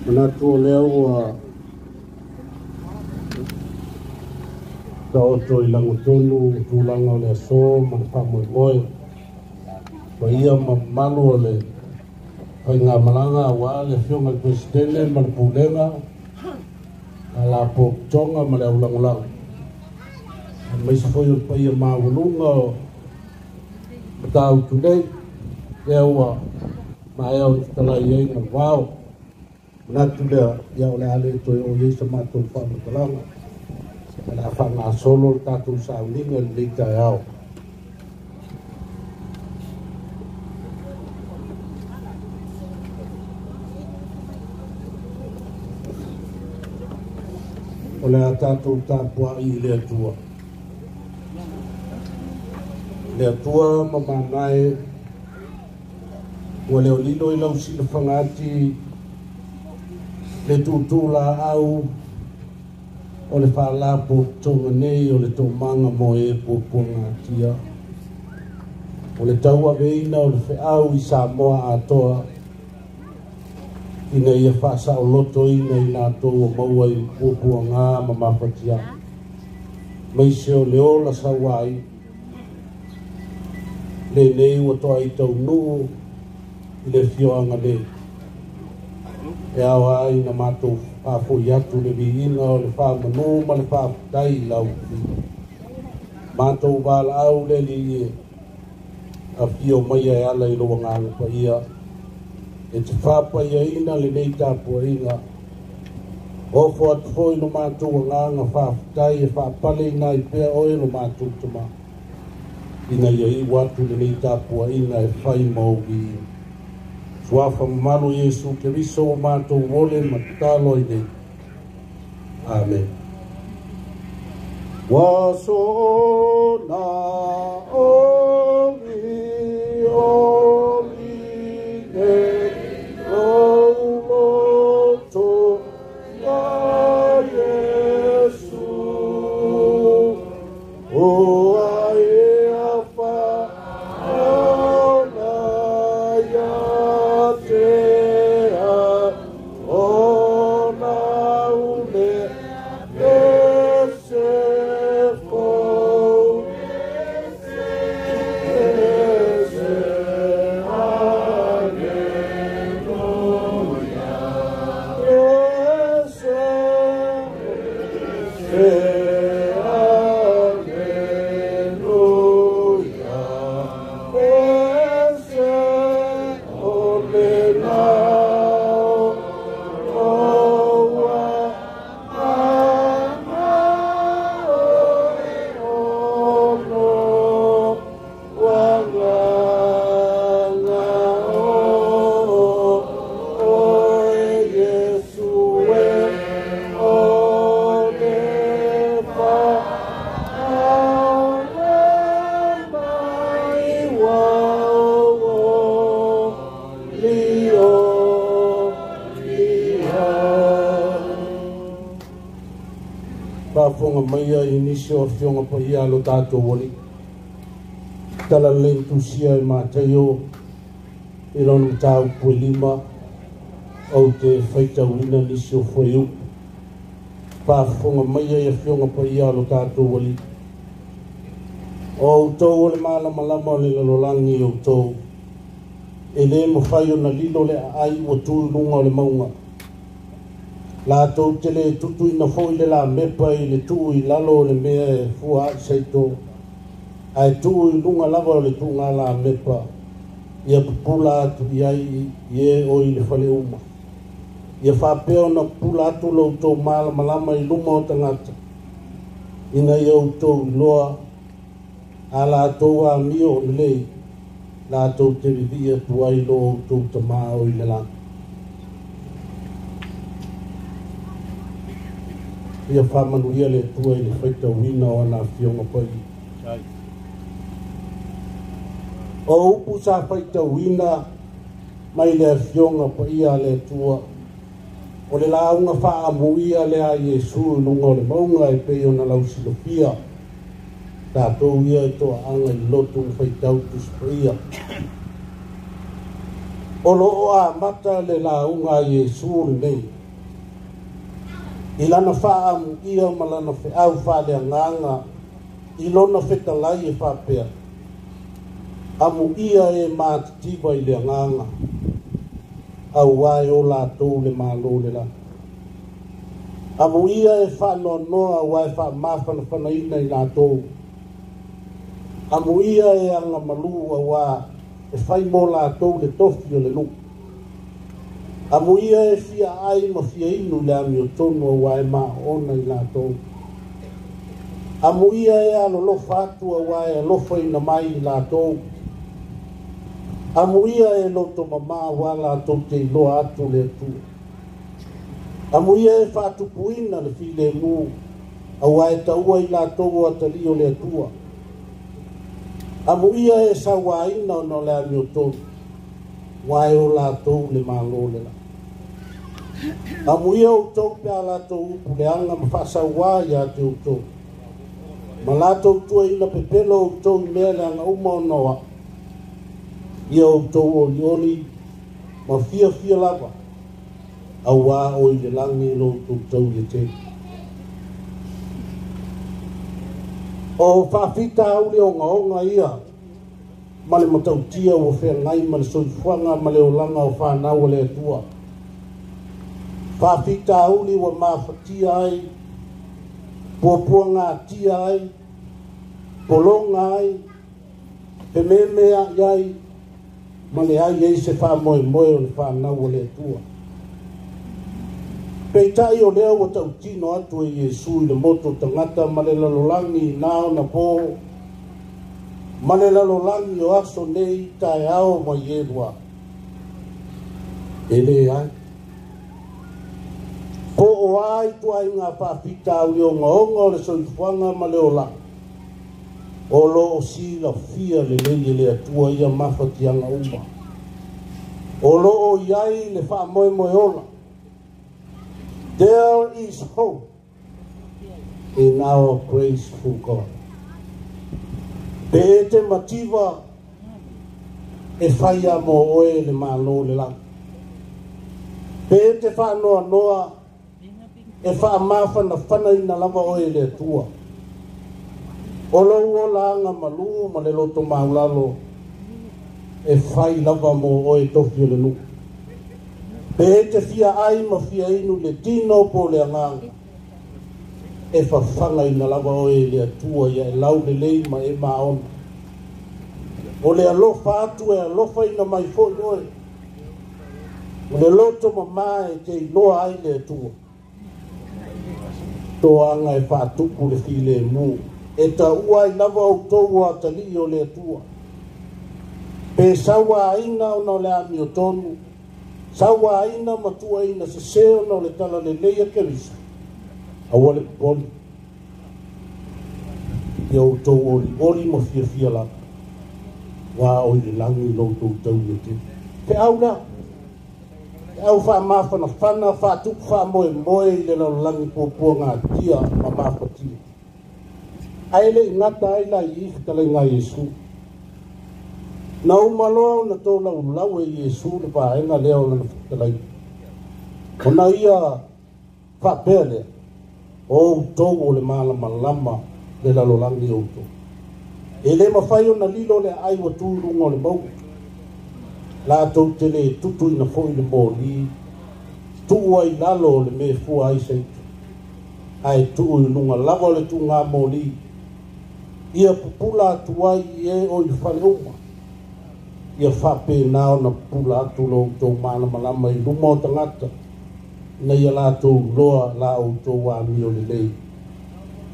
Manatu o lea ua taoto i lagotonu tulaga o le aso ma le faamoemoe paia ma mamalu o le faigamalaga auā le afioga i le Peresetene ma le Pulega a lapototoga ma le aulagolago aemaise foi o le paia maualuga o matautu nei lea ua maea o i fetalai ai ma le vao. Manatu lea ia o le a le toe o iai sa matou faamatalaga o le a faagasolo le tatou sauniga i lenei taeao. O le a tatou tapua'i i le Atua. Le Atua ma manae ua leo lilo i lau silafagati le tūtū laau o le faalapotopotoga nei o le toomaga mo e puapuagatia. O le tauaveina o le feau i Samoa atoa ina ia faasaolotoina i latou o maua i puapuaga ma mafatia. Maise o le ola sauai lenei ua toai taunuu i le fioaga nei. E aoa ai na matou faafoi atu le viiga o le faamanū ma le faafetai i lau matou valaau le alii e afio mai e ala i lou agaga paia e te faapaiaina lenei tapuaiga. Ofo atu foi lo matou agaga faafetai e faapaleina ai pea oe lo matou tama ina ia iu atu lenei tapuaiga e fai ma ou viiga. Suafa mamalu Iesu Keriso ua matou ole ma tatalo ai nei. Amen. Ua soona oli oli nei lou loto ia Iesu. O ai a whaona ia te a ona ule ese fou ese aleluia ese aleluia ese o le lao oa aga o ono wagaga o oe Iesu e o le whaona mai wa o li o lia. Faafofoga maia i nisi o afioga paia a lo tatou alii. Tala lelei tusia e Mataio i lona mataupu e 5 ou te faitauina nisi o fuaiupu. Faafofoga maia i afioga paia a lo tatou alii. O outou o le malamalama o le lalolagi i outou. E lē mafai ona lilo le aai ua tu i luga o le mauga. Latou te le tutuina foi le lamepa i le tuu i lalo o le mea e fua ai saito. Ae tuu i luga lava o le tuuga lamepa ia pupula atu i ai i e o i le fale uma. Ia faapea ona pupula atu lo outou malamalama i luma o tagata ina ia outou iloa a latou amio o lelei latou te vivii atu ai lo outou tamā o i le lagi. Ia faamanuia le Atua i le faitauina o ana afioga paia. O upu sa faitauina mai le afioga paia a le Atua o le lauga faaamuia le a Iesu i luga o le mauga e pei ona lausilafia tatou ia e toaaga i lotu ma faitau tusi paia. O loo amata le lauga a Iesu lenei i lana faaamuia ma lana feau faaleagaga i lona fetalai e faapea: amuia e matitiva i le agaga auā e o latou le Malo le lagi. Amuia e faanoanoa auā e faamafanafanaina i latou. Amuia e agamalu auā e fai mo latou le tofi o le nuu. Amuia e fia ai ma fia inu le amiotonu auā e maaona i latou. Amuia e alolofa atu auā e alofaina mai i latou. Amuia e loto mamā auā latou te iloa atu le Atua. Amuia e faatupuina le filemu auā e taua i latou o atalii o le Atua. Amuia e sauaina ona o le amiotonu, ua e o latou le Malo o le lagi. Amuia outou pe a latou upu leaga ma faasauā ia te outou, ma latou tuuaiina pepelo outou i mea leaga uma ona o au. Ia outou olioli ma fiafia lava, auā o i le lagi lo outou tauli e tele. O faafitauli ogaoga ia ma le matautia ua feagai ma le soifuaga ma le olaga o fanau a le Atua. Faafitauli ua mafatia ai, puapuagatia ai, pologa ai, fememeai ai, ma leai ai se faamoemoe o le fanau a le Atua. Peitai o lea ua tautino atu e Iesu i le motu o tagata ma le lalolagi na ona po, ma le lalolagi o aso nei taeao ma ielua. E leai. Po o a ituaiga faafitauli ogaoga o le soifuaga ma le olaga, o lo o silafia lelei e le Atua ia mafatiaga uma. O lo o i ai le faamoemoe ola. There is hope in our graceful God. Pe e te mativa e whaia mō oe le Malo le lagi. Pe e te whaanoanoa e whaamawhanawhana ina lava oe le Atua. O lou olaga malū ma le loto maulalo e fai lava mō oe tofi o le nuu. Pe e te fia ai ma fia inu le tino po le agaga, e fafagaina lava oe le Atua ia e laulelei ma e maona. O le alofa atu e alofaina mai foi oe. O le loto mamā e te iloa ai le Atua. Toaga e faatupu le filemu. E taua ai lava outou o atalii o le Atua. Pe sauaina ona o le amiotonu, sauaina ma tuuaiina sesē ona o le talalelei a Keriso, aua le popole. Ia outou olioli ma fiafia lava, ua o i le lagi lo outou tauli e tele. Feau lea, feau faamafanafana, faatupu faamoemoe i le lalolagi puapuagatia ma mafatia. Ae le i gata ai la i i fetalaiga a Iesu. Na uma loa ona tolaulau e Iesu le vaega lea o lana fetalaiga. Ona ia faapea lea, o outou o le malamalama le lalolagi outou. E le mafai ona lilo le aai ua tu i luga o le mauga. Latou te le tutuina foi le moli, tuu ai lalo o le mea e fua ai se itu. Ae tuu i luga lava o le tugā moli, ia pupula atu ai i e o i le fale uma. Ia faapena ona pupula atu lo outou malamalama i luma o tagata, ina ia latou iloa la outou amio lelei,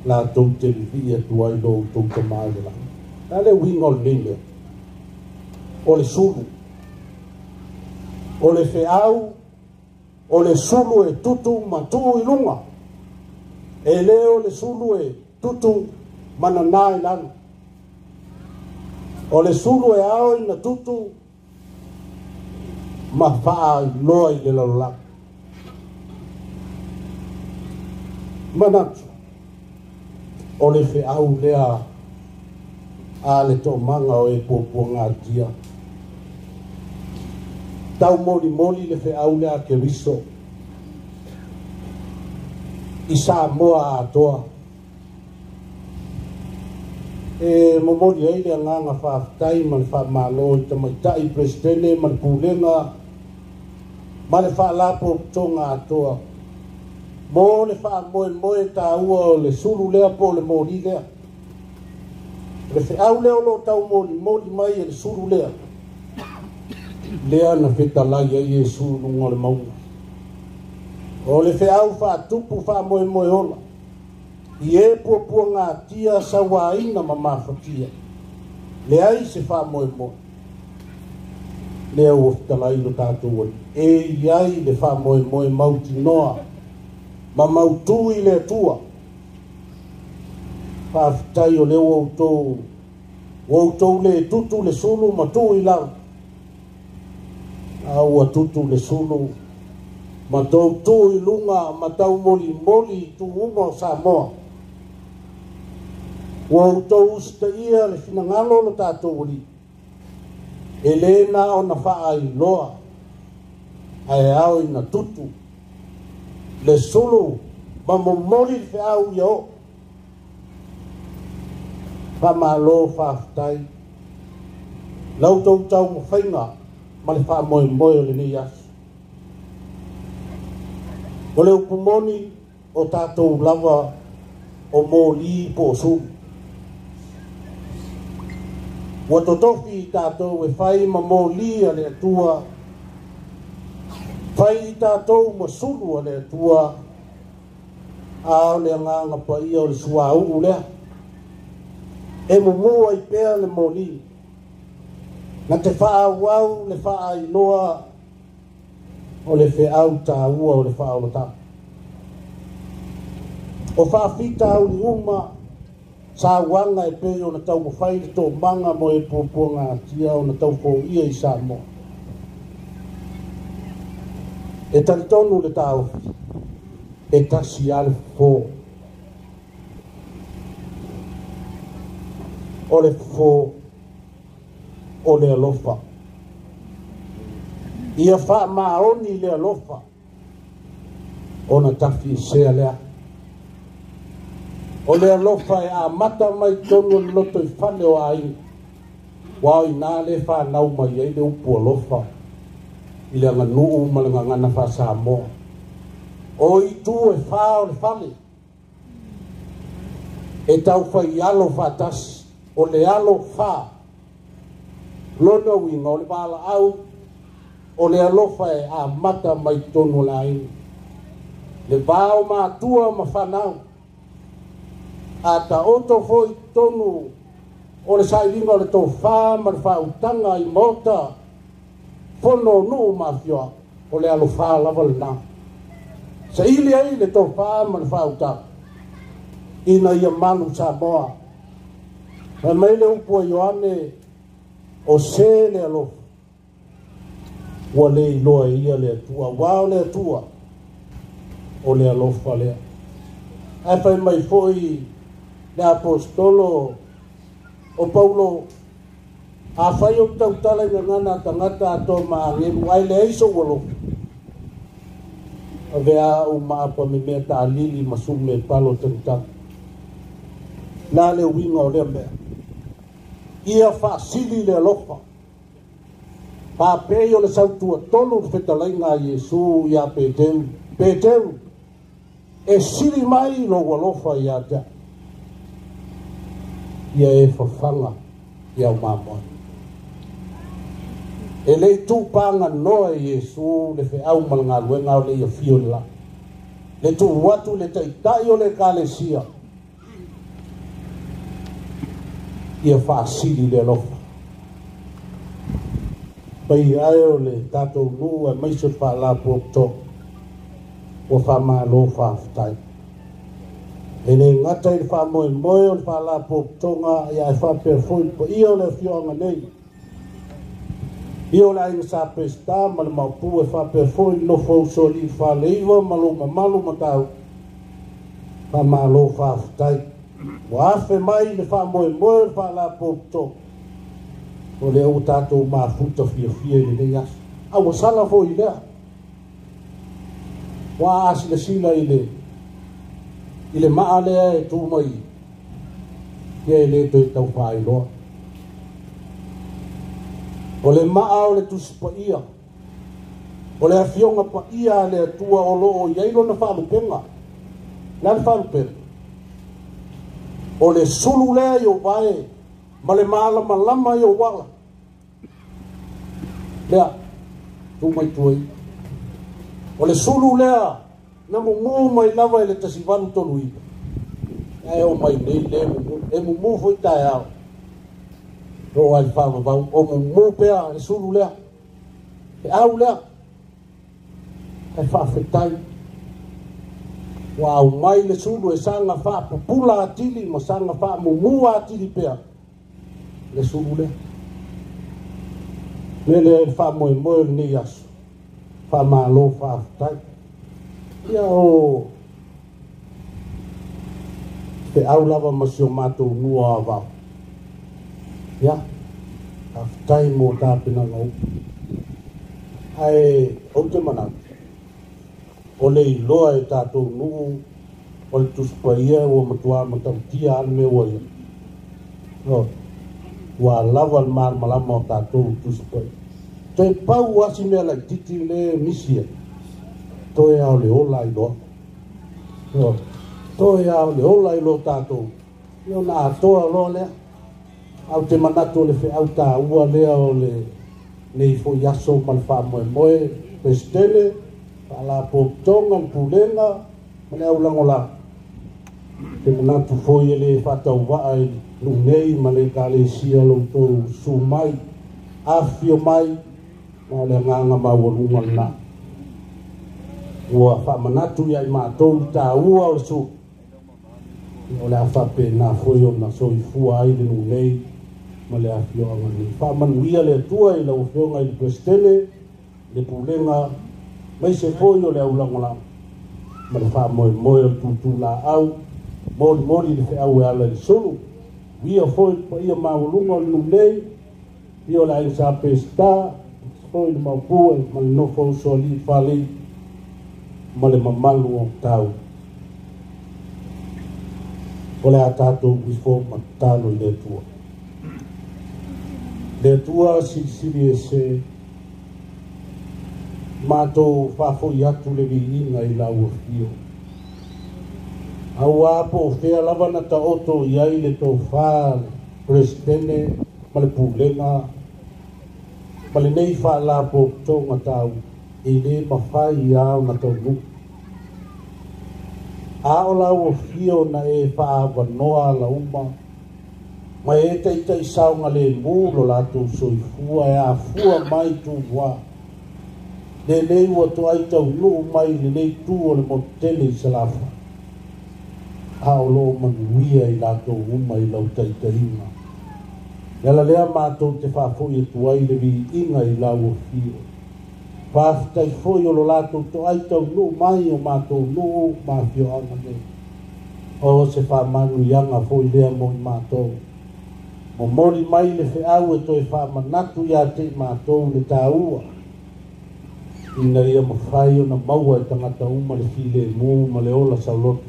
latou te vivii atu ai lo outou Tamā i le lagi. O le a le uiga o lenei mea? O le sulu. O le feau, o le sulu e tutu ma tuu i luga. E le o le sulu e tutu ma nanā i lalo. O le sulu e ao ina tutu ma faailoa i le lalolagi. Manatu, o le feau lea a le toomaga o e puapuagatia. Taumolimoli le feau lea a Keriso i Samoa atoa. E momoli ai le agaga faafetai ma le faamalo i tamaitai Peresetene ma le Pulega ma le Faalapotopotoga atoa mo le faamoemoe taua o le sulu lea po o le moli lea. O le feau lea o lo o taumolimoli mai e le sulu lea, lea na fetalai ai Iesu i luga o le mauga. O le feau faatupu faamoemoe ola, i e puapuagatia sauaina ma mafatia, leai se faamoemoe. Lea ua fetalai lo tatou Alii, e i ai le faamoemoe mautinoa ma mautū i le Atua. Faafetai o lea ua outou Ua outou lē tutu le sulu ma tuu i lalo, a ua tutu le sulu ma tou tuu i luga ma taumolimoli i itu uma o Samoa. Ua outou usitaia le finagalo o lo tatou Alii, e lē na ona faailoa ae ao ina tutu le sulu ma momoli le feau ia oo. Faamalo faafetai la outou taumafaiga ma le faamoemoe o lenei aso. O le upu moni o tatou lava o moli po o sulu. Ua totofi i tatou e fai ma moli a le Atua, fai i tatou ma sulu a le Atua, a o le agaga paia o le suauu lea e mumu ai pea le moli na te faaauau le faailoa o le feau taua o le faaolataga. O faafitauli uma sauaga e pei ona taumafai le toomaga mo e puapuagatia ona taufoia i Samoa. E talitonu le taofi, e tasi lava le fofo. O le fofo o le alofa. Ia faamaoni le alofa ona tafiesea lea. O le alofa e amata mai totonu o le loto i fale o aiga, ua o ina le fanau mai ai le upu alofa i le aganuu ma le gagana faa-Samoa. O itu e fa o le fale, e taufai alo faatasi, o le alo fa. Lona uiga o le valaau o le alofa e amata mai totonu o le aiga. Le va o matua ma fanau, a taoto foi totonu o le sailiga o le tofa ma le faautaga i maota, fono o nuu ma afioaga, o le alofa lava lena. Saili ai le tofa ma le faautaga ina ia malu Samoa. Fai mai le upu a Ioane, o se le alofa, ua le iloa e ia le Atua, aua o le Atua, o le alofa lea. Ae fai mai foi le apostolo o Paulo, afai ou te tautala i gagana a tagata atoa ma agelu, ae leai sou alofa, avea au ma apa memea taalili ma sume palo tagitaga. La le uiga o lea mea, ia faasili le alofa. Faapei o le sautuatonu le fetalaiga a Iesu ia Peteru, Peteru, e sili mai lou alofa ia te au, ia e fafaga i au mamoe. E le i tuupaganoa e Iesu le feau ma le galuega o le i afio i le lagi, le tuu atu i le taitai o le Ekalesia ia faasili le alofa. Paia e o le tatou nuu aemaise o le Faalapotopotoga, ua faamalo faafetai. E le gata i le faamoemoe o le Faalapotopotoga, ae faapea foi le paia o le afioaga nei, ia o le aiga Sa Peseta ma le Maopu, e faapea foi le nofo usoalii Faleiva ma lou mamalu matau. Faamalo faafetai. Ua afe mai le faamoemoe o le Faalapotopotoga, o lea ua tatou mafuta fiafia i lenei aso. A ua sala foi lea, ua asilasila i le maa lea e tu mai, ia e le toe tau faailoa. O le maa o le Tusi Paia, o le afioga paia a le Atua o loo i ai lona faalupega. Le a le faalupega? O le sulu lea i ou vae ma le malamalama i ou ala. Lea, tu mai tua i. O le sulu lea na mumu mai lava i le 1839. Ae o mai nei le mumu, e mumu foi taeao. O ai faavavau, o mumu pea le sulu lea, e au lea, e faafetai. Ua au mai le sulu e saga faapupula atili ma saga faamumu atili pea. Le sulu lea. Le lea le faamoemoe o lenei aso, faamālō faafetai. Ia o feau lava ma si o matou nuu o Avao. Ia, faafetai mo tapenaga uma. Ae ou te manatu, o le iloa e tatou nuu o le Tusi Paia ua matuā matautia lava le mea ua i ai. Ioe, ua lava le malamalama o tatou i Tusi Paia. Toe pau lava si mea laitiiti lea e misi ai, toe lava o le ola ai loa. Ioe, toe lava o le ola ai loa tatou, ia ona atoa loa lea. Ae ou te manatu o le feau taua lea o lenei foi aso ma le faamoemoe, Peresetene, Faalapotopotoga, le Pulega ma le au lagolago. Ou te manatu foi e le faatauvaa i nuu nei ma le Ekalesia lo outou susu mai, afifio mai, ma o le agaga maualuga lena. Ua faamanatu ia i matou le taua o le sulu, o le a faapena foi ona soifua ai le nuu nei ma le afioaga nei. Faamanuia le Atua i lau Afioga i le Peresetene, le Pulega, aemaise foi o le au lagolago ma le faamoemoe o le tūtūlaau, molimoli le feau e ala i le sulu. Uia foi le paia maualuga o le nuu nei, ia o le Aiga Sa Peseta, aemaise foi le Maopu ma le nofo a Usoalii Falei ma le mamalu o tau. O le a tatou ifo ma tatalo i le Atua. Le Atua silisili ese, matou faafoi atu le viiga i lau afio. Auā po o fea lava na taoto i ai le tofa a le Peresetene ma le Pulega ma lenei Faalapotopotoga taua, e le mafai lava ona taunuu. A o lau afio na e faaavanoa ala uma ma e taitai saogalemu lo latou soifua e afua mai Tumua, lenei ua toai taunuu mai lenei tu o le motu tele i Salafai, a o lo o manuia i latou uma i lau taitaiga. E ala lea matou te faafoi atu ai le viiga i lau afio. Faafetai foi o lo latou toai taunuu mai o matou nuu ma afioaga nei. O se faamanuiaga foi lea mo i matou. Momoli mai le feau e toe faamanatu ia te i matou le taua ina ia mafai ona maua e tagata uma le filemu ma le ola saoloto,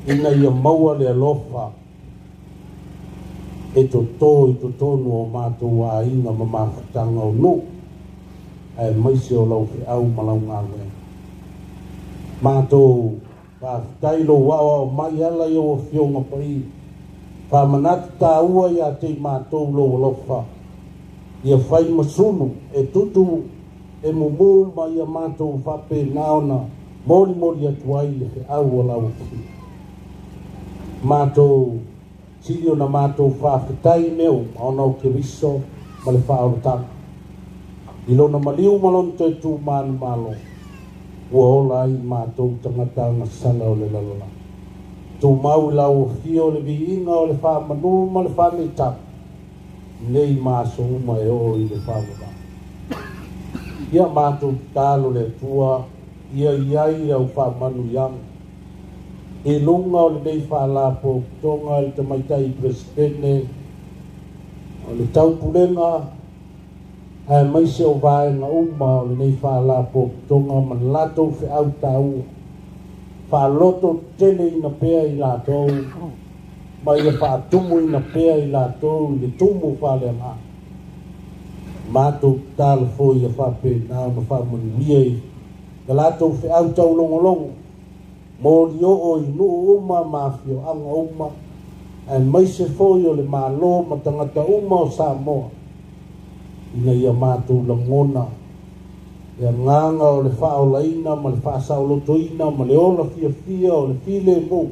ina ia maua le alofa e totō i totonu o matou aiga ma mafutaga o nuu, aemaise o lau feau ma lau galuega. Matou faafetai lou aoao mai ala i ou Afioga Paia. Faamanatu taua ia te i matou lou alofa, ia fai ma sulu e tutu e mumu ma ia matou faapena ona molimoli atu ai le feau o lau Afioga. Matou sili ona matou faafetai i mea uma ona o Keriso ma le faaolataga. I lona maliu ma lona toe tu manumalo, ua ola ai matou tagata agasala o le lalolagi. Tumau i lau afio le viiga o le faamanu ma le faaleitau, nei ma aso uma e oo i le faavavau. Ia matou tatalo le Atua ia i ai au faamanuiaga i luga o lenei Faalapotopotoga i le Tamaitai Peresetene o le Taupulega aemaise o vaega uma o lenei Faalapotopotoga ma le latou feau taua. Faaloto teteleina pea i latou ma ia faatumuina pea i latou i le tumu faaleagaga. Matou tatalo foi ia faapena ona faamanuia i le latou feau taulogologo, molioo i nuu uma ma afioaga uma, aemaise foi o le Malo ma tagata uma o Samoa, ina ia matou lagona le agaga o le faaolaina ma le faasaolotoina ma le ola fiafia o le filemu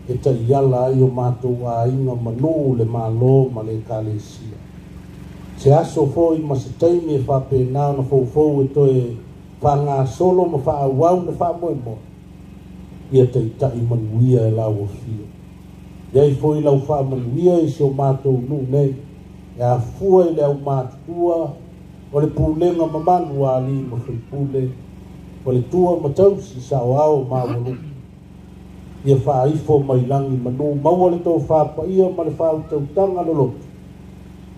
e taiala ai o matou aiga ma nuu, le Malo ma le Ekalesia. Se aso foi ma se taimi e faapena ona foufou e toe faagasolo ma faaauau le faamoemoe, ia taitai manuia e lau afio. Iai foi lau faamanuia i si o matou nuu nei, e afua i le aumatutua o le pulega mamalu a alii ma faipule, o le tua ma tausi saoao maualuga. Ia faaifo mai lagi manu maua le tofā paia ma le faautautaga loloto,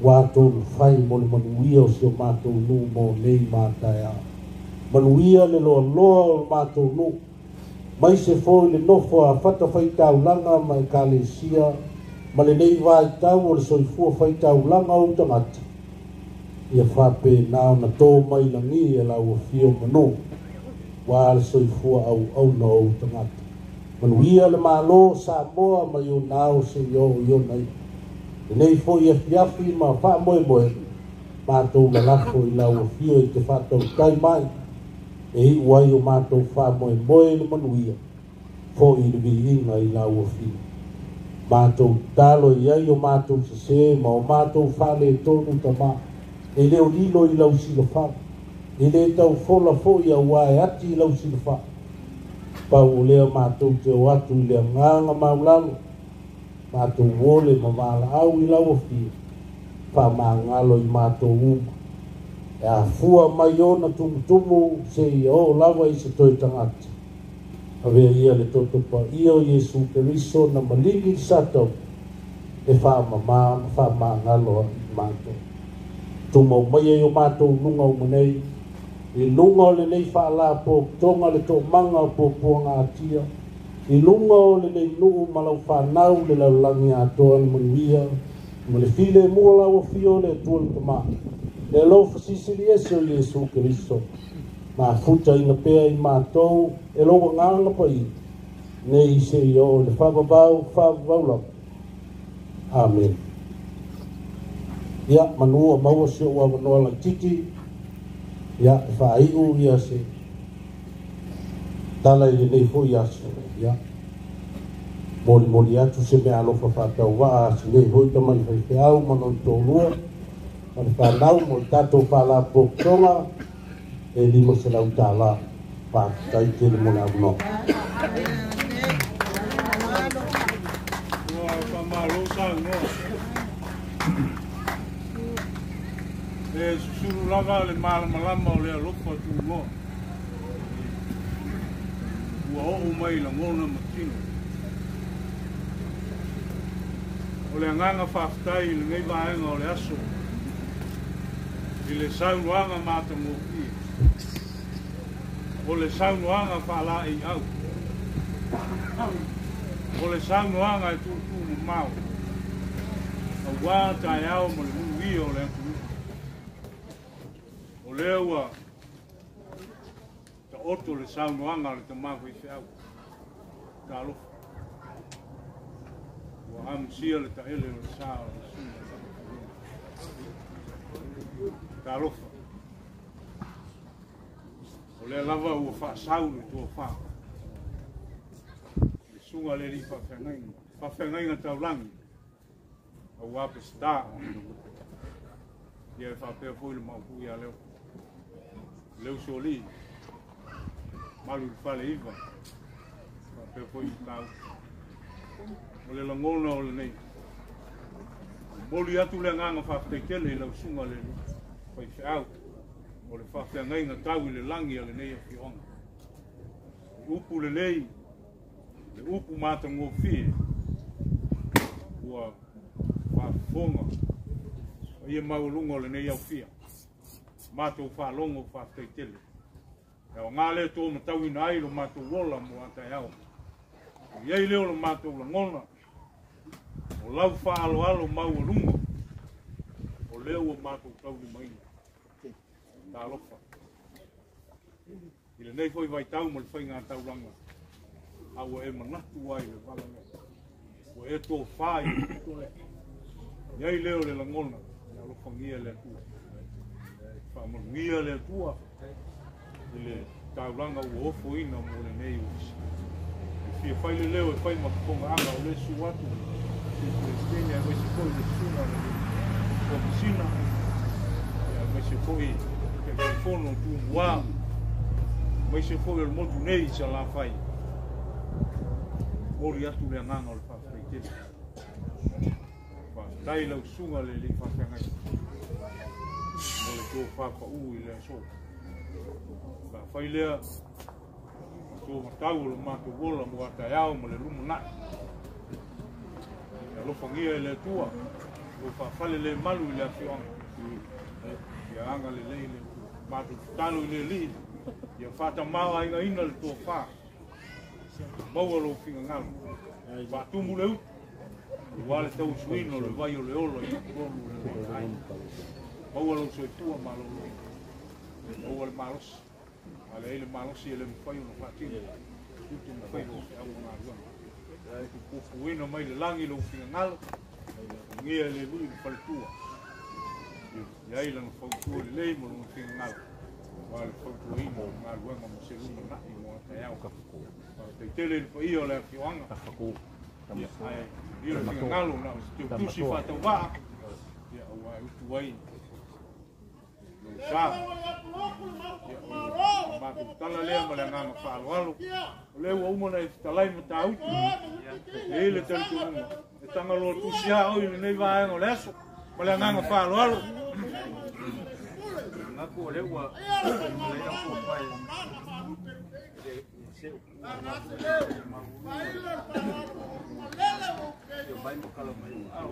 ua atonu fai mo le manuia o si o matou nuu mo nei ma taeao. Manuia le loaloa o le matou nuu, mai se foi le nofo a fatafaitaulaga ma ekalesia, ma lenei vaitau o le soifua faitaulaga o tagata. Ia faapena ona tō mai lagi e lau afio manu, ua le soifua auauna o tagata. Manuia le Malo Samoa mai ona ao seia oo i ona iu. Lenei foi afiafi ma faamoemoe, matou lalafo i lau afio i te faatautai mai, e iu ai o matou faamoemoe i le manuia, foi i le viiga i lau afio. Matou tatalo i ai o matou sesē ma o matou faaletonu tamā, e le o lilo i lau silafala, e le taufola foi auā e ati i lau silafala. Pau o lea matou te o atu i le agaga maulalo, matou ole ma valaau i lau afio, faamagalo i matou uma. E afua mai ona tumutumu seia oo lava i se toe tagata. Avea ia le toto paia o Iesu Keriso na maligi i le satau, e faamamā ma faamagalo ai i matou. Tumau maia i o matou luga uma nei, i luga o lenei faalapotopotoga le toomaga o puapuaga atia, i luga o lenei nuu ma lau fanau le lalolagi atoa le manuia, ma le filemu o lau afio o le Atua le Tamā, le alofa silisili ese o Iesu Keriso, mafutaina pea i matou e lou agaga paia, nei seia oo i le faavavau, faavavau lava. Amen. Ia, manu ua maua si ou avanoa laitiiti, ia, e faaiu ia se tala i lenei foi aso. Ia, molimoli atu se meaalofa faatauvaa a si nei foi tamai faifeau ma lona toalua, ma le fanau mo le tatou faalapotopotoga e $500. Faafetai tele mo le avanoa. Ua faamalo saunoa. E susulu lava le malamalama o le alofa tunoa. Ua oo mai lagona ma tino. O le agaga faafetai i lenei vaega o le aso, i le saunoaga matagofie, o le saunoaga faalaeiau, o le saunoaga e tuutuumamao, auā taeao ma le manuia o le atunuu. O lea ua taoto le saunoaga a le tamā faifeau. Talofa. Ua amusia le taele o le sa o le susuga. Talofa. O lea lava ua faasau le tofa. Le susuga le alii faafeagaiga. Faafeagaiga taulagi. Auā Peseta. Ia e faapea foi le maopu ia leo. Le uso alii. Malu i le fale iva. Faapea foi i tau. O le lagona o lenei. Momoli atu le agaga faafetai tele i lau susuga le faifeau. O le faafeagaiga tau i le lagi a lenei afioaga. I upu lelei, le upu matagofie, ua faafofoga paia maualuga o lenei aufia. Matou faalogo faafetai tele. E aoga lea tō matauina ai lo matou ola mo a taeao. O iai lea o lo matou lagona, o lau faaaloalo maualuga, o lea ua matou taulimaina. Talofa. I lenei foi vaitau ma le faiga taulaga, a ua e manatu ai le vala lea. Ua e tofā i le pito lea. Iai lea o le lagona, e alofagia le Atua. Faamanuia le Atua i le taulaga ua ofoina mo lenei ofisa. E fia fai le leo e fai ma fofogaaga o le susu atu le Peresetene aemaise foi le susuga le Komesina, aemaise foi Taitaifono o Tumua, aemaise foi o le motu nei i Salafai. Momoli atu le agaga o le faafetai tele. Faafetai lau susuga le alii faafeagai mo le tofa paū i le aso. O le a fai lea ma tumatau o lo matou ola mo a taeao ma le lumanai. Ia alofagia e le Atua lou faafalelemalu i le afioaga. Ia agalelei le Atua. Matou tatalo i le Alii ia faatamāoaigaina le tofa, maua lou finagalo, faatumu le utu aua le tauasuina o le vai o le ola i totonu o le ai. Maua lou soifua maloloina, maua le malosi, a leai le malosi e le mafai ona faatino utu ma faiva o feau o galuega. Pupupuina mai le lagi lou finagalo, ugia e le alii ma faletua i ai lana fautua lelei ma lona finagalo aua le fautuaina o galuega ma se lumanai mo a taeao. Faafetai tele i le paia o le afioaga. Ia, ae ia le finagalo na o se teutusi faatauvaa, ia aua e utu ai lou sa. Ia, o matou tala lea ma le agaga faaaloalo. O lea ua uma ona e fetalai ma tāutu. E i ai le talitonuga, e tagaloa tusi lava oe i lenei vaega o le aso ma le agaga faaaloalo. Ngaku o lea ua lei au pai le se o mai mo kala mai au